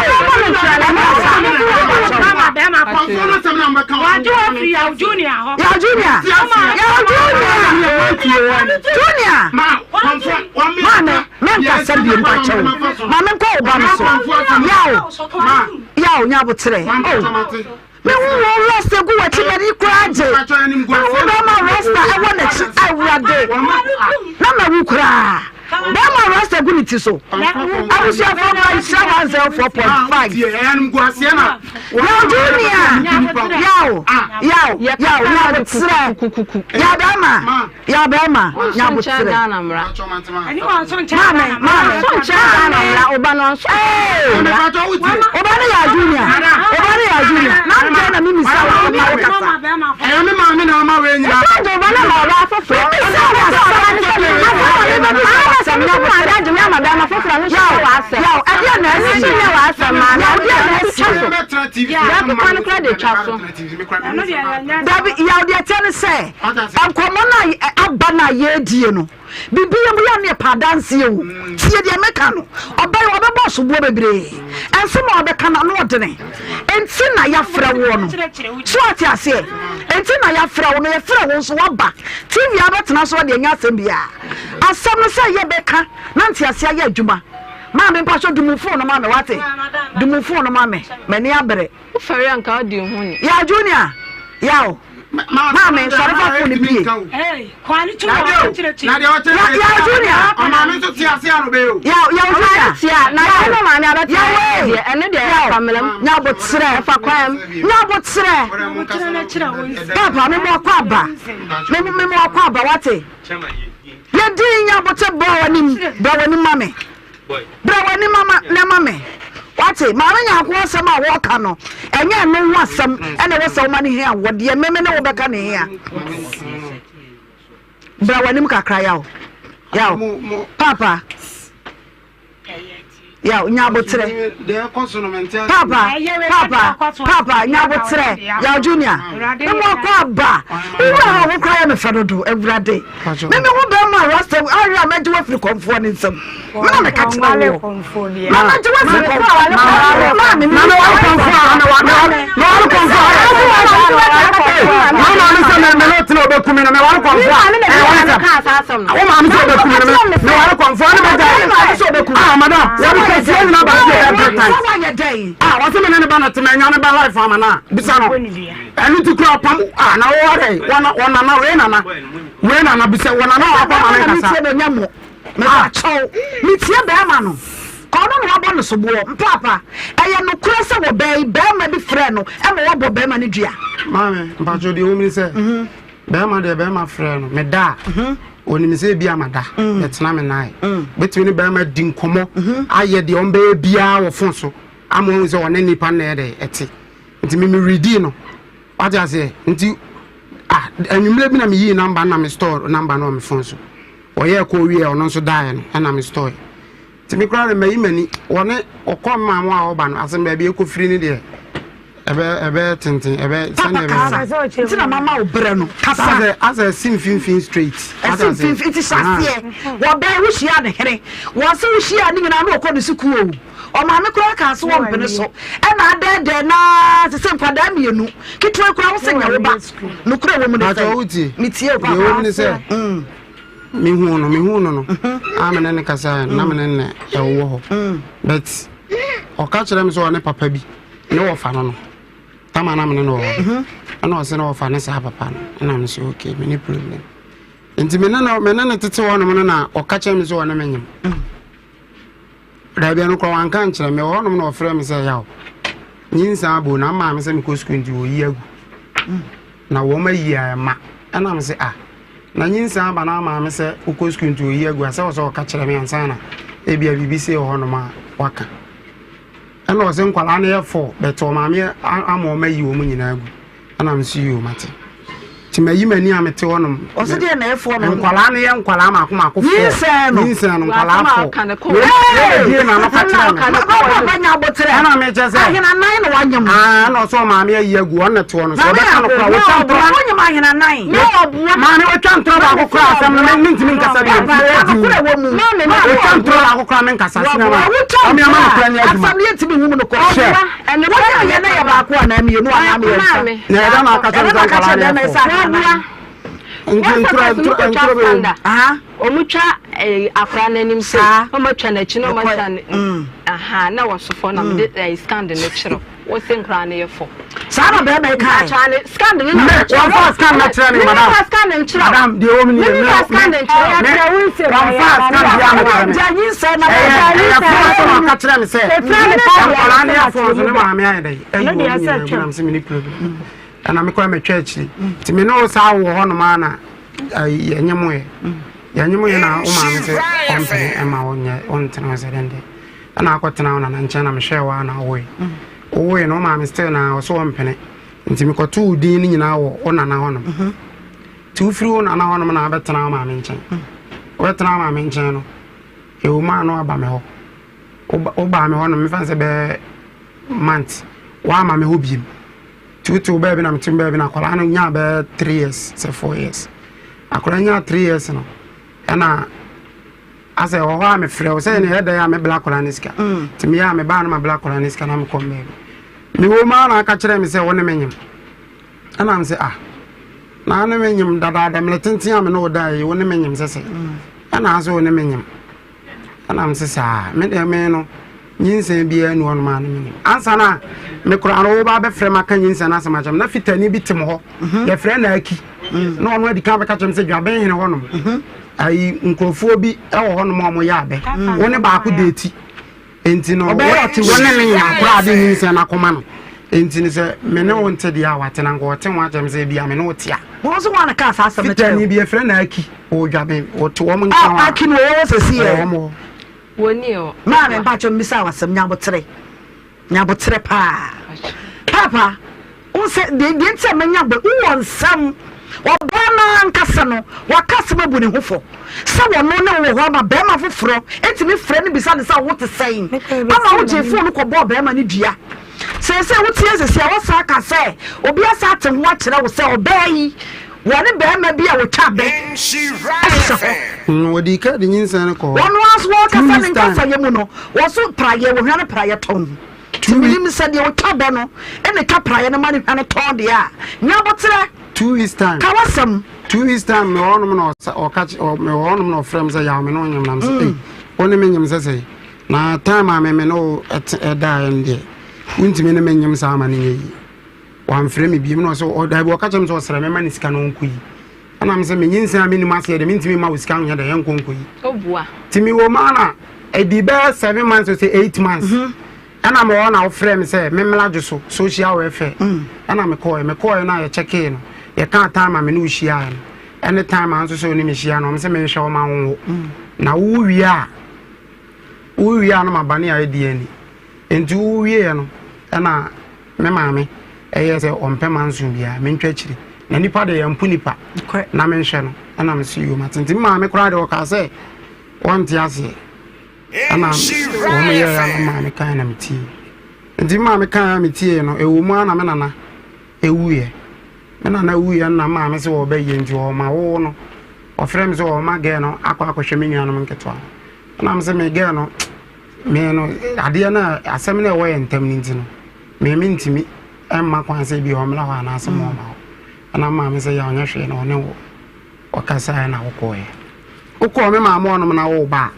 nyako maame nyako maame nyako Yaw Junior Yaw Junior Junior maame menkasa bio mpakyɛw ma menkɔ wo ba no so yaw yaw nyabotrɛ oh mehu wo rasta gu w'akyi m'ani koraa gye mehu bɛrima rasta ɛwɔ n'akyi awurade na mawu koraa bɛrima rasta gu ne ti so abusuafoɔ ma nhyira 104.5 yaw junior yaw yaw yaw nyabotrɛ yaw bɛrima Yaw bɛrima nya aboterɛ. Maame maame maame ee oba no yɛ junior oba no yɛ junior na ndɛ na mi misa wa ma wo kasa. Ɛyɛ me maame na ama wei nyinaa. Ɛsɛ ɔde ɔba no ma ɔbaa foforɔ. Mi misa wa asɛm asɛm a mi bɛ bisa wa asɛm nya aboterɛ. Yaw yaw ɛdeɛ na ɛsi yaw ɛdeɛ na ɛsi. Dabi yaw deɛ ɛteɛ ne sɛ. Nkɔmmɔ no a aba no a yɛredie no, biribi yɛ mu yɛ ne yɛpɛ adanseɛ o. Tie deɛ meka no, ɔbɛn wɔbɛbɔ soboɔ bebree. Ɛnsɛm a wɔbɛka no ano ɔdene. Nti na yɛafrɛ woɔ no. So ate aseɛ? Nti na yɛafrɛ wo no, yɛfrɛ wo nso woaba. TV abɛtena so deɛ ɛnyɛ asɛm biara. Asɛm no sɛ yɛbɛka na nteaseɛ ayɛ adwuma. Maame mpakyɛ dumu phone no ma me wate? Dumu phone no ma me. M'ani abere. Wofɛre a nka wode wo ho ni. Yaw Junior, yaw. Maame, sɔre fa phone pie. Yaw Junior. Yaw, yaw Junior. Yaw ee. Yaw, nyabotrɛ. Nyabotrɛ. Papa, me mo akɔ aba. Me me mo akɔ aba, wate. Yɛdin nyabotrɛ bra w'anim, bra w'anim ma me. Brɛ w'ani ma ma na ma me. Wate? Maame Nyarko asɛm a wɔka no, ɛnyɛ ɛno ho asɛm ɛna ɛwɔ sɛ woma no hia wɔ deɛ meme ne wo bɛka ne hia. Brɛ w'anim kakra yaw. Yaw. Papa. Yaw, nya aboterɛ. Papa, papa, papa, nya aboterɛ. Yaw Junior. Memo akɔ aba. Wowura ha wo koraa yɛ me fɛ dodo, awurade. Me me ho bɛrima rasta ahwɛ a mɛgye wafiri kɔmfoɔ ne nsam. Me na meka kyerɛ woɔ. Na mɛgye wafiri kɔmfoɔ. Maame, maame wale kɔmfoɔ a na wale kɔmfoɔ a. Maame maame sɛ mɛ mɛ n'otena obeku mi na mɛ wale kɔmfoɔ a. Ɛyɛ wale sɛm. Wo maame sɛ obeku mi na mɛ mɛ wale kɔmfoɔ ne bɛ gya yɛ. Ah madam, yɛde kɛseɛ nyina ba fie every time. Ah wɔsɛ me ne ne ba na te mɛ nya ne ba life ama na bisa no. Ɛno ti kura ɔpam ah na wɔwɔ dɛ wɔn wɔn nana wei nana. Wei na na bisa wɔ nana wakɔ ma ne nkasa. Metie bɛnya mo. Mepa kyɛw. Metie bɛrima no. Wɔno na wabɔ no soboɔ. Mpaapa, ɛyɛ nokorɛ sɛ wɔbaa yi, barima bi frɛɛ no ma wabɔ barima no dua? Maame, mpakyɛw deɛ ɛwɔ mu ne sɛ, barima deɛ barima frɛɛ no, meda a, ɔnim sɛ ebia mada, bɛtena me nan. Bɛtumi ne barima di nkɔmmɔ, ayɛ deɛ ɔmbɛyɛ biara wɔ fon so, ama wahu sɛ ɔne nipa no na ɛyɛ dɛ, ɛte. Nti me meredii no, wate aseɛ? Nti, ah, anwummerɛ bi na meyii number no na me store number no wɔ me fon so. Ɔyɛɛ kɔɔ wieɛ ɔno nso daeɛ no ɛna me store. Nti me koraa de mayi m'ani. Wɔne ɔkɔ me maame a ɔba no asɛm baabi ɛkɔfiri no deɛ ɛbɛ ɛbɛ tenten ɛbɛ sɛnea ɛbɛyɛ. Papa kasa nti na mama wo brɛ no kasa. Asɛ asɛ ɛsi mfimfini straight. Ɛsi mfimfini nti hyɛ aseɛ wɔbɛn wohyia ne hene wɔn sɛ wohyia ne nyinaa na ɔkɔ ne sukuu o. Ɔmaame koraa kaa so wɔmpene so ɛna adɛɛdɛɛ no ara sese nkwadaa mmienu ketewa koraa wo sɛ nyɛ wo ba nokorɛ wɔ mu ne sɛn metie o papa. Deɛ ɛwɔ mu ne sɛ mehu no mehu no no a me ne ne kasa na me ne ne ɛwɔ hɔ but ɔka kyerɛ me sɛ ɔne papa bi ne wɔfa no no tama na me ne no wɔ hɔ ɛna ɔsɛ ne wɔfa ne saa papa no ɛna me sɛ okay me ne problem nti me ne no me ne ne tete hɔ nom no na ɔka kyerɛ me sɛ ɔne me nyem. Dabi, ɛno koraa wanka ankyerɛ me. Mewɔ hɔnom na ɔfrɛɛ me sɛ, Yaw, nyinsɛn abɔ o, na maame sɛ mekɔ sukuu nti wɔyi agu. Na wɔn ayi a ɛma. Ɛna me sɛ, ah, na nyinsɛn aba na maame sɛ wokɔ sukuu nti wɔyi agu a, sɛ wɔ sɛ ɔka kyerɛ me ansa na ebia biribi sei wɔ hɔnom a waka. Ɛna ɔsɛ nkwadaa no yɛ fɔ, bɛtɛ ɔmaame ama wɔn ayi wɔn nyinaa agu. Ɛna me so yoo mate. Nti mayi m'ani a mete hɔ nom. Ɔsɛ deɛ na ɛfoɔ no. Nkwadaa no yɛ nkwadaa mako mako foɔ. Nyinsɛn no. Nyinsɛn no nkwadaa foɔ. Wei bie na no ka kyerɛ me. Papa nya aboterɛ. Ɛna me kyɛ sɛ. Ahenanan na wanyem. Aa ɛna ɔsɛ ɔmaame ayi agu ɔno na te hɔ no so ɔbɛka no kora wɔtwa ntorɔ. Wonyem ahenanan. Maame wɔtwa ntorɔ baako kora asɛm no me ntumi nkasa bi. Wɔtwa ntorɔ baako kora me nkasa sinama. Ɔme ama no kora nyɛ adwuma. Asɛm yɛ ntumi hu mu no kora. Hwɛ. Wɔnyɛ yɛ na yɛ baako anaa mmienu anaa mmiɛnsa. Na ɛda na aka kyerɛ sɛ nkwadaa no yɛ fɔ. Nti ntura ntura ntura bɛ wom. Wɔn twa akwadaa n'anim sɛ wɔn atwa n'akyi na wɔn atwa ne aha na wɔso fɔ na mede ɛɛ scan de ne kyerɛ wɔsi nkwadaa no yɛ fɔ. Saa na bɛrima yi kaa. Scan de ne na kyerɛ. Wɔn fa scan na kyerɛ ne madam. Mímí fa scan nkyerɛ. Madam deɛ wɔn ni yɛ mímí fa scan nkyerɛ. Wɔn fa scan deɛ ama kyerɛ mi. Gya nyinsɛn na ɛyɛ ɛyɛ fɔn so na ɔka kyerɛ mi sɛ nkwadaa no yɛ fɔn so ne maame ayɛ dɛ. Ɛyi wɔn nyinaa gu nam sɛ mi ni problem. Ɛna mi kɔ mɛtwa akyiri. Nti mi ne wo saa wɔ hɔ nom ara na yɛnyɛ mo yɛ. Yɛnyɛ mo yɛ na wo maame sɛ ɔmpene ɛma wo nyɛ ɔntena wo sɛ dɛn dɛn. Ɛna akɔtena wo nana nkyɛn na mehwɛɛ wo a na woe. Wowoe no wo maame still na ɔsɛ ɔmpene. Nti mekɔtoo wo din no nyinaa wɔ wo nana hɔnom. Nti wofiri wo nana hɔnom na wabɛtena wo maame nkyɛn. Wobɛtena wo maame nkyɛn no, ɛwɔ mu a na waba me hɔ. Wobaa me hɔnom mefa sɛ bɛyɛ month, woama me hɔ biem. Nti wote wo baabi na mete baabi na akwadaa no nyaa bɛyɛ 3 years sɛ 4 years. Akwadaa nyaa 3 years no, ɛna Asɛ wɔ hɔ a mefrɛ wo sɛ ɛne ɛyɛ dɛn a mebla akwadaa no sika nti meyɛ a mebaa no mabla akwadaa no sika na mekɔ mbaabi mewɔ mu a na aka kyerɛ me sɛ wo ne me nyem ɛna me sɛ ah na ne me nyem dadaada mmerɛ tenten a me ne wo da yi wo ne me nyem sɛ sɛ ɛna asɛ wo ne me nyem ɛna me sɛ saa me deɛ me no Nyinsɛn biara nni hɔnom a na mennim. Ansa na me koraa no woreba abɛfrɛ me aka nyinsɛn no asɛm akyerɛ me, na fitani bi te mo hɔ. Mhm. Yɛfrɛ no Aki. Mm. Na ɔno adi kan bɛka kyerɛ me sɛ Dwaben hene hɔnom. Mhm. Ayi nkurɔfoɔ bi wɔ hɔnom a wɔyɛ abɛ. Mm. Wo ne baako deeti. Enti no, wo ne ne nyam koraa de nyinsɛn no akɔma no. Enti no sɛ me ne wo nte deɛ a wate na nka ɔte ho akyerɛ me sɛ ebia me ne wo te a. Wɔn nso wɔn kaa saa asɛm no kyerɛ. Fitani bi yɛfrɛ no Aki. Wɔ Dwaben. Wɔte wɔn nkyɛn hɔ a. Aki no wɔwɔ hɔ sɛsi yɛ. Wɔwɔ hɔ. Wɔnni hɔ. Maame mpakyɛ mbisa wo asɛm nyaboterɛ nyaboterɛ paa paapa wo sɛ deɛ deɛ nti a manya bɔ wowɔ nsɛm ɔbaa no ankasa no waka asɛm abu ne ho fɔ sɛ wɔno ne wɔ hɔ ama bɛrima foforɔ ɛtumi frɛ no bisa ne sɛ wo te sɛn ama wogye fon no kɔbɔɔ bɛrima no dua Seesei wote ase sɛ wɔsan ka sɛ obi asan ate ho akyerɛ wo sɛ ɔbaa yi wɔne barima bi a wɔtwa abɛ hyehyɛ hɔ. Wɔdii ka de nyinsɛn no kɔɔ hɔ. Wɔn ara nso wɔrekasa ne nkasayɛ mu no, wɔn nso praeɛ, wɔhwa no praeɛ tɔn. Nti menim sɛ deɛ ɔtwa bɛ no na ɛtwa praeɛ no ma no hwa no tɔn deɛ a, nya aboterɛ. 2 weeks time. Ka w'asɛm. 2 weeks time mewɔ hɔnom na ɔka mewɔ hɔnom na ɔfrɛ me sɛ yaw me ne wo nyem na mesɛ ei wo ne me nyem sɛ sɛn. Na time a me me ne wo daeɛ no deɛ, wontumi ne me nyem saa ma no nyɛ yie. Wamfrɛ me biom na ɔsɛ ɔdabi ɔka kyerɛ me sɛ ɔsrɛ me ma ne sika no ɔnkɔ yi. Ɛna me sɛ menyinsɛn a mennim aseɛ deɛ mentumi mma wo sika nyɛ dɛ yɛnkɔ nkɔ yi. Obua. Nti mewɔ mu ara na Ɛdii bɛyɛ 7 months o sɛ 8 months ɛna mewɔ hɔ na wofrɛ me sɛ memmla dwo so social welfare. Ɛna mekɔɛ no a yɛkyɛkee no, yɛkaa time a me ne wo hyiaeɛ no ɛne time a nso sɛ wo ne me hyia no, ɔm sɛ menhwɛ wo ma wo na wowie a wowie a no maba ne a ɛdi ani. Nti wowieɛ no, ɛna me maame ɛyɛ sɛ ɔmpɛ ma nso biara mentwa akyiri na nipa de yɛmpo nipa na menhwɛ no. Ɛna mese yo, mate. Nti me maame koraa de ɔkaa sɛ wɔnte aseɛ. Ɛna wɔn yɛɛ a na maame kan na metie. Nti maame kan a metie no, ɛwɔ mu a na me nana ɛwuiɛ. Me nana wuiɛ no na maame sɛ wɔbɛyɛ, nti ɔma wo no ɔfrɛ me sɛ ɔma gɛɛ no akɔ akɔhwɛ me nuanom nketewa no. Ɛna me sɛ me gɛɛ no, me no adeɛ no a asɛm no a ɛwɔ yɛ ntam no nti no, me mentumi ɛmma kwan sɛ bi ɔmmra hɔ anaasɛ ma ɔma hɔ. Ɛna maame sɛ yɛ ɔnyɛ hwee na ɔne wo ɔkasaeɛ na wokɔɔɛ. Wokɔɔ me maame ɔnom na woba a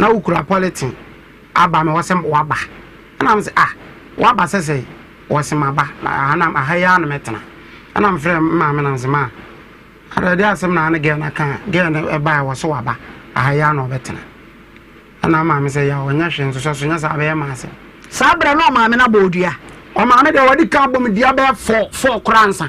na wokura polythene aba me hɔ sɛ waba. Ɛna me sɛ, ah, waba sɛ sɛ wɔse maba na aha na aha yi ara na mɛtena. Ɛna mefrɛ me maame na me sɛ, ma ada de asɛm na ane gɛɛ no aka gɛɛ no ɛbaa wɔ so waba aha yi ara na ɔbɛtena. Ɛna maame sɛ yɛ ɔnyɛ hwee nso sɛ so nyɛ saa bɛyɛ ma asɛm. Saa berɛ na ɔmaame no abɔ odua. Ɔmaame deɛ wɔde ka abɔ me dua bɛyɛ fɔ koraa nsa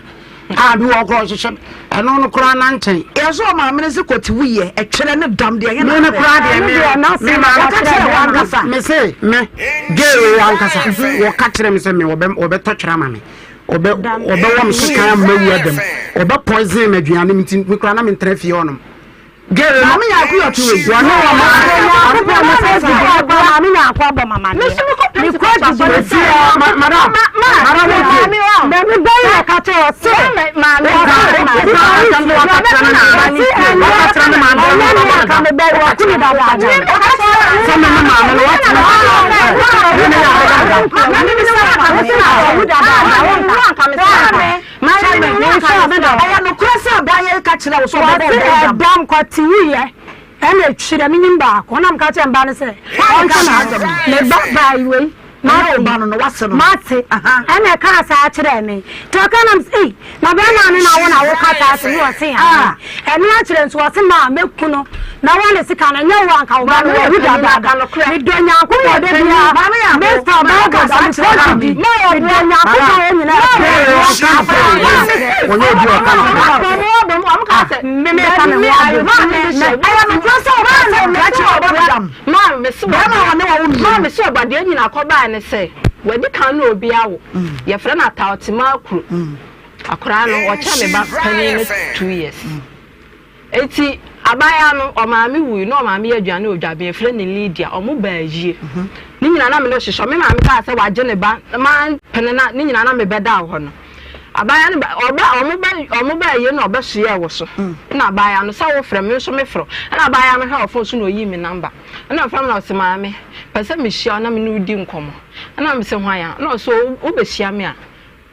a bi wɔ koraa ɔhyehyɛ ɛno no koraa na nkyɛn. Yɛ sɛ ɔmaame no se kɔte wuyɛ ɛtwerɛ ne dam deɛ ɛhe na Me no koraa deɛ me me maame Wɔka kyerɛ wɔn ankasa. Me se me gay wei ankasa wɔka kyerɛ me sɛ me wɔbɛ wɔbɛtɔ twerɛ ama me, wɔbɛ wɔbɛwɔ me sekan ama mawu adam, wɔbɛ poison me aduane mu, nti me koraa na mentena fie hɔnom. Gay no Maame Nyaako yɛ ɔte wei. Wɔne wɔn Maame Nyaako abɔ mama deɛ. Efie hɔ madam madam wotie. Mɛmi bɛyi yɛ ka kyerɛ ɔse. Sɛ me ne maame no watena me ne yɛ Ɛyɛ nokorɛ sɛ aban yɛ ka kyerɛ wo sɛ ɔbɛbɔ Wɔse ɔbɛn dam. ɛdam kɔte wuyɛ ɛna ɛtwerɛ menim baako na meka kyerɛ mba no sɛ ɔnka na me ba baa wei. Ɛnyɛ wo ba no no wase no. Mate ɛna ɛkaa saa kyerɛɛ me nti ɔka nam sɛ ei na bɛrima no na wo na woka saa sɛ ne ɔse ane ɛno akyerɛ nso ɔse maa mɛku no na wɔ ne sika no ɛnyɛ wo anka wo ba no wawu dadaada. Medɔ Nyankopɔn da biara Mr. Bible da mekɔ di medɔ Nyankopɔn yɛ nyinaa. Wɔnyɛ obi a ɔka nokorɛ. Memeka me ho abo. Ɛyɛ nokorɛ sɛ ɔka sɛ krakye ɔbɔ ne dam. Bɛrima a ɔne wɔwo mmienu. Maame sɛ ɔba deɛ nyina kɔbaeɛ ne sɛ wadi kan ne obi awo, yɛfrɛ no Ataotima Akuru. Akwaraa no ɔkyɛ me ba panin no 2 years. Eti abaayewa no ɔmaame wui na ɔmaame yɛ aduane wɔ dwaben, yɛfrɛ no Lydia. Ɔmo baa yie ne nyinaa na me ne hyehyɛ. Me maame kaa sɛ wagye ne ba mampene na ne nyinaa na mebɛda wɔ hɔ no, abaayewa no ɔba ɔmo ba ɔmo baa yie na ɔbɛsoɛ wɔ so na abaayewa no sɛ wofrɛ me nso mefrɛ ɛna abaayewa no hwɛ wɔ phone so na oyii me number ɛna ɔfrɛ me na ɔsɛ, maame pɛ sɛ mehyia wo na me ne wo di nkɔmmɔ. Ɛna me sɛ hwan a? Ɛna ɔsɛ wobɛhyia me a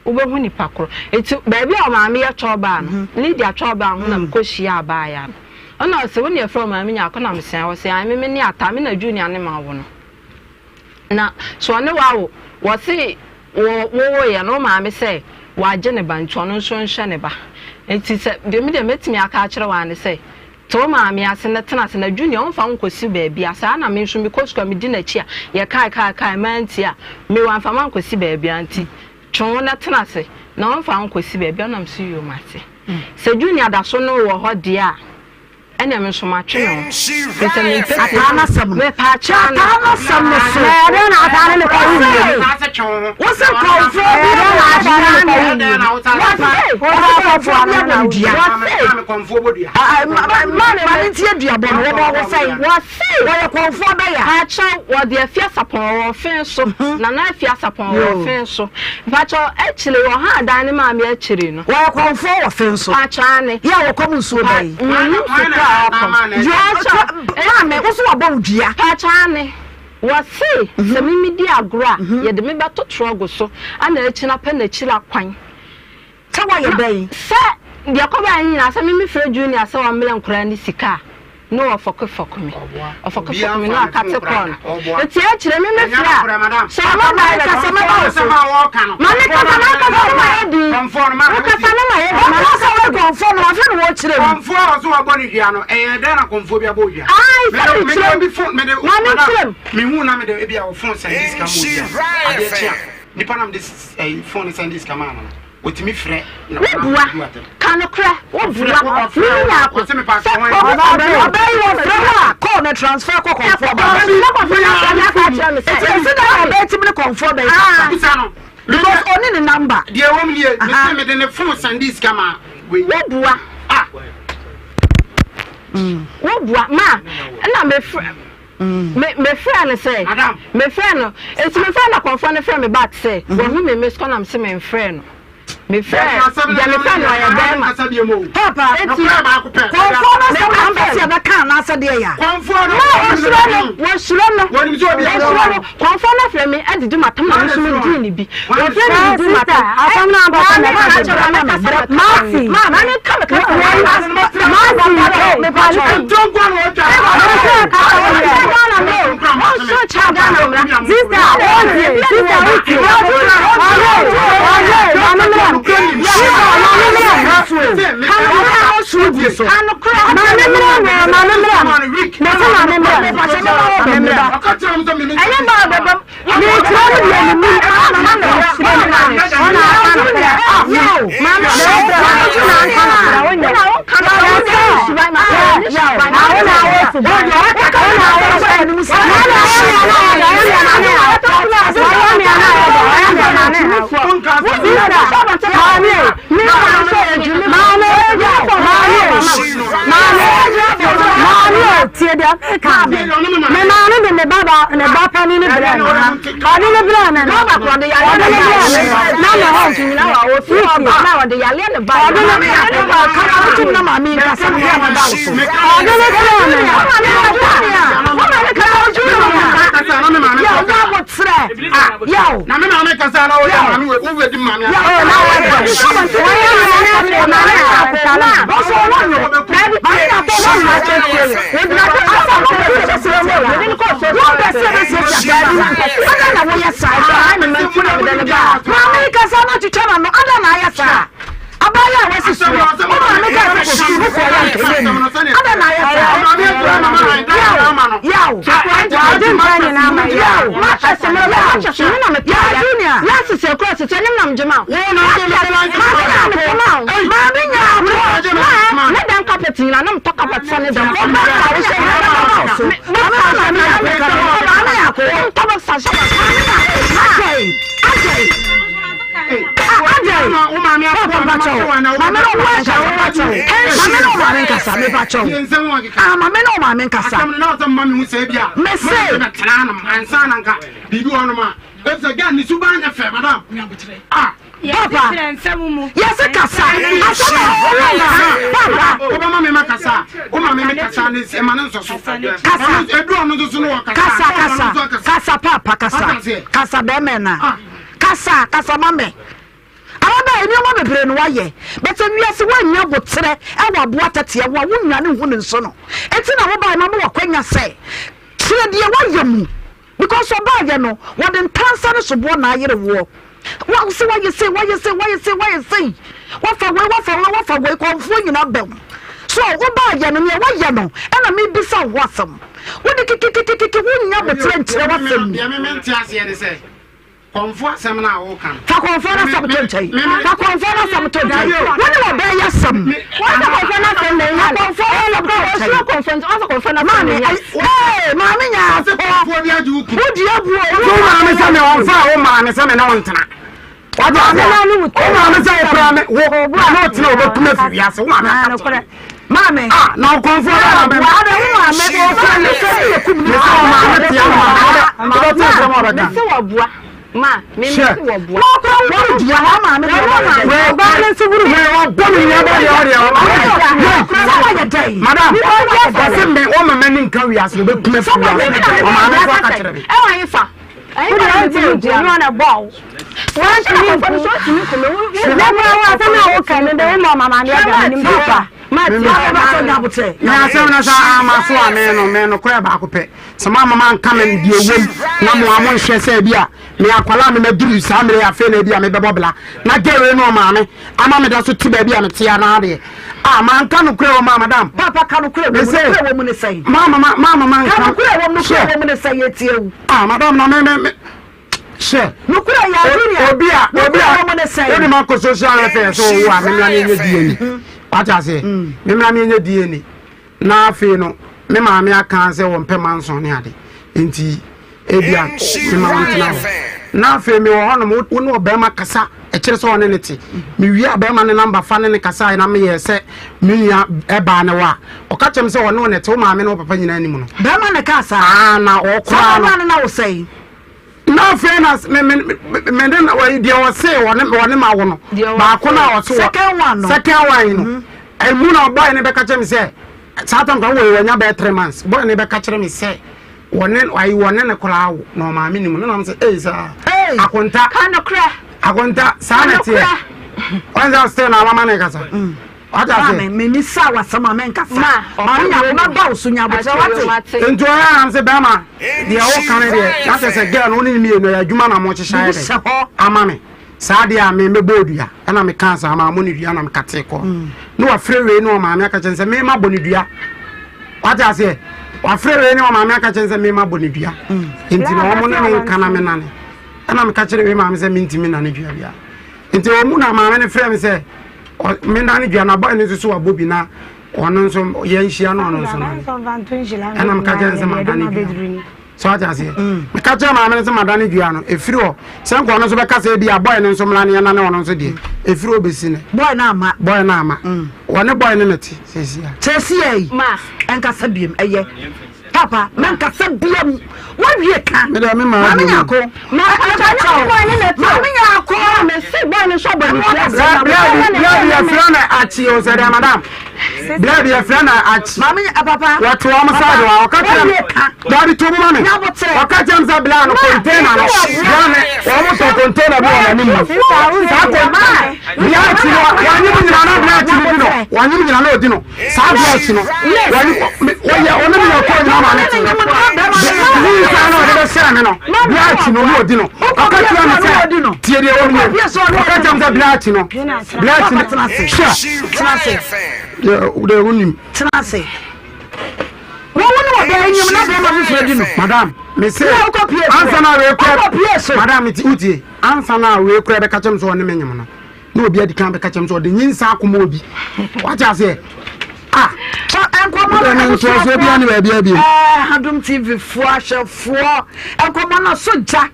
wobɛhu nipa koro. Nti baabi a ɔmaame yɛ twɔbaa no, Lydia twɔbaa ho na mekɔhyia abaayewa no. Ɛna ɔsɛ wo ne yɛfrɛ ɔmaame Nyarko? Na mesɛn ɔsɛ ae, me me ne Ata, me na Junior ne ma wo no. Na so ɔne wawo? Wɔse wo wowoeɛ no wo maame sɛ wagye ne ba nti ɔno nso nhwɛ ne ba. Nti sɛ deɛ me deɛ mɛtumi aka akyerɛ wo ara ne sɛ te wo maame ase na tena ase na Junior ɔmfa wo nkɔsi baabi a. Saa na me nso mekɔ sukuu a medi n'akyi a yɛkae kae kae mantie a me wamfa mankɔsi baabi a. Nti twe wo na tena ase na ɔmfa wo nkɔsi baabi a. Na mese yoo mate. Sɛ Junior da so ne wo wɔ hɔ deɛ a ɛnna me nso matwe me ho firi sɛ mempɛ fie. Ataa n'asɛm no. Mepaakyɛw Kyɛ ataa n'asɛm no so. Na ɛdɛn na ataa ne ne kɔ wo wie? Wosɛ kɔnfoɔ bi Ɛdɛn na ataa ne ne kɔ wo wie? Wɔse kɔnfoɔ bi abɔ me dua. Ma ne ntie duabɔ no, wɔbɔ wo sɛn? Wɔse. Wɔyɛ kɔnfoɔ bɛyɛ a. Paakyɛw, wɔde Afia Sapɔn wɔ ɔfe so. Nana Afia Sapɔn wɔ ɔfe so. Mpakyɛw, akyire ɔha adan ne maame akyire no. Wɔyɛ kɔnfoɔ wɔ fe nso. Paakyɛw, aane. Yɛ a wɔkɔm nsuo bɛyi. Menim sukuu a ɔkɔ. Maame, wo so wabɔ wo dua. Paakyɛw, aane. Wɔse sɛ me medi agorɔ a, yɛde me bɛto trɔgo so ana akyina pɛ n'akyiri akwan. Sɛ woayɛ dɛn? Sɛ deɛ ɛkɔbaeɛ no nyinaa sɛ me mefrɛ Junior sɛ ɔmmrɛ nkwadaa no sika a. Na ɔfɔkefɔke me. Ɔfɔkefɔke me na ɔkate kɔɔ no. Nti akyire me me frɛ a, sɛ ɔma direct Kasa mɛba wo so. Ma me kasa na kasa no ma yɛ din. Wo kasa no ma yɛ din. Ɔka sɛ ɔyɛ kɔmfoɔ no afei na wɔkyerɛ mu. Kɔmfoɔ a ɔso wabɔ ne dua no, ɛyɛ dɛn na kɔmfoɔ bi abɔ dua? Ae, sɛ me kyerɛ mu. Ma me kyerɛ mu. Mehu na mede ebi a wo phone sɛnde sika ma obi a, adeɛ kye a, nipa na mede phone sɛnde sika maa no no. Otumi frɛ na Wo bua, ka nokorɛ, wo bua, me ne nyaako, sɛ obi Ɔbaa yi wɔfrɛ wo a, call no transfer kɔ kɔmfoɔ ba hɔ. Eti esi dɛn na ɔbaa yi tumi ne kɔmfoɔ ba yi kasa? Because ɔne ne number. Deɛ ɛwɔ mu nie, mese mede ne phone sɛnde sika ma wei. Wo bua, wo bua, ma, ɛna me frɛ. Me mefrɛɛ no sɛ mefrɛɛ no nti mefrɛɛ no akɔmfoɔ no frɛ me back sɛ wahu me miss call na mese memfrɛɛ no mefrɛɛ deɛ mefrɛɛ no ɔyɛ bɛrima. Papa Eti kɔmfoɔ no asɛm na mpɛ sɛ yɛbɛka anaasɛ deɛ ya. Kɔmfoɔ no ma wɔsuro no wɔsuro no wɔsuro no kɔmfoɔ no frɛ me adidi matam na me nso medii ne bi wɔfrɛ me didi matam asɛm no ankasa maame na ka kyerɛ me kasa Masi maame ka me kasa Masi mepakyɛ Me maame de ne ba ba ne ba panin ne brɛ me ɔde ne brɛ me no ɔde ne brɛ me na me hɔ ɔde ne ɔde ne brɛ me no. Na me maame kasa na woyɛ maame wei wobɛdi maame Maame kasa na twitwa na no ada na ayɛ saa abaayewa a wasi soɔ wo maame ka sɛ kɔ sukuu wokɔ yɛ nkɛyɛ ni ada na ayɛ saa yaw yaw yaw junior maame Maame ne wo maame nkasa. Mese. Papa, yɛse kasa. Asɛm a ɔwɔ nka. Papa. Wobɛma me ma kasa. Wo ma me me kasa ne ɛma ne nsɔ so. Kasa. Edu ɔno nso so no wɔ kasa. Kasa kasa. Kasa papa kasa. Kasa bɛrima na. Kasa kasa ma me. Ababaa nneɛma bebree na wayɛ. But wiase woannya aboterɛ ɛwɔ aboa tɛteɛ ho a wonnya ne hu ne nso no. Enti na wobae ma ma wakwanya sɛ kyerɛ deɛ wayɛ mu. Because ɔbaayɛ no wɔde ntansa ne soboɔ na ayere woɔ. Wa sɛ wayɛ sei wayɛ sei wayɛ sei wayɛ sei. Wafa wei wafa wei wafa wei kɔnfoɔ nyinaa bɛm. So wobaayɛ no nea wayɛ no ɛna mebisa wo ho asɛm. Wode kikikikiki wonnya aboterɛ nkyerɛ w'asɛm mu. Deɛ me mente aseɛ ne sɛ kɔmfoɔ asɛm no a woka no. Fa kɔmfoɔ no asɛm to nkyɛn. Fa kɔmfoɔ no asɛm to nkyɛn. Wo ne ɔbaa yi asɛm. Wɔn sɛ kɔmfoɔ no asɛm na ɛnya no. Kɔmfoɔ no asɛm to nkyɛn. Ɔsoro kɔmfoɔ nti ɔsɛ kɔmfoɔ no asɛm na Maame, ɛnya. ee, maame nyaafo. Wo di abuo. Wo maame sɛ me ɔmfa wo maame sɛ me ne wo ntena. Wate aseɛ? Wo maame sɛ wo kura me wo na ne ɔtena ɔbɛkum afiri wiase. Wo maame aka kyerɛ me. Maame. Ah, na ɔkɔmfoɔ bɛ na bɛ. Ada wo maame ɔkura ne sɛ ne yɛ kum ne. Mesɛ wo maame tea no maame wobɛte asɛm a ɔbɛka. Mese wɔboa. Ma, me mese wɔboa. Na ɔkura wo buru dua ha maame deɛ ɔbɛyɛ dɛn. Ɔbaa no nso buru dua. Ɔbɔ me nua bɛ deɛ ɔdeɛ Sɛ wɔyɛ dɛn. Madam, ɔse me wɔn mama ni nka wiase ɔbɛkum afiri wiase. Ɔmaame nso aka kyerɛ me. Ɛwɔ ayi fa. Wode wontumi nku ne ɔna bɔ wo. Wontumi nku. Dɛm a wo asɛm a woka no de wo ma ɔmama ne ɛda menim papa. Me asɛm no sɛ ama so a me no me nokorɛ baako pɛ sɛ mo ama manka me deɛ wom na mo a monhwɛ sɛ bi a me akwala me maduru saa mmerɛ afei na bi a mebɛbɔ bla na gɛwe no ɔmaame ama meda so te baabi a mete anaa deɛ a manka nokorɛ wɔ ma madam papa ka nokorɛ wɔ mu nokorɛ wɔ mu ne sɛn mama mama manka ka nokorɛ wɔ mu nokorɛ wɔ mu ne sɛn yɛtie wo ah madam na me me Hyɛ. Nokorɛ yɛ Junior. Obi a obi a Nokorɛ wɔ mu ne sɛn. Wode ma kɔ social welfare sɛ ɔwo a memra menyɛ DNA. Wate aseɛ? Memra menyɛ DNA. Na afei no me maame aka sɛ wɔmpɛ manson ne ade. Nti ebia mema wɔntena hɔ. Na afei mewɔ hɔnom wo ne ɔbarima kasa ɛkyerɛ sɛ ɔne ne te. Mewie a barima ne namba fa ne ne kasaeɛ na meyɛɛ sɛ me nua ɛbaa ne hɔ a ɔka kyerɛ me sɛ ɔne wo ne te wo maame ne wo papa nyinaa nim no. Barima na ɛkaa saa? Aa na ɔkoraa no. Saa barima no na wo sɛn? Na afei na me me me ne na wɔyi deɛ ɔse wɔne wɔne ma wo no baako na ɔse wɔ second one no second one no ɛmu mm-hmm. na boy ne bɛka kyerɛ me sɛ saa tam kan wɔ wɔnya bɛyɛ 3 months boy ne bɛka kyerɛ me sɛ wɔne ayi wɔne ne koraa wo na ɔmaame nim no na ɔmo sɛ ee saa akonta akonta saa na teɛ wɔn sɛ still na amama ne kasa. Mm. Wate ase? Maame, m'ani sa w'asɛm a mɛnkasa. Maame Nyako, mɛba wo so nyabotrɛ, wate? Nti ɔyɛ anam sɛ bɛrima, deɛ woka no deɛ, na kyerɛ sɛ girl no wo ne no mmienu ɛyɛ adwuma na mohyehyɛ ayɛ dɛ ama me. Saa deɛ a me mɛbɔ odua. Ɛna mekaa saa maa mo ne dua na mekatee kɔɔ. Na wafrɛ wei ne ɔmaame aka kyerɛ no sɛ me mabɔ ne dua. Wate aseɛ? Wafrɛ wei ne ɔmaame aka kyerɛ no sɛ me mabɔ ne dua. Nti na wɔn ne me nka na me nane. Ɛna meka kyerɛ wei maame sɛ mentumi nane dua biara. Nti wɔn mu na maame no frɛ me sɛ mena ne dua na bɔyɛ no nso so wabɔ bi na ɔno nso yɛnhyia no ɔno nso no ɛna meka kyerɛ no sɛ mada ne dua so ate aseɛ mm. meka kyerɛ maame no sɛ mada ne dua no ɛfiri hɔ sɛ nka ɔno nso bɛka sɛ bi a bɔyɛ no nso mmra ne yɛna ne ɔno nso deɛ ɛfiri hɔ bɛsi ne bɔyɛ no ama bɔyɛ no ama mm. wɔne bɔyɛ no nɛte sɛsia sɛsia yi ɛnkasa biam ɛyɛ Papa, menkasa biam. Woawie ka. Maame Nyarko. Maame Nyarko. Blɛdi yɛfrɛ no akyi o sɛ dɛ madam. Blɛdi yɛfrɛ no akyi. Maame papa. Wɔte wɔn side wa ɔka kyerɛ m. Dabi to mu ma me. Ɔka kyerɛ m sɛ blɛ no container no. Blɛ no wɔn tɔ container bi wɔ n'anim mu. Saa container blɛ akyi no wɔnyim nyina na blɛ akyi no di no. Wɔnyim nyina na odi no. Saa dress no wɔyɛ ɔne mi yɛ kɔɔ nyinaa maa ne te ne nsa na ɔde bɛhyɛ me no black no ne ɔdi no ɔka kyerɛ me sɛ tie deɛ wɔn yɛ ɔka kyerɛ me sɛ black no black no hwɛ deɛ wonim tena ase wɔn wo ne wɔ bɛn enyim na bɛrima foforɔ di no madam me se ansa na wei kura madam ti wotie ansa na wei kura bɛka kyerɛ me sɛ ɔne me nyim no na obi adi kan bɛka kyerɛ m sɛ ɔde nyinsa akoma obi wate aseɛ ah nkɔmɔ no ntoasoɔ bia ne baabi abie adom tv foɔ ahwɛfoɔ nkɔmɔ no aso gya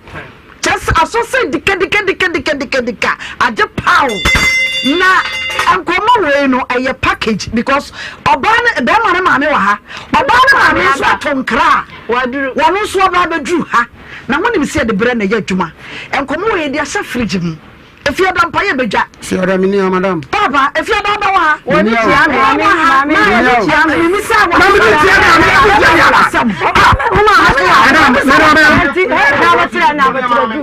kyɛ sɛ aso sɛ dikadikadikadikadika agye paw na nkɔmɔ wei no ɛyɛ package because ɔbaa no bɛrima no maame wɔ ha ɔbaa no maame nso ato nkra a wɔn nso ɔbaa bɛduru ha na mo nim sɛ yɛde brɛ na ɛyɛ adwuma nkɔmɔ wei yɛde ahyɛ fridge mu Efiada mpa yɛ bedwa. Fiada mi ni ha madam. Papa efiada ɔbɛ wɔ ha. Wɔ ni tia mi. Ɔbɛ wɔ ha. Mi ni tia mi. Mi sa wɔ. Na mi ni tia mi. Mi ni tia mi ala. Madam madam madam. Na abotire na abotire du.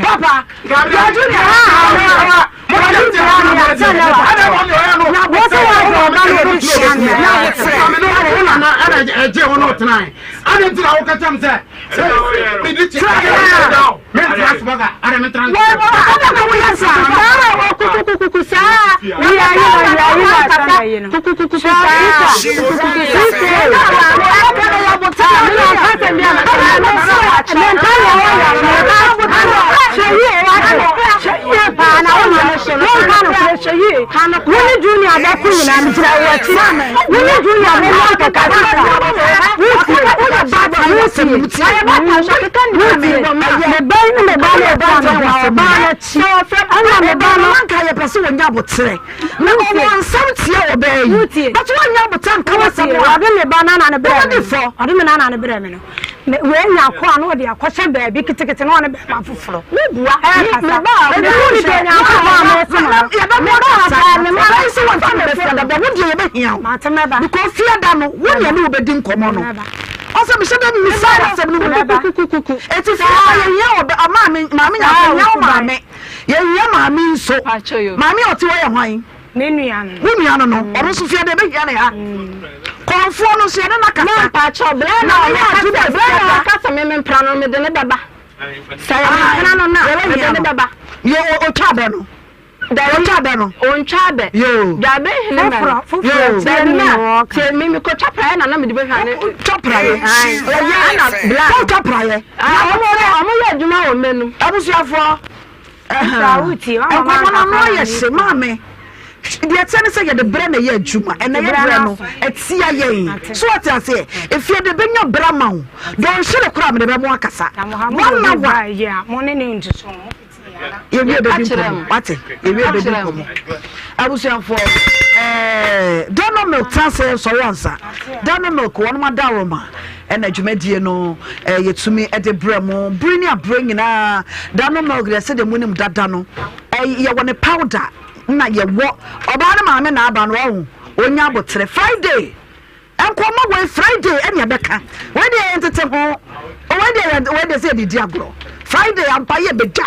Papa. Yaju ni ha ha. Yaju ni ha ha. Na abotire wa jɔ ɔba na obi tia mi. Na abotire. Na na ɛna ɛgye wɔn na ɔtena yi. Adi nti na ɔkata mi sɛ. Anka yɛpɛ sɛ wɔnya aboterɛ na ɔwɔ nsɛm tia ɔbaa yi but wɔnya aboterɛ nka wasɛm a ɔde me ba nana ne brɛ me fɔ ɔde me nana ne brɛ me no wei nya kɔ a na ɔde akɔhyɛ baabi ketekete na ɔne bɛrima foforɔ wobua me ba a me ne deɛ nyankopɔn a mɛsom no yɛbɛbɔ kasa yɛbɛyi sɛ wɔmfa me bɛfia da bɛ wo deɛ yɛbɛhia wo mate mɛba because fia da no wo nea ne wobɛdi nkɔmmɔ no ɔsɛ mehyɛ dɛ mmisa asɛm no mu ɛti fia da yɛhia wɔ bɛ maame maame nyɛ yɛhia wo maame yɛhia maame nso maame a ɔte hɔ yɛ hwan. Me nua no. Wo nua no no, ɔno nso fie de ɛbɛhia ne ha. Kɔnfoɔ no nso yɛne no akasa. Na mpakyɛw, berɛ na ɔkasa, berɛ na ɔkasa me mempra no, mede ne bɛba. Sɛ yɛ mempra no na, mede ne bɛba. Yɛ ɔtwa abɛ no. Dabi, Ɔntwa abɛ no. Ɔntwa abɛ. Yoo. Dabi hene mɛ no. Foforɔ, foforɔ Dabi tie ma, nea wɔka. tie mi, mekɔtwa praeɛ na na mede bɛhwɛ ne. Twa praeɛ. Ɛyɛ ɛna bla. Sɛ wotwa praeɛ. Ɔmo yɛ, ɔmo yɛ adwuma wɔ mɛ no. Abusuafoɔ. Nkɔmɔ no ano ayɛ hye maame. Deɛ ɛteɛ ne sɛ yɛde berɛ na ɛyɛ adwuma. Ɛnɛ yɛ berɛ no ɛtia yɛn. So wate aseɛ? Efie de bɛnya berɛ ama wo. Dɔnhwere koraa mede bɛmo akasa. One hour. Yɛwie bɛdi nkɔmmɔ. Wate? Yɛwie bɛdi nkɔmmɔ. Abusuafoɔ, ɛɛ Dano milk tena ase nsɔre ansa. Dano milk wɔn adaworoma ɛna dwumadie no ɛɛ yɛtumi ɛde brɛ mo bere ne abere nyinaa. Dano milk deɛ sɛdeɛ mo nim dada no ɛɛ yɛwɔ ne powder na yɛwɔ ɔbaa ne maame na aba no ɔho onya abotere Friday. Nkɔmmɔ wei Friday ɛne ɛbɛka. Wei deɛ yɛn tete ho. Wei deɛ yɛn wei deɛ sɛ yɛde di agorɔ. Friday ampa yɛ bɛdwa.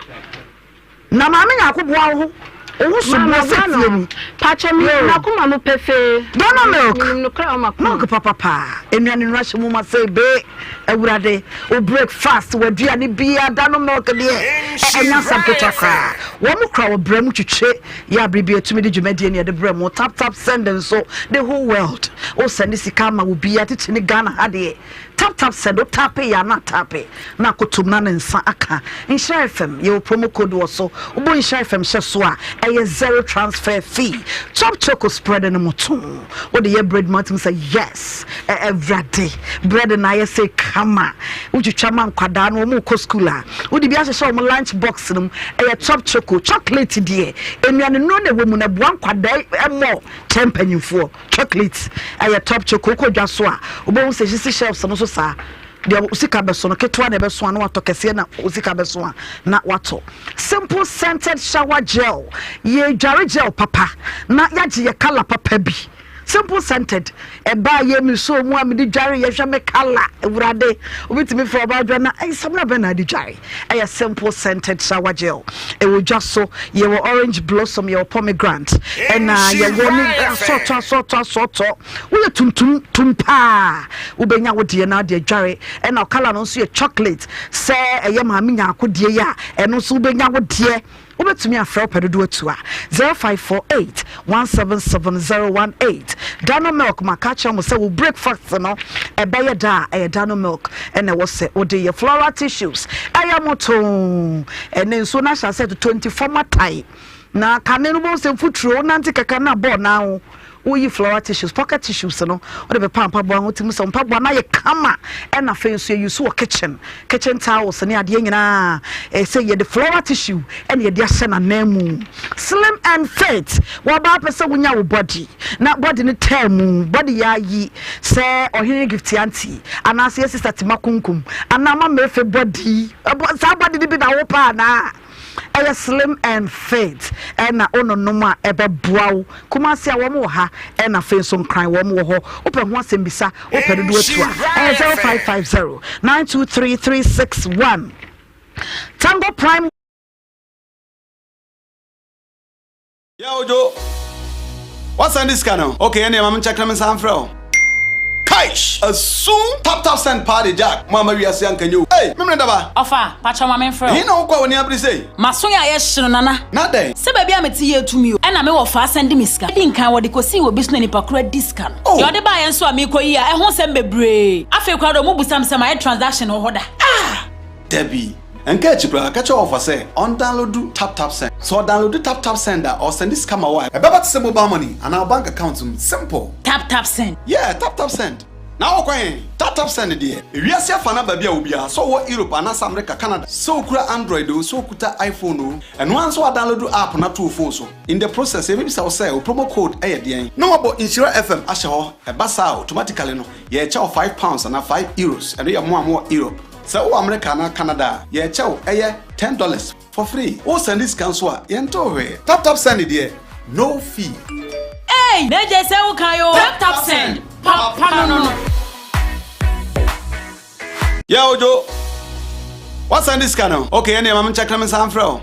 Na maame nyaako boa wo ho. Wo ho so boɔ sɛ tie ni. Pakyɛ mi nakoma mu pefee. Ghana milk. Milk papa paa. Nnuane nnura hyɛ mu ma sɛ be. Awurade wo break fast w'aduane bia Dano milk deɛ ɛnyɛ asɛm ketewa koraa. Wɔn kura wɔ brɛ mu twitwe Yɛ a bere bi atumi de dwumadie ne yɛde brɛ mo. Tap tap send nso the whole world. Wo send sika ama wo bia titiri ne Ghana ha deɛ. Tap tap send wo tape yɛ a na atape na akotom na ne nsa aka. Nhyira FM yɛwɔ promo code wɔ so. Wobɔ Nhyira FM hyɛ so a ɛyɛ zero transfer fee. Top choco spread no mo to. Wode yɛ bread mu atumi sɛ yes Awurade bread no ayɛ sɛ kama. Wotwitwa ma nkwadaa no wɔn kɔ school a wode bi ahyehyɛ wɔn lunch box no mu. Ɛyɛ top choco chocolate deɛ nnuane nnuro na ɛwɔ mu na ɛboa nkwadaa ɛmɔ kyɛn mpanyinfoɔ. Chocolate ɛyɛ top choco wokɔ dwa so a wobɛhu sɛ esisi shelves no so saa. Deɛ sika bɛso no ketewa na ɛbɛso a na watɔ kɛseɛ na sika bɛso a na watɔ. Simple scented shower gel yɛ dware gel papa na yɛagye yɛ kala papa bi. Simple scented ɛbaa yɛ me so mu a mede dware yɛhwɛ me kala awurade wobɛtumi frɛ ɔbaa dwa na ɛyɛ samina bɛn na ade dware ɛyɛ simple scented shower gel ɛwɔ dwa so yɛwɔ orange blossom yɛwɔ pomegranate ɛna yɛwɔ ne asɔɔtɔ asɔɔtɔ asɔɔtɔ Woyɛ tuntum tum paa wobɛnya wo deɛ na adeɛ dware ɛna kala no nso yɛ chocolate sɛ ɛyɛ maame nyaako deɛ yi a ɛno nso wobɛnya wo deɛ wobɛtumi afrɛ wopɛ dodo atu a 0548 177018 Dano milk ma ka kyerɛ mo sɛ wo breakfast no ɛbɛyɛ da a ɛyɛ Dano milk ɛna ɛwɔ sɛ wode yɛ floral tissues ɛyɛ motoo ɛne nsuo no ahyɛ asɛ totɔ nti fam atae na kane no bɛhu sɛ mfuturo wonante kɛkɛ na bɔɔ naa ho Woyi flower tissues, pocket tissues no, wode pepa mpaboa ho, wotumi sɛ mpaboa no ayɛ kama. Ɛna afei nso yɛyi so wɔ kitchen, kitchen towels ne adeɛ nyinaa. Ɛsɛ yɛde flower tissue ɛna yɛde ahyɛ n'anan mu. Slim and fit, wɔbaa pɛ sɛ wonya wo body na body no taa mu, body yɛ ayi sɛ ɔhene gift auntie anaasɛ yɛ sister Tima Kunkum anaa mama efe body, saa body no bi na wopɛ anaa? Ɛyɛ slim and fit ɛna wononom a ɛbɛboa wo. Kumasi a wɔn wɔ ha ɛna afei nso Nkran wɔn wɔ hɔ. Wopɛ ho asɛm bisa, wopɛ dodoɔ atu a, ɛyɛ 0550 923 361. Tango Prime. Yeah Ojo, woasɛnde sika no? Okay ɛneɛ ma menkyɛke na mensan mfrɛ wo. Kaish! Asum! Tap tap send paa de Jack, mo amma wiase anka nyɛ o. Ei! Memene daba! Ɔfa, pakyɛw ma menfrɛ wo. Ɛhe na wokɔ a w'ani abere sei? M'aso yɛ ayɛ hye no Nana. Na dɛn? Sɛ baabi a mete yɛ tumi o. Ɛna me wɔfa asan di me sika. Edi nkan wɔde kosii wɔ bi so na nipa koro adi sika no. Oh! Deɛ ɔde baeɛ nso a meekɔ yi a ɛho nsɛm bebree. Afei koraa deɛ ɔmo busa me sɛ mayɛ transaction wɔ hɔ da. Ah! Dabi. Nka akyi koraa, ka kyerɛ wɔfa sɛ ɔndownloadu TapTapSend. Sɛ ɔdownloadu TapTapSend a, ɔresɛnde sika ma wo a, ɛbɛba te sɛ mobile money anaa wo bank account mu. Simple! TapTapSend. Yeah, TapTapSend. Na wokɔ he? TapTapSend deɛ, ewiase afa no aba bi a obiara, sɛ ɔwɔ Europe anaasɛ America, Canada, sɛ okura Android oo, sɛ okuta iPhone oo, ɛno ara nso woadownloadu app no ato wo phone so. In the process, yɛbɛbisa wo sɛ, wo promo code yɛ deɛn? Na wɔabɔ Nhyira FM ahyɛ hɔ. Ɛba saa a, automatically no, yɛrekyɛ wo £5 anaa €5. Ɛno yɛ mo a mowɔ Europe. Sɛ wowɔ Amerika anaa Canada a, yɛrekyɛ wo, ɛyɛ $10 for free. Wo sɛnde sika nso a, yɛntew hwee. Tap tap send deɛ, no fee. Eii na gye sɛ wo kan oo. Tap tap send, papa no no. Yeah Ojo, woasɛnde sika no? Okay, ɛneɛ ma menkyɛke na mensan mfrɛ wo.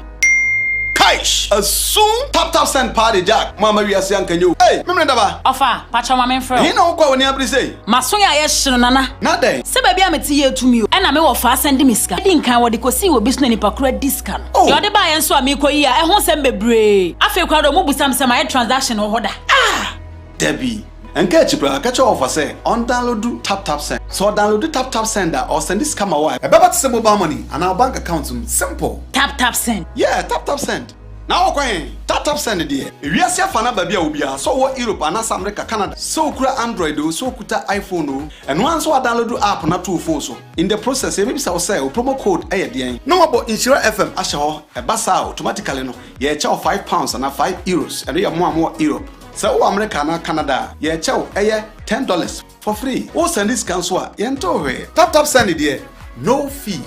Kai! Kaish! Asum! Tap tap send paa de Jack, mo amma wiase anka nyɛ o. Ei! Memene daba! Ɔfa, pakyɛw ma menfrɛ wo. Ɛhe na wokɔ a w'ani abere sei? M'aso yɛ ayɛ hye no Nana. Na dɛn? Sɛ baabi a mete yɛ tumi o. Ɛna me wɔfaa sɛnde me sika. Edi nkan wɔde kosii wɔ bi so na nipa koro adi sika no. Oh! Deɛ ɔde baeɛ nso a meekɔ yi a ɛho nsɛm bebree. Afei koraa deɛ ɔmo busa me sɛ mayɛ transaction wɔ hɔ da. Ah! Dabi. Ɛnka akyi koraa, ka kyerɛ wɔfa sɛ ɔndownloadu TapTapSend. Sɛ ɔdownloadu TapTapSend a, ɔresɛnde sika ma wo a, ɛbɛba te sɛ mobile money anaa wo bank account mu. Simple! TapTapSend. Yeah, TapTapSend. Na wokɔ he? TapTapSend deɛ, ewiase afa no baabi a wɔ biara, sɛ wowɔ Europe anaasɛ America, Canada, sɛ wokura Android oo, sɛ wokuta iPhone oo, ɛno ara nso woadownloadu app no ato wo phone so. In the process, yɛbɛbisa wo sɛ wo promo code yɛ deɛn? Na woabɔ Nhyira FM ahyɛ hɔ. Ɛba saa a, automatically no, yɛrekyɛ wo £5 anaa €5. Ɛno yɛ mo a mowɔ Europe. Sɛ wowɔ America anaa Canada a, yɛrekyɛ wo, ɛyɛ $10 for free. Wo sɛnde sika nso a, yɛntew hwee. Tap tap send deɛ, no fee.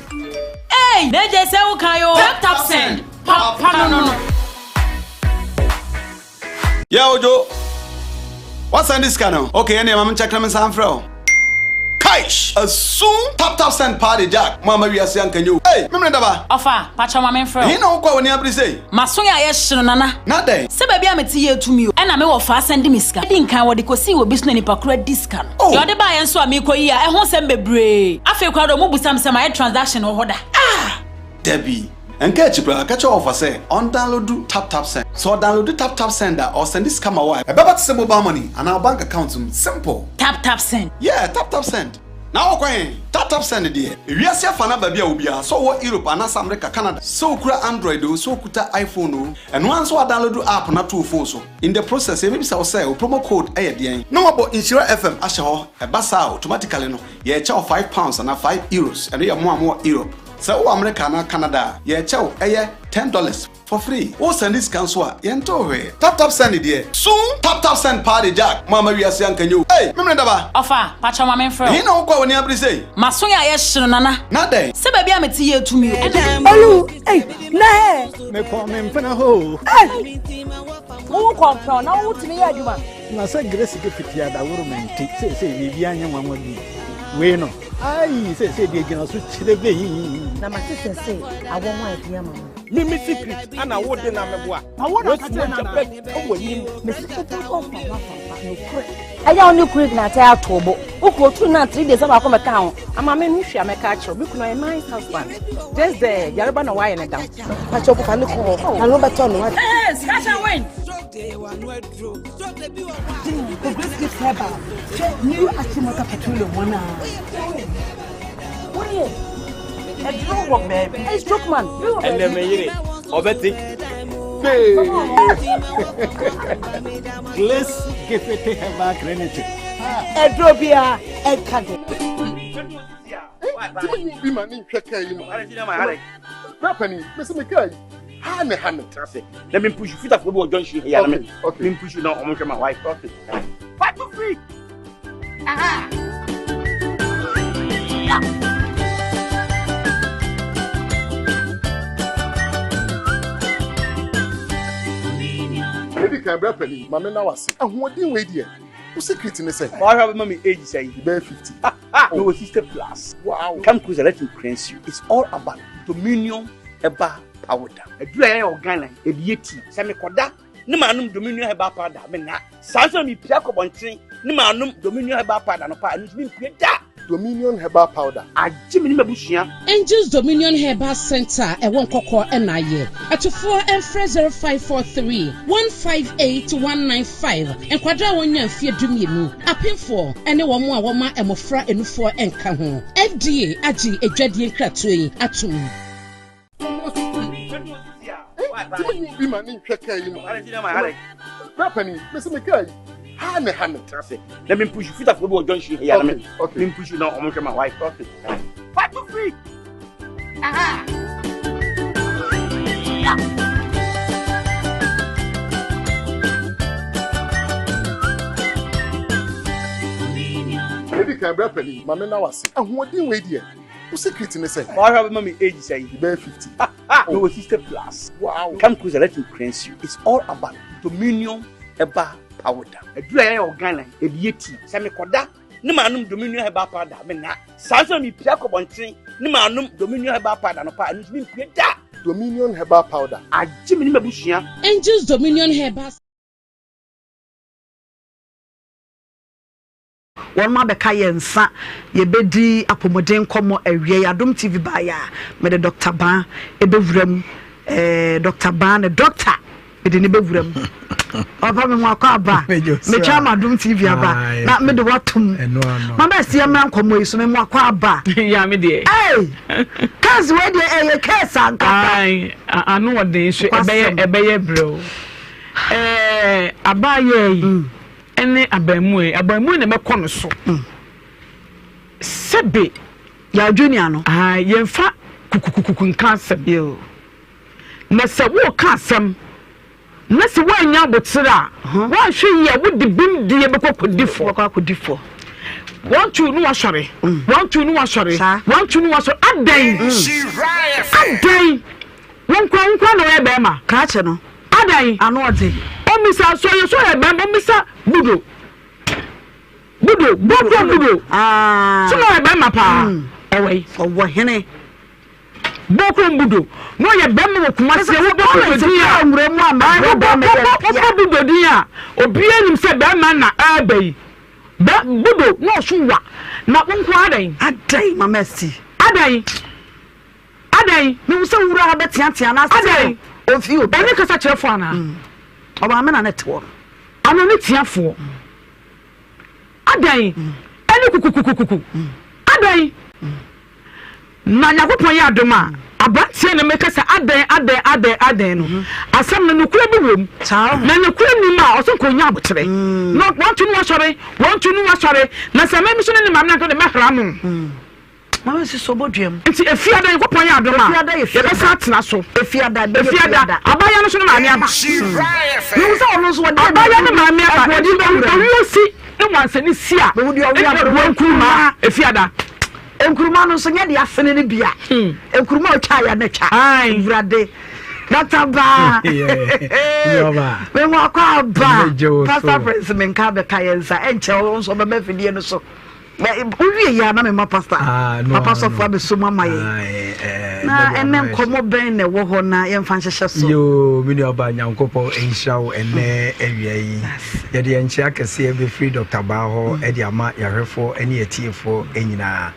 Eii na gye sɛ wo kan oo. Tap tap send, papa no no no. Yeah Ojo, wa sɛnde sika no? Okay ɛneɛ ma me nkyɛke na me nsan mfrɛ wo. Kaish! Asum! Tap tap send paa de Jack, mo amma wiase anka nyɛ o. Ei! Memene daba! Ɔfa, pakyɛw ma menfrɛ wo. Ɛhe na wokɔ a w'ani abere sei? M'aso yɛ ayɛ hye no Nana. Na dɛn? Sɛ baabi a mete yɛ tumi o. Ɛna me wɔfaa sɛnde me sika. Edi nkan wɔde kosii wɔ bi so na nipa koro adi sika no. Oh! Deɛ ɔde baeɛ nso a meekɔ yi a ɛho nsɛm bebree. Afei koraa deɛ ɔmo busa me sɛ mayɛ transaction wɔ hɔ da. Ah! Dabi. Ɛnka akyi koraa, ka kyerɛ wɔfa sɛ ɔndownloadu TapTapSend. Sɛ ɔdownloadu TapTapSend a, ɔresɛnde sika ma wo a, ɛbɛba te sɛ mobile money anaa wo bank account mu. Simple! TapTapSend. Yeah, TapTapSend. Na wokɔ he? TapTapSend deɛ, ewiase afa no baabi a wɔ biara, sɛ wowɔ Europe anaasɛ America, Canada, sɛ wokura Android oo, sɛ wokuta iPhone oo, ɛno ara nso woadownloadu app no ato wo phone so. In the process, yɛbɛbisa wo sɛ wo promo code yɛ deɛn? Na woabɔ Nhyira FM ahyɛ hɔ. Ɛba saa a, automatically no, yɛrekyɛ wo £5 anaa €5. Ɛno yɛ mo a mowɔ Europe. Sɛ wowɔ America anaa Canada a, yɛrekyɛ wo, ɛyɛ $10 for free. Wo sɛnde sika nso a, yɛntew hwee. Tap tap send deɛ, soon! Tap tap send paa de Jack, mo amma wiase anka nyɛ o. Ei! Memene daba! Ɔfa, pakyɛw ma menfrɛ wo. Ɛhe na wokɔ a w'ani abere sei? M'aso yɛ ayɛ hye no Nana. Na dɛn? Sɛ baabi a mete yɛ tumi o. Ɛna. Olu, ei, na ɛ. Mekɔ me mpena hɔ o. Ei, wo kɔmpɛn na wo tumi yɛ adwuma. Na sɛ Grace ke fiti adaworo ma nti seesei biribi anyɛ nwanwa bi. Wei no. Aii seesei deɛ gyina so kyerɛ bɛyi. Na mate sɛ sɛ awɔ ho ayɛ den ama mo. Me me secret ana wo de na meboa. Wasi mogya bɛtɔ w'anim. Mesi wobɛbɔ mframa pampa nokorɛ. Ɛyɛ wo ne kunu gyina atɛ ato bo. Wo kuro turu na 3 days baako mɛka ho. Ama me nhwɛ a mɛka akyerɛ wo. Me kunu ɔyɛ nice husband. Just there yareba na wayɛ ne dam. Pakyɛ wo fa ne kɔ hɔ. Na no bɛtɔ no. Hey, scratch and win. The Grace Gift Herbal, hwɛ new Achimota petroleum wɔn a. Woyɛ ɛduro wɔ baabi. Hey, stroke man. Ɛnɛ me yere ɔbɛte. Glace Gift Herbal Clinic. Ɛduro biara ɛnka de. Tumi yi bi ma ne nhwɛ kaa yi mu. Bra panin, mesi me kaa yi. Ha ne ha ne. Na me mpusu fitafoɔ bi wɔ junction ha yi a na me me mpusu na wɔn hwɛ ma why. Okay. Fatu free. Aha. Edi kan bra panin, ma me na wase. Ahoɔden wei deɛ, wo secret ne sɛ. Ɔhwɛ bɛ ma mi age sɛ. Bɛyɛ 50. No, oh. 60 plus. Wow. Come closer, let me cleanse you. It's all about dominion herbal powder. Aduru a yɛyɛ wɔ Ghana, ebi yɛ tea. Sɛ mekɔda ne maanom dominion herbal powder menna. Saa nso na mepia kɔ bɔnten ne maanom dominion herbal powder no paa, ɛno nso mempie da. Dominion herbal powder. Agye me ne m'abusua. Angels Dominion Herbal Centre a ɛwɔ Nkɔkɔ na ayɛ. Atufoɔ mfrɛ 0543 158 195. Nkwadaa a wɔnnya mfeɛ dumienu, apemfoɔ ne wɔn a wɔma mmɔfra nufoɔ nka ho. FDA agye adwadie nkratoɔ yi atom. Tumi yi bi ma ne nhwɛ kaa yi mu. Bra panin, mesi me kaa yi. Ha ne ha ne. Na me mpusu fitafoɔ bi wɔ junction ha yi a na me me mpusu na wɔn hwɛ ma why. Okay. Fatu free. Aha. Edi kan bra panin, ma me na wase. Ahoɔden wei deɛ, wo secret ne sɛ. Ɔhwɛ bɛ ma mi age sɛ. Bɛyɛ 50. No, 60 plus. Wow. Come closer, let me cleanse you. It's all about dominion herbal powder. Aduru a yɛyɛ wɔ Ghana, ebi yɛ tea. Sɛ mekɔda ne maanom dominion herbal powder menna. Saa nso na mepia kɔ bɔnten ne maanom dominion herbal powder no paa, ɛno nso mempie da. Dominion Herbal Powder. Agye me ne m'abusua. Angels Dominion Herbal. Wɔnom abɛka yɛn nsa yɛbɛdi apɔmuden nkɔmmɔ awia yi. Adom TV baeɛ a, mede Dɔkta Baa ɛbɛwura mu. Eh, Dɔkta Baa ne dɔkta mede ne bɛwura mu. Papa me ho akɔ aba. Metwa ama Adom TV aba na mede watom. Mama ɛsi ɛmmra nkɔmmɔ yi so me ho akɔ aba. Ya me deɛ. Hey, kɛse wei deɛ ɛyɛ kɛse ankasa. Ano ɔden so ɛbɛyɛ ɛbɛyɛ brɛw. Ɛɛ abaayɛ yi. Mm. ne abaamua yi, abaamua yi na ɛbɛkɔ no so. Sɛbe. Yaw Junior no. Ah, yɛmfa kukukukuku nka asɛm. Yo. Na sɛ woreka asɛm na sɛ woannya aboterɛ a, woanhwɛ yie a wode bem die bɛkɔ akɔdi fɔ. Bɛkɔ akɔdi fɔ. One two no wasɔre. One two no wasɔre. One two no wasɔre. Adɛn? Adɛn? Wo nkoa wo nkoa na ɔyɛ bɛrima. Krakye no. Adɛn? Ano ɔden. Ɔmmisa so ɔyɛ so ɔyɛ bɛrima ɔmmisa budo. Budo bɔkɔ budo. Ah. So na ɔyɛ bɛrima paa. Ɔwɔ yi. Ɔwɔ hene. Bɔkɔ budo. Na ɔyɛ bɛrima wɔ Kumasi. Wobɔ budo din a. Nwura mu a Wobɔ budo din a obiara nim sɛ bɛrima na ɛreba yi. Bɛ budo na ɔso wa. Na wo nkoa adɛn? Adɛn mama si. Adɛn? Adɛn? Mehu sɛ wo wura ha bɛteatea na asɛ Adɛn? ɔmfi obi. Ɔne kasa kyerɛfoɔ anaa? Mm. Ɔmaame na ne te hɔ no. Ano ne teafoɔ. Adɛn? Mm. Ɛne kukukukuku. Adɛn? Na Nyankopɔn yɛ adom a, aberanteɛ no meka sɛ adɛn adɛn adɛn adɛn no, Mm-hmm. asɛm no nokorɛ bi wom. Na nokorɛ nnim a, ɔsɛ nka ɔnya aboterɛ. Mm. Na wɔnto no wasɔre, wɔnto no wasɔre. Na sɛ mɛmi so ne ne maame no anka de mɛhra mo. Mm. Mama nsi so bɔ dua mu. Nti efiada Nyankopɔn yɛ adom a, Efiada yɛ fiada. yɛbɛsan atena so. Efiada bɛyɛ Efiada, fiada. abaayewa no nso ne maame aba. Mehu sɛ ɔno nso ɔde Abaayewa ne maame aba. Ahoɔden Nti bɛwura mu. owuo si ne wansani si a, Mehu deɛ ɔwe ɛna aberewa ɛboa nkuruma efiada. Nkuruma no nso nyɛ deɛ asene no bia. Nkuruma a ɔtwa ya na twa. Ae. Awurade. Dr. Baa. Mehu akɔ aba. Megye wo so. Pastor Prince menka bɛka yɛn nsa. Ɛnkyɛ wo nso ɔbɛma afidie no so. Wowie yɛ a na mema pastor ah, no, papa sɔfo no. abɛso mu ama yɛn ah, eh, eh, na ɛnɛ nkɔmmɔ bɛn na ɛwɔ hɔ na yɛmfa nhyehyɛ so. Yoo, me nuaba Nyankopɔn nhyira wo ɛnɛ awia yi. Yɛde yɛn nkyea kɛseɛ bɛfiri Dr. Baa hɔ mm. de ama yɛahwɛfoɔ ne atiefoɔ nyinaa.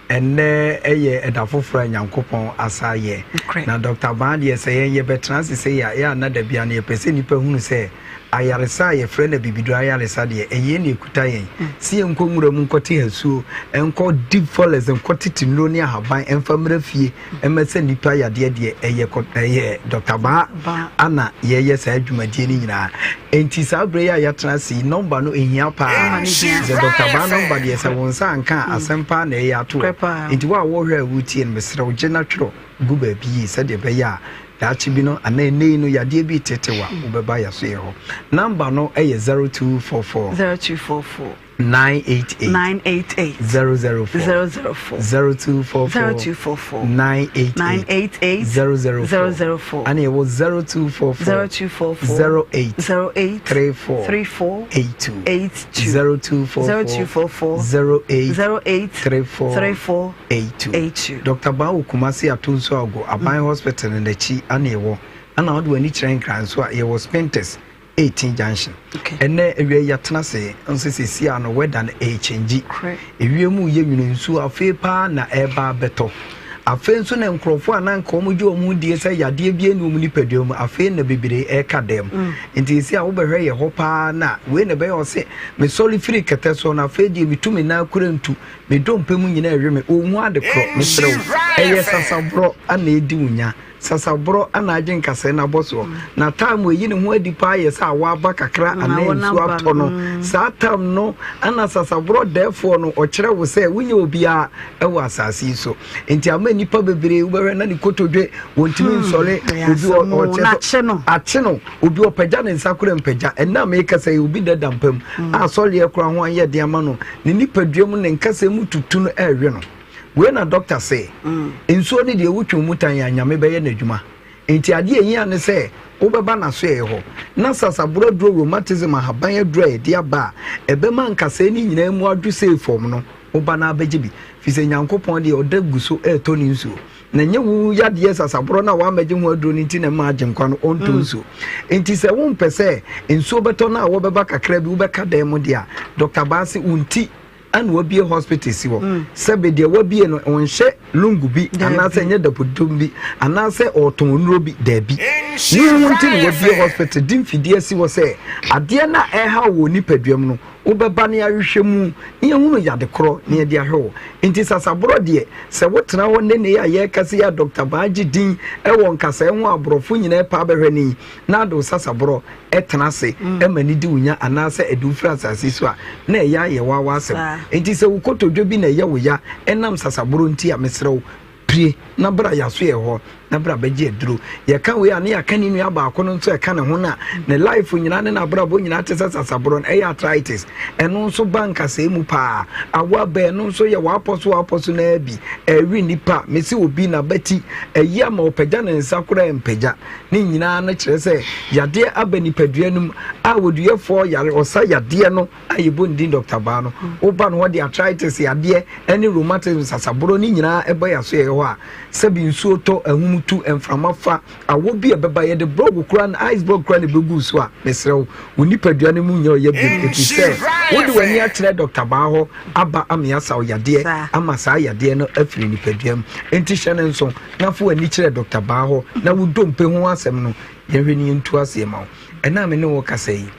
Ɛnnɛ yɛ ɛda foforɔ a Nyankopɔn asa yɛ. Na Dr. Baa deɛ sɛ yɛn yɛbɛtena ase sɛ yɛ a, yɛ a na da bia no yɛpɛ sɛ nnipa hunu sɛ Ayaresa a yɛfrɛ no abibiduro ayaresa deɛ, ɛyei na ɛkuta yɛn. Sɛ yɛnkɔ nwura mu nkɔte hasuo, nkɔ deep forest nkɔ tete nnuro ne ahaban mfa mmra fie mmɛsa nnipa yadeɛ deɛ, ɛyɛ kɔ ɛyɛ Dɔkta Baa ana yɛyɛ saa dwumadie no nyinaa. Enti saa berɛ yi a yɛatena ase yi, nɔmba no ɛhia paa. Sɛ Dɔkta Baa nɔmba deɛ, sɛ wo nsa anka a, asɛm paa na ɛyɛ ato hɔ. Enti wo a worehwɛ a woretie no, mesrɛ wo gye na twerɛ gu baabi yie sɛdeɛ ɛbɛyɛ a Daakye bi no anaa ɛnnɛ yi no yadeɛ bi retetew a, wobɛba yɛasoɛɛ hɔ. Number no yɛ 0244. 0244. 988. 988. 004. 004. 0244. 0244. 988. 988. 004. 004. Ɛna yɛwɔ 0244. 0244. 08. 08. 34. 34. 82. 82. 0244. 0244. 08. 08. 34. 34. A2. A2. Dɔkta Baa wɔ Kumasi Atonsu Ago Aban Hospital no n'akyi ana ɛwɔ. Ana wode w'ani kyerɛ Nkran nso a, yɛwɔ Spintex 18 Junction. Ɛnɛ awia yi yɛatena ase nso seesei a no weather no ɛrekyɛngyi. Ewiem reyɛ nwunu nsuo afei paa na ɛreba abɛtɔ. Afei nso na nkurɔfoɔ a na anka wɔgye wɔn ho die sɛ yadeɛ bi nni wɔn nipadua mu afei na bebree ɛreka dɛm. Nti seesei a wobɛhwɛ yɛ hɔ paa na wei na ɛbɛyɛ ɔse mesɔre firi kɛtɛ soɔ no afei deɛ metu me nan kora ntu. Me dompe mu nyinaa rewe me. Ɔnhu ade korɔ. Mesrɛ wo, ɛyɛ sasaborɔ na ɛdi wo nya. Sasaborɔ na agye nkasɛɛ no abɔ soɔ. Na time a ɛyi ne ho adi paa yɛ sɛ awɔ aba kakra anaa nsuo atɔ no. Saa time no na sasaborɔ dɛɛfoɔ no ɔkyerɛ wo sɛ wonyɛ obiara wɔ asase yi so. Nti ama nnipa bebree wobɛhwɛ na ne kotodwe wɔntumi nsɔre. Obi ɔkyɛ akye no. Obi ɔpagya ne nsa koraa mpagya. Ɛnnɛ a merekasa yi, obi da dampa mu a asɔreɛ koraa ho ayɛ den ama no. Ne nipadua mu ne nkasɛɛ mu tutu no ɛrewe no. Wei na dɔkta se, nsuo no deɛ wotwe mu tan a Nyame bɛyɛ n'adwuma. Enti adeɛ a ɛhia ne sɛ wobɛba n'asoɛeɛ hɔ na sasaborɔ aduro rheumatism ahaban aduro a yɛde aba a ɛbɛma nkasɛɛ no nyinaa mu adwo sei fam no, woba na abɛgye bi. Firi sɛ Nyankopɔn deɛ ɔda gu so retɔ ne nsuo. Na ɛnyɛ wo yadeɛ sasaborɔ no a woammɛgye ho aduro no nti na ɛma Agyenkwa no ɔntɔ mm. nsuo. Nti sɛ wompɛ sɛ nsuo bɛtɔ no a wɔbɛba kakra bi wobɛka dan mu deɛ a, Dr. Baase wo nti ana wabie hospital si hɔ mm. sɛbe deɛ wabie no ɔnhyɛ lungu bi anaasɛ ɛnyɛ dapodom bi anaasɛ ɔtɔn nnuro bi daabi ne ho nti na wabie hospital de mfidie asi hɔ sɛ adeɛ no a ɛha wɔ nipaduam no Wobɛba na yɛahwehwɛ mu na yɛahunu yade korɔ na yɛde ahwɛ wo. Nti sasaborɔ deɛ, sɛ wotena hɔ nnɛ nnɛ yi a yɛreka sei a Dɔkta Baa gye din wɔ nkasɛɛ ho a aborɔfo nyinaa pɛ abɛhwɛ no yi, na ade wo sasaborɔ tena ase ma no di wo nya anaasɛ ɛde wo firi asase so a, na ɛyɛ ayɛ wo ara w'asɛm. Nti sɛ wo kotodwe bi na ɛyɛ wo ya ɛnam sasaborɔ nti a, mesrɛ wo, Pue na bra yɛaso yɛ hɔ na bra bɛgye aduro. Yɛka wei a ne yɛaka ne nua baako no nso ɛka ne ho no a ne life nyinaa ne n'abrabɔ nyinaa te sɛ sasaborɔ no ɛyɛ arthritis. Ɛno nso ba nkasɛɛ mu paa. Awo aba ɛno nso yɛ w'apɔ so w'apɔ so naa bi. Ɛwe nipa. Mese obi n'abati ayi ama ɔpagya ne nsa koraa ɛmpagya. Ne nyinaa no kyerɛ sɛ yadeɛ aba nipadua no mu a oduyɛfoɔ yare ɔsa yadeɛ no a yɛbɔ ne din Dɔkta Baa no, woba no hɔ de arthritis yadeɛ ne rheumatism sasaborɔ ne nyinaa ɛba yɛ aso yɛyɛ hɔ a, sɛbi nsuo tɔ, ahum tu, mframa fa, awɔ bi a ɛbɛba, yɛde brɔg koraa na ice brɔg koraa na ɛbɛgu so a, mesrɛ wo, wo nipadua no mu nyɛ ɔyɛ biom, ɛfiri sɛ wode w'ani akyerɛ Dɔkta Baa hɔ aba ama yɛasa wo yadeɛ ama saa yadeɛ no afiri nipadua mu. Enti hyɛ no nso na fa w'ani kyerɛ Dɔkta Baa hɔ na wo dompe ho asɛm no yɛnhwɛ ne yɛntu aseɛ ma wo. Ɛna a me ne wo kasa yi,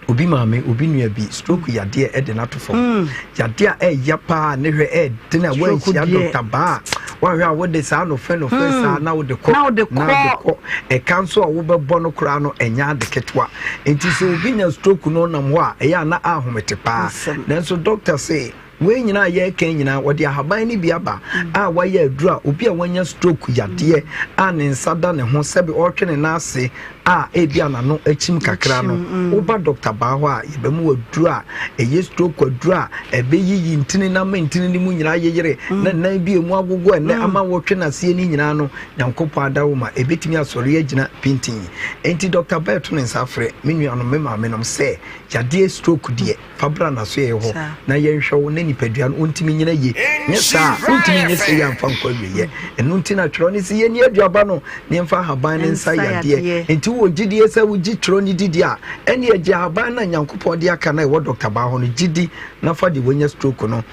obi maame obi nua bi stroke yadeɛ ɛde no ato fam mm. yadeɛ a ɛya paa ne hwɛ ɛden a wanhyia dɔkta baa wahwɛ a wode saa nofɛ nofɛ mm. saa na wode kɔ na wode kɔ ɛka nso a wobɛbɔ no koraa no ɛnyɛ ade ketewa nti sɛ obi nya stroke no nam hɔ a ɛyɛ a na ahomete paa nanso dɔkta sɛ Wei nyinaa a yɛreka yi nyinaa, wɔde ahaban no bi aba a wɔayɛ aduru a obi a wanya stroke yadeɛ a ne nsa da ne ho sɛbe ɔretwe ne nan ase a ebi a n'ano akyim kakra no, mm. woba dɔkta baa hɔ a yɛbɛma aduru a ɛyɛ stroke aduru a ɛbɛyiyi ntini na ama ntini no mu nyinaa yeyere mm. na nan bi emu agogo ɛnɛ mm. ama wɔtwe n'aseɛ no nyinaa no, Nyankopɔn adawo ma ɛbɛtumi asɔre agyina pintin. Enti dɔkta baa ɛto ne nsa afrɛ me nuanom me maamenom sɛ yadeɛ stroke deɛ Fa bra n'asoɛeɛ hɔ na yɛnhwɛ wo na nipadua no ɔntumi nyina yie. Nyɛ saa a, wontumi nyɛ sei amfa nkɔ awieɛ. Ɛno nti na twerɛ no se yɛnni aduaba no na yɛmfa ahaban no nsa yadeɛ. Enti wowɔ gyidie sɛ wogye twerɛ no di deɛ a, ɛnneɛ gye ahaban no a Nyankopɔn de aka no a ɛwɔ Dɔkta Baa hɔ no gye di na fa deɛ wanya stroke no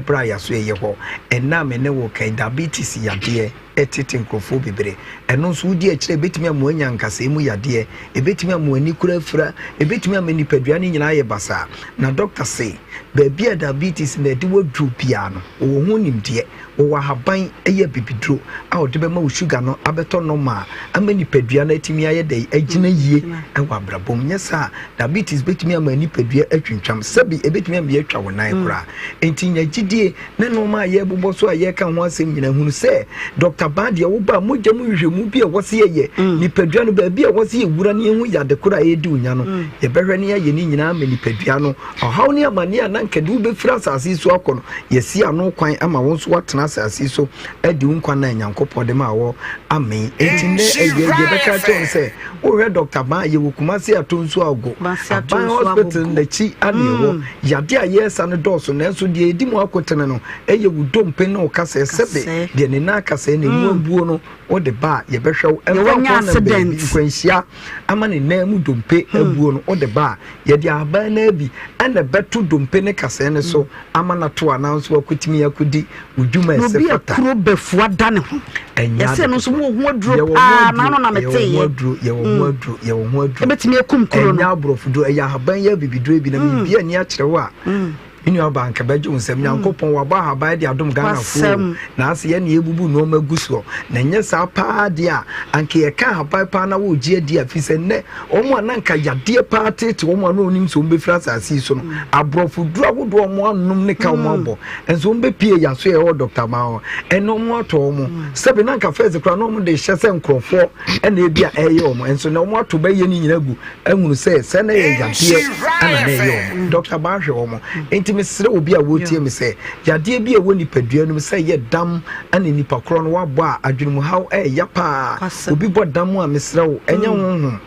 bra y'asoɛeɛ hɔ. Ɛnnɛ a me ne wo reka yi, diabetes yadeɛ. tete nkurɔfoɔ bebree. Ɛno nso wodi akyire a, ɛbɛtumi ama woanya nkasɛɛ mu yadeɛ, ɛbɛtumi ama w'ani kora afira, ɛbɛtumi ama nipadua no nyinaa ayɛ basaa. Na dɔkta se, baabi a diabetes no ɛde wo aduru biara no, wɔwɔ ho nimdeɛ. Wɔwɔ ahaban yɛ abibiduro a wɔde bɛma wo sugar no abɛtɔ normal ama nipadua no atumi ayɛ dɛn agyina yie wɔ abrabɔ mu. Nyɛ saa a, diabetes bɛtumi ama nipadua atwintwam, sɛbi ɛbɛtumi ama yɛatwa wo nan koraa. Enti nya gyidie Ne nnoɔma a yɛrebobɔ so a yɛreka ho asɛm nyinaa, hunu sɛ Dɔkta Baa deɛ woba a mogya mu nhwehwɛmu bi a ɛwɔ sɛ yɛyɛ, mm. nipadua no baabi a ɛwɔ sɛ yɛwura ne yɛhu yade koro a ɛredi onya no, mm. yɛbɛhwɛ ne yɛayɛ ne nyinaa ma nipadua no ɔhaw ne amanneɛ a na nka de wobɛfiri asase so akɔ no, yɛsi ano kwan ama wo nso woatena asase so adi wo nkwa na Nyankopɔn de ma wɔ. Amen. Enti nnɛ awia deɛ bɛka kyerɛ wo sɛ wohwɛ Dɔkta Baa yɛwɔ Kumasi Atonsu Ago Aban Hospital n'akyi ane ɛwɔ. Mm. Yade a yɛresa no dɔɔso, nanso deɛ ɛdi mu akotene no yɛ wo dompe ne wo kasɛɛ. Sɛbe deɛ ne nan akasɛɛ na emu abuo no, wode ba a, yɛbɛhwɛ wo. Ɛmfa nkɔ nam baabi, nkwanhyia ama ne nan mu dompe abuo no, wode ba a, yɛde ahaban no ara bi na ɛbɛto dompe ne kasɛɛ no so ama no ato anaa nso akɔtumi akɔdi wo dwuma a ɛsɛ fata. Obi a kuro bɛfua da ne ho. Ɛnyɛ ade Yɛsɛ no nso ketewa. mo wɔ ho aduro Yɛwɔ ho paa aduro, na ano na yɛwɔ ho meteeɛ. aduro, yɛwɔ ho aduro, yɛwɔ ho aduro. Ɛbɛtumi akum kuro no. Ɛnyɛ aborɔfo duro, ɛyɛ ahaban yi abibiduro bi na biribi ani akyerɛ wo a, me nua baa nka bɛgye wo nsam. Nyankopɔn wabɔ ahaban de adom Ghanafoɔ o, Wasɛm. na ase yɛn na yɛbubu nneɛma gu soɔ. Na ɛnyɛ saa paa deɛ a, anka yɛka ahaban paa na wɔregye adi a, firi sɛ nnɛ wɔn a na anka yadeɛ paa tete wɔn a na wɔnim sɛ wɔbɛfiri asase yi so no, aborɔfo duro ahodoɔ a wɔn anom ne ka wɔn abɔ, nso wɔn bɛpie yaso yɛ ɛwɔ Dr. Maa hɔ, ɛnna wɔn atɔ wɔn. Sɛbi na anka fɛs koraa na wɔn de hyɛ sɛ nkurɔfoɔ ɛna ebi a ɛyɛ wɔn, nso na wɔn ato bɛyɛ ne nyinaa gu ahunu sɛ sɛ na ɛyɛ yadeɛ ɛna na ɛyɛ wɔn. Dr. Maa hwɛ wɔn. Nti mesrɛ obi a wɔretie me sɛ, yadeɛ bi a ɛwɔ nipadua no mu sɛ ɛyɛ dam ɛna nipa korɔ no wabɔ a adwenemuhaw ɛɛya paa. Obi bɔ dam a mesrɛ wo, ɛnyɛ honhom.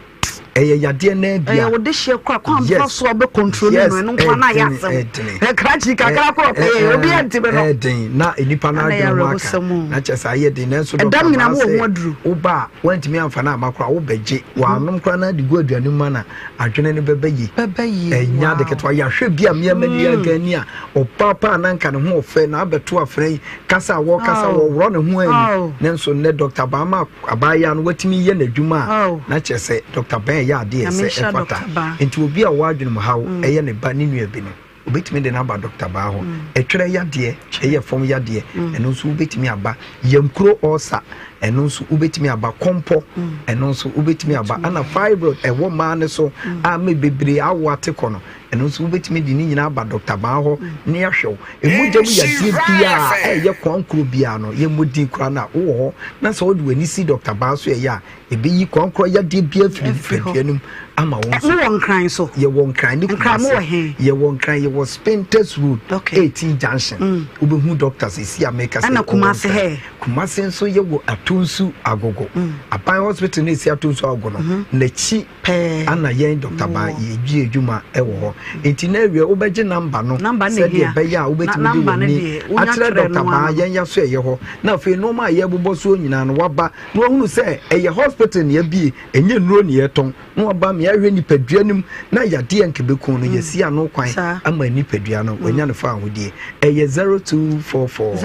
Ɛyɛ yadeɛ naa bi a. Ɛyɛ wo dehyeɛ kora kwan fa so a wobɛ control no ɛno nko na ayɛ asɛm. Ɛkrakyi kakra kora ɔpɛ yɛ obi ɛnti me no. Ɛden na nipa no adwene ho aka na kyɛ sɛ ayɛ den nanso dɔkta maa sɛ woba a woantumi amfa no amma koraa wobɛgye wɔanom koraa na de gu aduane mu ma na adwene no bɛbɛ yie. Ɛnyɛ ade ketewa yɛahwɛ bi a mmea mani agani a ɔbaa paa na nka ne ho ɔfɛ na abɛto afrɛ yi kasa a wɔkasa wɔworɔ ne ho ani nanso nnɛ dɔkta baama Abaayewa no watumi yɛ n'adwuma a na kyerɛ sɛ Dɔkta Ben yɛ adeɛ sɛ ɛfata. Nti obi a ɔwɔ adwene mu haw ɛyɛ ne ba ne nua bi no, obetumi de no aba Dɔkta Baa hɔ. Ɛtwerɛ yadeɛ, ɛyɛ fam yadeɛ, ɛno nso wobetumi aba. Yamkuro ɔɔsa, ɛno nso wobetumi aba. Kɔmpɔ, ɛno nso wobetumi aba. Ɛna fibroid ɛwɔ mmaa no so a ma bebree awo ate kɔ no, ɛno nso wobɛtumi de ne nyinaa aba dɔkta baa hɔ ne ahwɛ wo. Mogya mu yadeɛ biara a ɛyɛ kwankorɔ biara no, yɛmmɔ din koraa no a, wowɔ hɔ na sɛ wode w'ani si dɔkta baa so ɛyɛ a, ɛbɛyi kwankorɔ yadeɛ biara firi nipadua no mu ama wo nso. Mowɔ Nkran so? Yɛwɔ Nkran ne Kumase. Yɛwɔ Nkran, yɛwɔ Spintex Road, 18 Junction. Wobɛhu dɔkta seesei a meka sɛ Ɛna Kumase hɛ? Kumase nso yɛwɔ Atonsu Agogo. Aban hospital no ɛsi Atonsu Agogo no, n'akyi pɛɛ. Ana yɛn Dɔkta Ban yɛdwi adwuma wɔ hɔ nti na awie wobɛgye namba no sɛdeɛ ɛbɛyɛ a wobɛtumi de w'ani akyerɛ Dɔkta Ban yɛn yɛaso ɛyɛ hɔ na afei nnoɔma a yɛbobɔ soɔ nyinaa no waba na wahunu sɛ ɛyɛ hospital na yɛabie ɛnyɛ nnuro na yɛtɔn na waba ma yɛahwɛ nipadua no mu na yadeɛ nka bɛku no yɛsi ano kwan ama nipadua no wanya no fa ahodie ɛyɛ 0244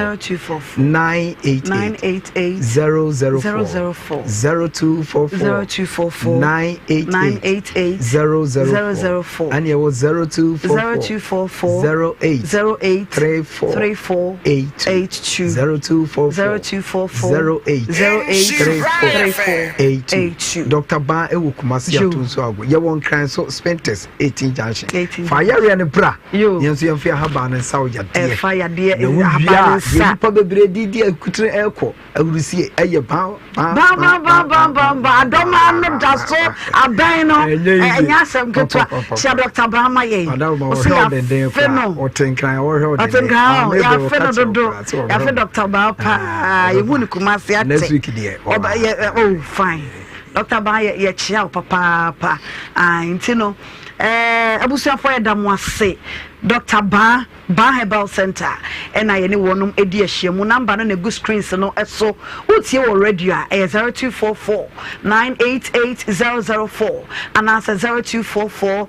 988 004 0244 0244 988 004 ɛne ɛwɔ 0244 0244 08 08 34 34 82 0244 0244 08 08 34 82 Dr. Ban ɛwɔ Kumasi Atonso Ago yɛwɔ Nkran so Spintex 18 Junction fa yareɛ no bra yɛn nso yɛmfa ahaban no nsa wo yadeɛ ɛfa yadeɛ na wowie ahaban no a nsa deɛ nipa bebree di di akutire ɛkɔ Awurusie ɛyɛ ban ban ban ban ban ban ban ban adɔma no da so abɛn no ɛnyɛ asɛm ketewa tia dɔkta ban ma yɛn ɔsɛ yɛafe no ɔte nkran ɔhwɛ ɔdenden ɔte nkran yɛafe no dodo yɛafe dɔkta ban paa yɛhu ne kumase ate next week deɛ ɔba yɛ oh fine dɔkta ban yɛ yɛkyea wo papaapa nti no ɛɛ abusuafoɔ yɛda mo ase dɔkta ban. Baa Herbal Centre na yɛne wɔnom di ahyiamu. Number no na ɛgu screens no so. Wotie wɔ radio a, ɛyɛ 0244 988 004 anaasɛ 0244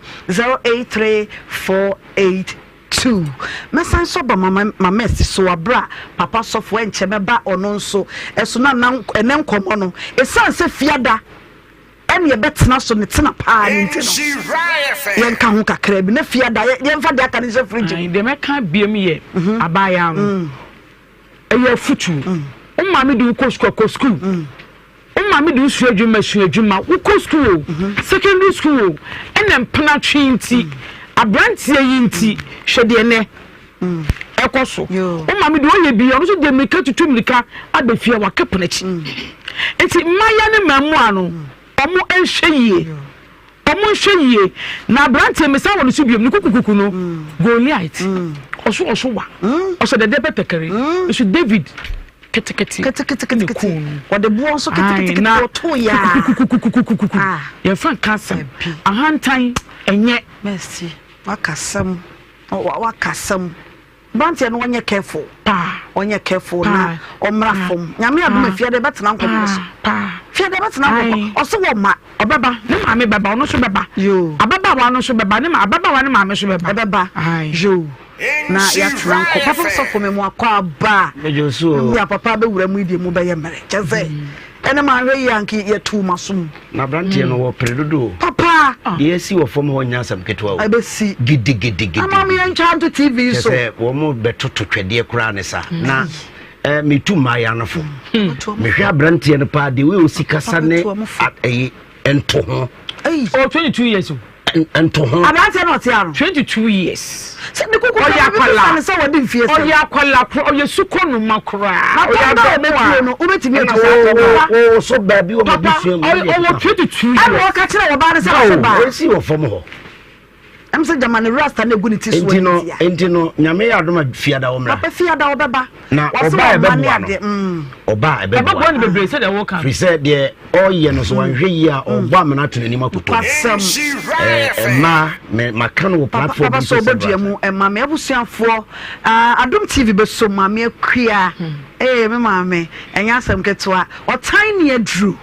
083 482. Mɛsan nso aba Mama Mama si so aberɛ a Papa Sɔfo ɛnkyɛ mɛba ɔno nso so na na ɛnɛ nkɔmmɔ no, ɛsiane sɛ Fiada ɛne yɛbɛtena so ne tena paa no nti no, yɛnka ho kakra bi na fie ada yɛmfa deɛ aka no nhyɛ fridge mu. Deɛ mɛka biam yɛ mhm. abaayaa no mm. ɛyɛ afutuo mm. wo maame de wokɔ sukuu kɔ sukuu mm. wo maame de wosua adwuma sua adwuma wokɔ sukuu o mhm. secondary school o ɛna mpena twe nti aberanteɛ yi nti hwɛ deɛ nɛ ɛkɔ so wo maame deɛ ɔyɛ bi ɔno nso deɛ mmirika tutu mmirika aba fie a waka pono akyi nti mmayewa ne mmaamua no ɔmo nhwɛ yie ɔmo nhwɛ yie na aberanteɛ mesan wɔ ne so biom ne kukukuku no Goliath ɔso ɔso wa ɔsɛ dɛdɛ bɛtɛkɛre nso David ketekete ketekete ɔde boɔ nso ketekete ɔto yaa kukukukukukukuku yɛnfa nka asɛm ahantan ɛnyɛ. Mercy wakasɛm. Waka asɛm. Abranteɛ no ɔnyɛ careful. Ɔnyɛ careful na ɔmmra fam. Nyame adom a fiade bɛtena nkɔmmɔ no so. Fiade bɛtena nkɔmmɔ. Ɔse wɔ ma. Ɔbɛba. Ne maame bɛba. Ɔno nso bɛba. Yoo. Ababaawa no nso bɛba. Ne ma ababaawa ne maame nso bɛba. Ɛbɛba. Yoo. Na yɛatena nkɔ. Papa sɔfo me mo akɔ aba. Mɛdwo so o. Wura papa bɛwura mu yi deɛ mu bɛyɛ mmerɛ. Kyɛ sɛ ɛne ma ahwɛ yie anka yɛtuu ma so mu. Na aberanteɛ no wɔ pere dodo o. Papa. Deɛ asi wɔ fam hɔ nyɛ asɛm ketewa o. Ɛbɛsi. Gidigidigidi. Ama me yɛntwa nto TV so. Kyɛ sɛ wɔn bɛtoto twɛdeɛ koraa ne sa. Na eh, metu mmaayea no fo. Mehwɛ aberanteɛ no paa deɛ wei osi kasa ne ɛyi nto ho. Oh, 22 years o. Nto ho. Aberanteɛ na ɔte ano. 22 years. Sɛ ne kuku kura bi bisa ne sɛ wɔde mfie sɛ. Ɔyɛ akwala koro ɔyɛ sukɔ noma koraa. Na ɔyɛ tɔn dɛ ɔbɛtuo no wobɛtumi atu saa tɔn no. Wo so baabi wɔ ma busua mu. Papa ɔwɔ 22 years. Ɛna ɔka kyerɛ ɔbaa no sɛ ɔsɛ baa. Ɛsi wɔ fam hɔ. Ɛm sɛ gyama ne rasta na egu ne ti soɔ Enti no, nti a. enti no, Nyame yɛ adom a Fiada ɔmmra. Papa Fiada ɔbɛba. Na Wɔse ɔba a ɔmma ne ɛbɛboa no. adeɛ, mm. Ɔba a ɛbɛboa Ɛbɛboa no no. bebree sɛdeɛ woka no. Firi sɛ deɛ ɔyɛ no so wanhwɛ yie a ɔbɔ amena ato n'anim akoto. Nokwasɛm. Ɛɛ, mmaa, me, maka no wɔ Papa, platform papa bi sɛ so ɔbɔ several dua times. mu ɛma me abusuafoɔ ah, Adom TV bɛso maame akua ee me maame ɛnyɛ asɛm ketewa ɔtan ne aduru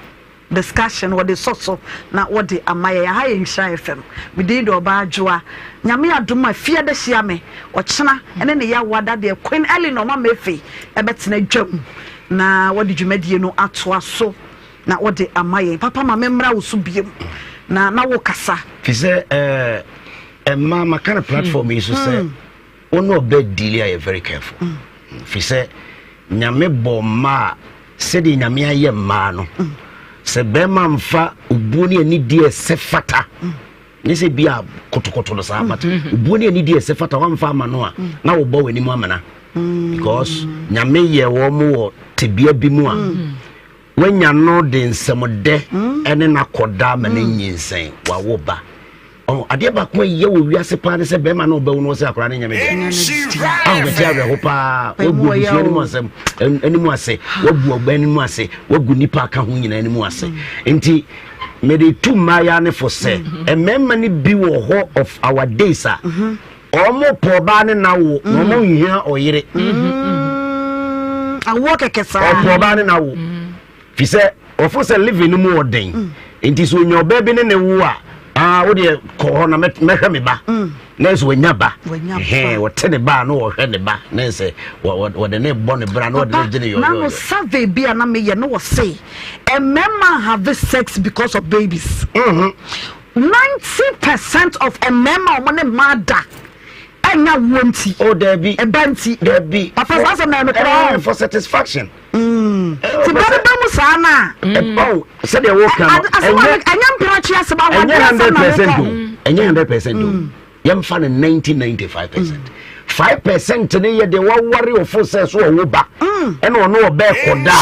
Discussion wɔde sɔ so na wɔde ama yɛn. Aha yɛ Nhyira FM. Me din de Ɔbaa Adwoa. Nyame adom a fie abɛhyia me ɔkyena ne ne yawoada deɛ Queen Eleanor Mama Efe ɛbɛtena dwam na wɔde dwumadie no atoa so na wɔde ama yɛn. Papa ma me mmra wo so biom na na wo kasa. Fi sɛ ɛɛ mmaa maka no platform yi so sɛ wo ne ɔbɛ deal a yɛ very careful. Fi sɛ Nyame bɔ mmaa a Sɛdeɛ Nyame ayɛ mmaa no, sɛ bɛrima mfa obuo ne anidie ɛsɛ fata, nyɛ sɛ bi a kotokoto no saa, but obuo ne anidie ɛsɛ fata wamfa ama no a, na wobɔ w'anim amena. Because Nyame yɛ wɔn wɔ tebea bi mu a, wanya no de nsɛmdɛ ɛne n'akɔda ama no nyinsɛn, wawo ba. Ɔho adeɛ baako a ɛyɛ wɔ wiase paa ne sɛ bɛrima na ɔbɛwo no wɔ sɛ akwadaa no nyɛ me dea. Ahomete awerɛho paa wagu abusua anim asɛm anim ase wagu ɔba anim ase wagu nipa aka ho nyinaa anim ase mm. nti mede tu mmaayaa ne fo sɛ mm-hmm. mmarima no bi wɔ hɔ of our days a mm-hmm. wɔn pɔ ɔbaa ne na wo na wɔn mm. nhia ɔyere. Mm-hmm. Awoɔ kɛkɛ saa. Ɔpɔ ɔbaa ne na wo. Fi sɛ ɔfo sɛ living no mu ɔden mm. nti sɛ onya ɔbaa bi ne ne wo a aa wo deɛ kɔ hɔ na mɛhwɛ me ba mm. na ɛsɛ wanya ba hɛn wɔte ne ba na wɔhwɛ ne ba na ɛsɛ wɔde ne bɔ ne bra na wɔde ne gye ne yɔyɔyɔ. Nano survey bi a na meyɛ no wɔ se mmarima have sex because of babies. 90% of mmarima wɔn ne mmaa da ɛnya wuo nti. Oh dabi. Ɛba nti. Dabi. Papa saa sɛ mɛmɛ kora. Eh, for satisfaction. Mm. Ti bɛ bɛ mu saa na. Oh, sɛdeɛ woka no. Ɛnyɛ ɛnyɛ mpratwe asɛm awadeɛ asɛm na meka. Ɛnyɛ 100% o. Yɛmfa no 90 95%. 5% ne yɛ deɛ waware ɔfo sɛ so ɔwo ba. Ɛna ɔno ɔbɛ kɔda a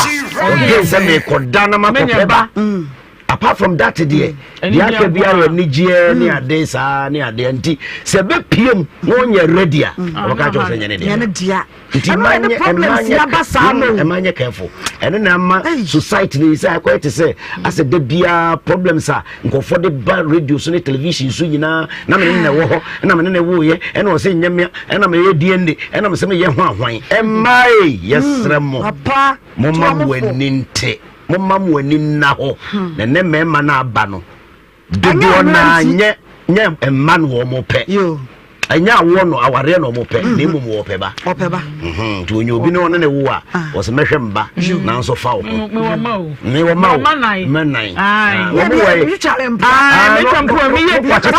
ɔdwen sɛ mekɔda na makɔpɛ ba. Apart from that deɛ deɛ aka biara yɛ anigyeɛ ne ade saa ne adeɛ nti sɛ bɛpiem na ɔnyɛ ready a ɔbɛka kyerɛ sɛ nyɛ ne dea nti ɛma nyɛ careful. Ɛno na ama society no yi sɛ akɔyɛ te sɛ asɛ da biara problems a nkurɔfoɔ de ba radio so ne television so nyinaa na mene na ɛwɔ hɔ ɛna mene na ɛwoyɛ ɛna ɔsɛ nyɛ mmea ɛna meyɛ DNA ɛna mesɛ meyɛ ho ahwan. Ɛmmae yɛsrɛ mo, momma mo ani nte, momma mo ani nna hɔ hmm. Na ɛnɛ mmarima no aba no dodoɔ naa nyɛ nyɛ mma no wɔn pɛ, ɛnyɛ awoɔ no awareɛ na wɔn pɛ, na mmom wɔpɛ ba. Mhm, nti onye obi ne ɔne ne wo a ah. wɔsɛ mɛhwɛ mba hmm. nanso fa wo ho mewɔ ma o mewɔ ma o mma nan ah, wɔn wɔ yi wakyekyɛ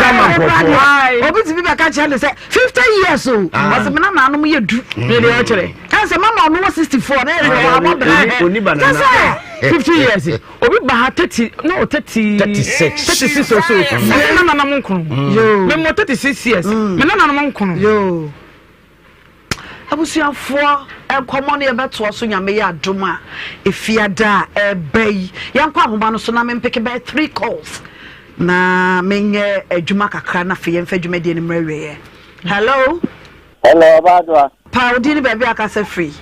ama nkurɔfoɔ. Obi ti bi bɛ ka kyerɛ ne sɛ 50 years o ɔsɛ mena nanom yɛ du. Ne deɛ ɔkyerɛ. Ɛsɛ mama ɔno wɔ 64 na ɛsɛ ɔabɔ bra. Oni ba nana. 50 years obi ba ha 30 no 30 36. 36 or so. Me na nananom nkono. Me mo 36 years. Me na nananom nkono. Yo. Abusuafoɔ, nkɔmmɔ no yɛbɛtoa so Nyame yɛ adom a efiada a ɛba yi. Yɛnkɔ ahoma no so na mempeke bɛyɛ three calls na menyɛ adwuma kakra na afei yɛmfa dwumadie no mmerɛ awieɛ. Hello. Hello, Ɔbaadoa. Pa wo din ne baabi a akasa firi.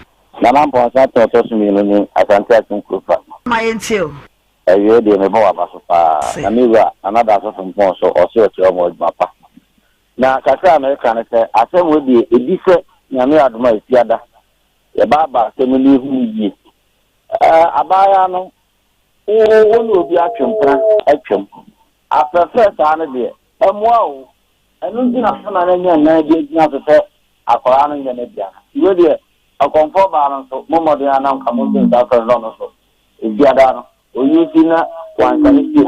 Nana Mpɔnsa tɔ ɔtɔ so mmienu ni Asante Akim Kuropa. Ma yɛntie o. Awiei deɛ mebɔ w'aba so paa. Na me wura Nana Daso Frimpong nso ɔse ɔte hɔ ma adwuma pa. Na kakra a meka ne sɛ asɛm wei deɛ ɛdi sɛ Nyame adom a Efiada yɛba aba asɛm no na yɛhu mu yie. Ɛɛ abaayaa no wo wo ne obi atwe mpena atwam. Afɛfɛ saa no deɛ ɛmmoa o. Ɛno nti na bɛrima no anya nan de agyina so sɛ akwadaa no nyɛ ne dea no. Nti wei deɛ ɔkɔmfoɔ baa no nso mo mmɔden ara na nka monto nsa mfrɛ no na ɔno nso Efiada no ɔyi nsi na wansane fie a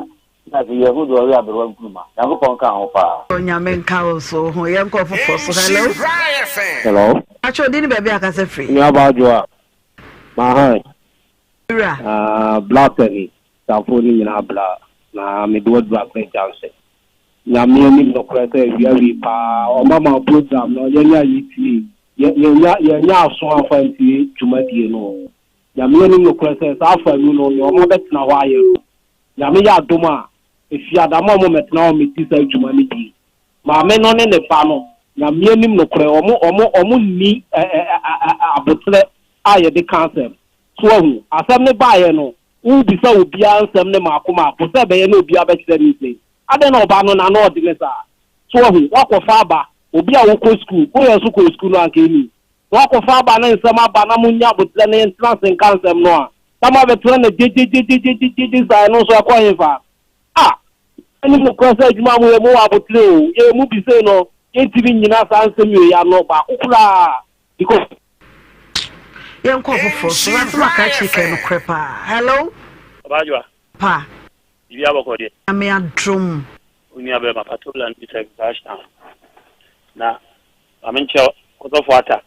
na afei yɛahu deɛ ɔwe aberewa nkruma. Nyankopɔn nka ho paa. Onyame nka wo so ho. Yɛnkɔ foforɔ so. Hello. Hello. Pakyɛ odin ne baabi a akasa firi. Nua baa Adwoa, mahan. Wura. Ah, bla sɛni, Safoɔ no nyinaa bla, na mede wo aduru Accra Junction. Nyame anim nokorɛ sɛ awia wei paa ɔma ma program no yɛn a yɛtie yɛ yɛnya yɛnya aso amfa antie dwumadie no. Nyame anim nokorɛ sɛ saa afanu no nea ɔma bɛtena hɔ ayɛ no Nyame yɛ adom a Efiada ma ɔmo mmɛtena hɔ mmɛdi saa dwuma no bi. Maame no ne ne ba no, Nyame anim nokorɛ, wɔn, wɔn, wɔn nni ɛ, ɛ, ɛ, ɛ, aboterɛ a yɛde ka asɛm. So wahu? Asɛm no baeɛ no, wobisa obiara nsɛm no mmaako mmaako sɛ ɛbɛyɛ na obiara bɛkyerɛ ne nsɛm. Adɛn na ɔbaa no n'ano ɔdene saa? So wahu? Woakɔfa aba, obi a wokɔ sukuu, woyɛ nso kɔɔ sukuu no anka ɛnni. Sɛ woakɔfa aba na nsɛm aba na monnya aboterɛ na yɛntena ase nka nsɛm no a, na moabɛtena no gyegyegyegyegyegye saa, ɛno nso ɛkɔ hefa? Ah! Ɛne nokorɛ sɛ adwuma a moyɛ mowɔ aboterɛ o, yɛn mu bi sei no yɛntumi nnyina saa nsɛm wei ano baako koraa because. Yɛnkɔ ɔfoforɔ so, asɛm a Krakye ka yɛ nokorɛ paa. Hello? Ɔbaa Adwoa. Pa. Biribi abɔkɔ deɛ. Nyame adom. Wo nua bɛɛma Patola no bisa bisa ahyɛ ho. Na ma me nkyɛ Ɔsɔfo Atta,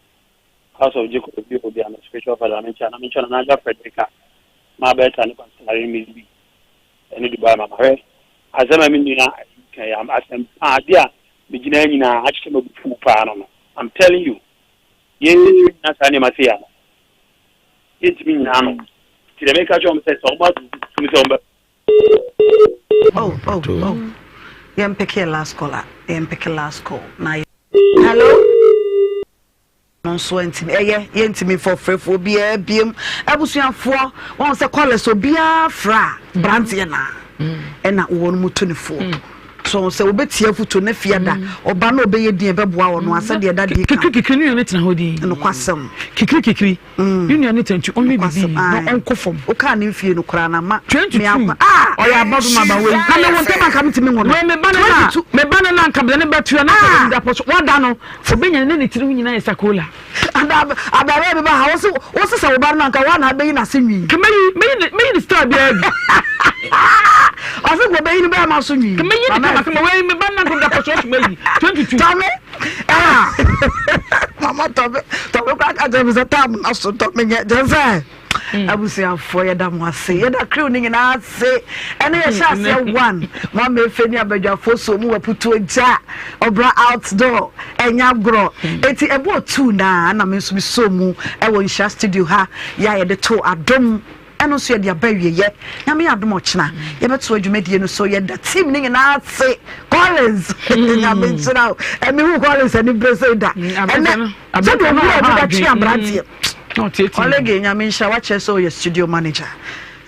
House of Jacob bi obi a me spiritual father ma me nkyɛ na me nkyɛ Nana Adwoa Frederica, Ma Bertha ne Pastor Irene Miss B ɛne Dubai mama. Hwɛ asɛm a me nua ka yi asɛm paa adeɛ a me gyina nyinaa akyekyɛ m'abufuo paa no no. I'm telling you. Yɛn yɛntumi nyina saa nneɛma sei ano. Yɛntumi nyina ano. Nti deɛ meka kyerɛ wɔn sɛ sɛ wɔn atumi sɛ wɔn bɛ. Oh oh oh. Yɛn peke yɛ last call a. Yɛn peke last call na yɛ. Hello. No nso ntumi ɛyɛ yɛntumi nfa ɔfrɛfoɔ biara biem abusuafoɔ wɔn sɛ callers obiara fra branteɛ naa ɛna wɔn mu to ne foɔ. So sɛ obetie afotu ne fia da ɔba na ɔbɛyɛ din ɛbɛboa wɔ no a sɛdeɛ ɛda die ka. Kikiri kikiri ne nua no tena hɔ din. Nokwasɛm. Kikiri kikiri ne nua no tena nti ɔnwe bibi na ɔnkɔ fam. Wokaa ne mfie no koraa na ma. 22 ɔyɛ abɔdom aba wei. Na me wo ntɛm anka metumi nwo no. Wei me ba no na me ba no na anka mede ne bɛtua na sɛ meda pɔ so wada no obɛnya ne ne tiri ho nyinaa yɛ sakola. Abeawa bi ba ha, wose wose sɛ wo ba no anka woa na abɛyi n'ase nwi. Ka mɛyi mɛyi ne mɛyi ne style biara bi. Ɔse kò bɛyi ne bɛrima so nwi. Ka mɛyi ne kama kama wei me ba no anka da pɔ so ɔso mɛyi 22. Tɔme ah mama tɔme tɔme kora ka kyerɛ me sɛ tam na so tɔme nyɛ kyerɛ sɛ. Mm. Abusuafoɔ yɛda mo ase yɛda crew no nyinaa ase ɛne yɛhyɛ aseɛ one mo ama efe ne abadwafoɔ so mu waputuo gya ɔbra outdoor ɛnya agorɔ mm. eti ɛbɔ tuu naa na me nso me so mu ɛwɔ nhyira studio ha yɛ a yɛde to adom ɛno nso yɛde aba awieɛ nyame yɛ adom ɔkyena mm. yɛbɛto adwumadie no so yɛda team no nyinaa ase Collins mm. nyame nhyira wo ɛme hu Collins ani bere sɛ da ɛnɛ sɛdeɛ owura ɔde bɛtwe aberanteɛ Ɔlege nyame nhyira wakyerɛ sɛ ɔyɛ studio manager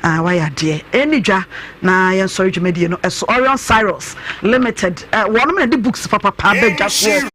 ah, wayɛ adeɛ ɛni dwa na yɛnsɔre dwumadie no ɛso Orion Cyrus Limited eh, wɔnom na de books papapa bɛ dwa soɔ.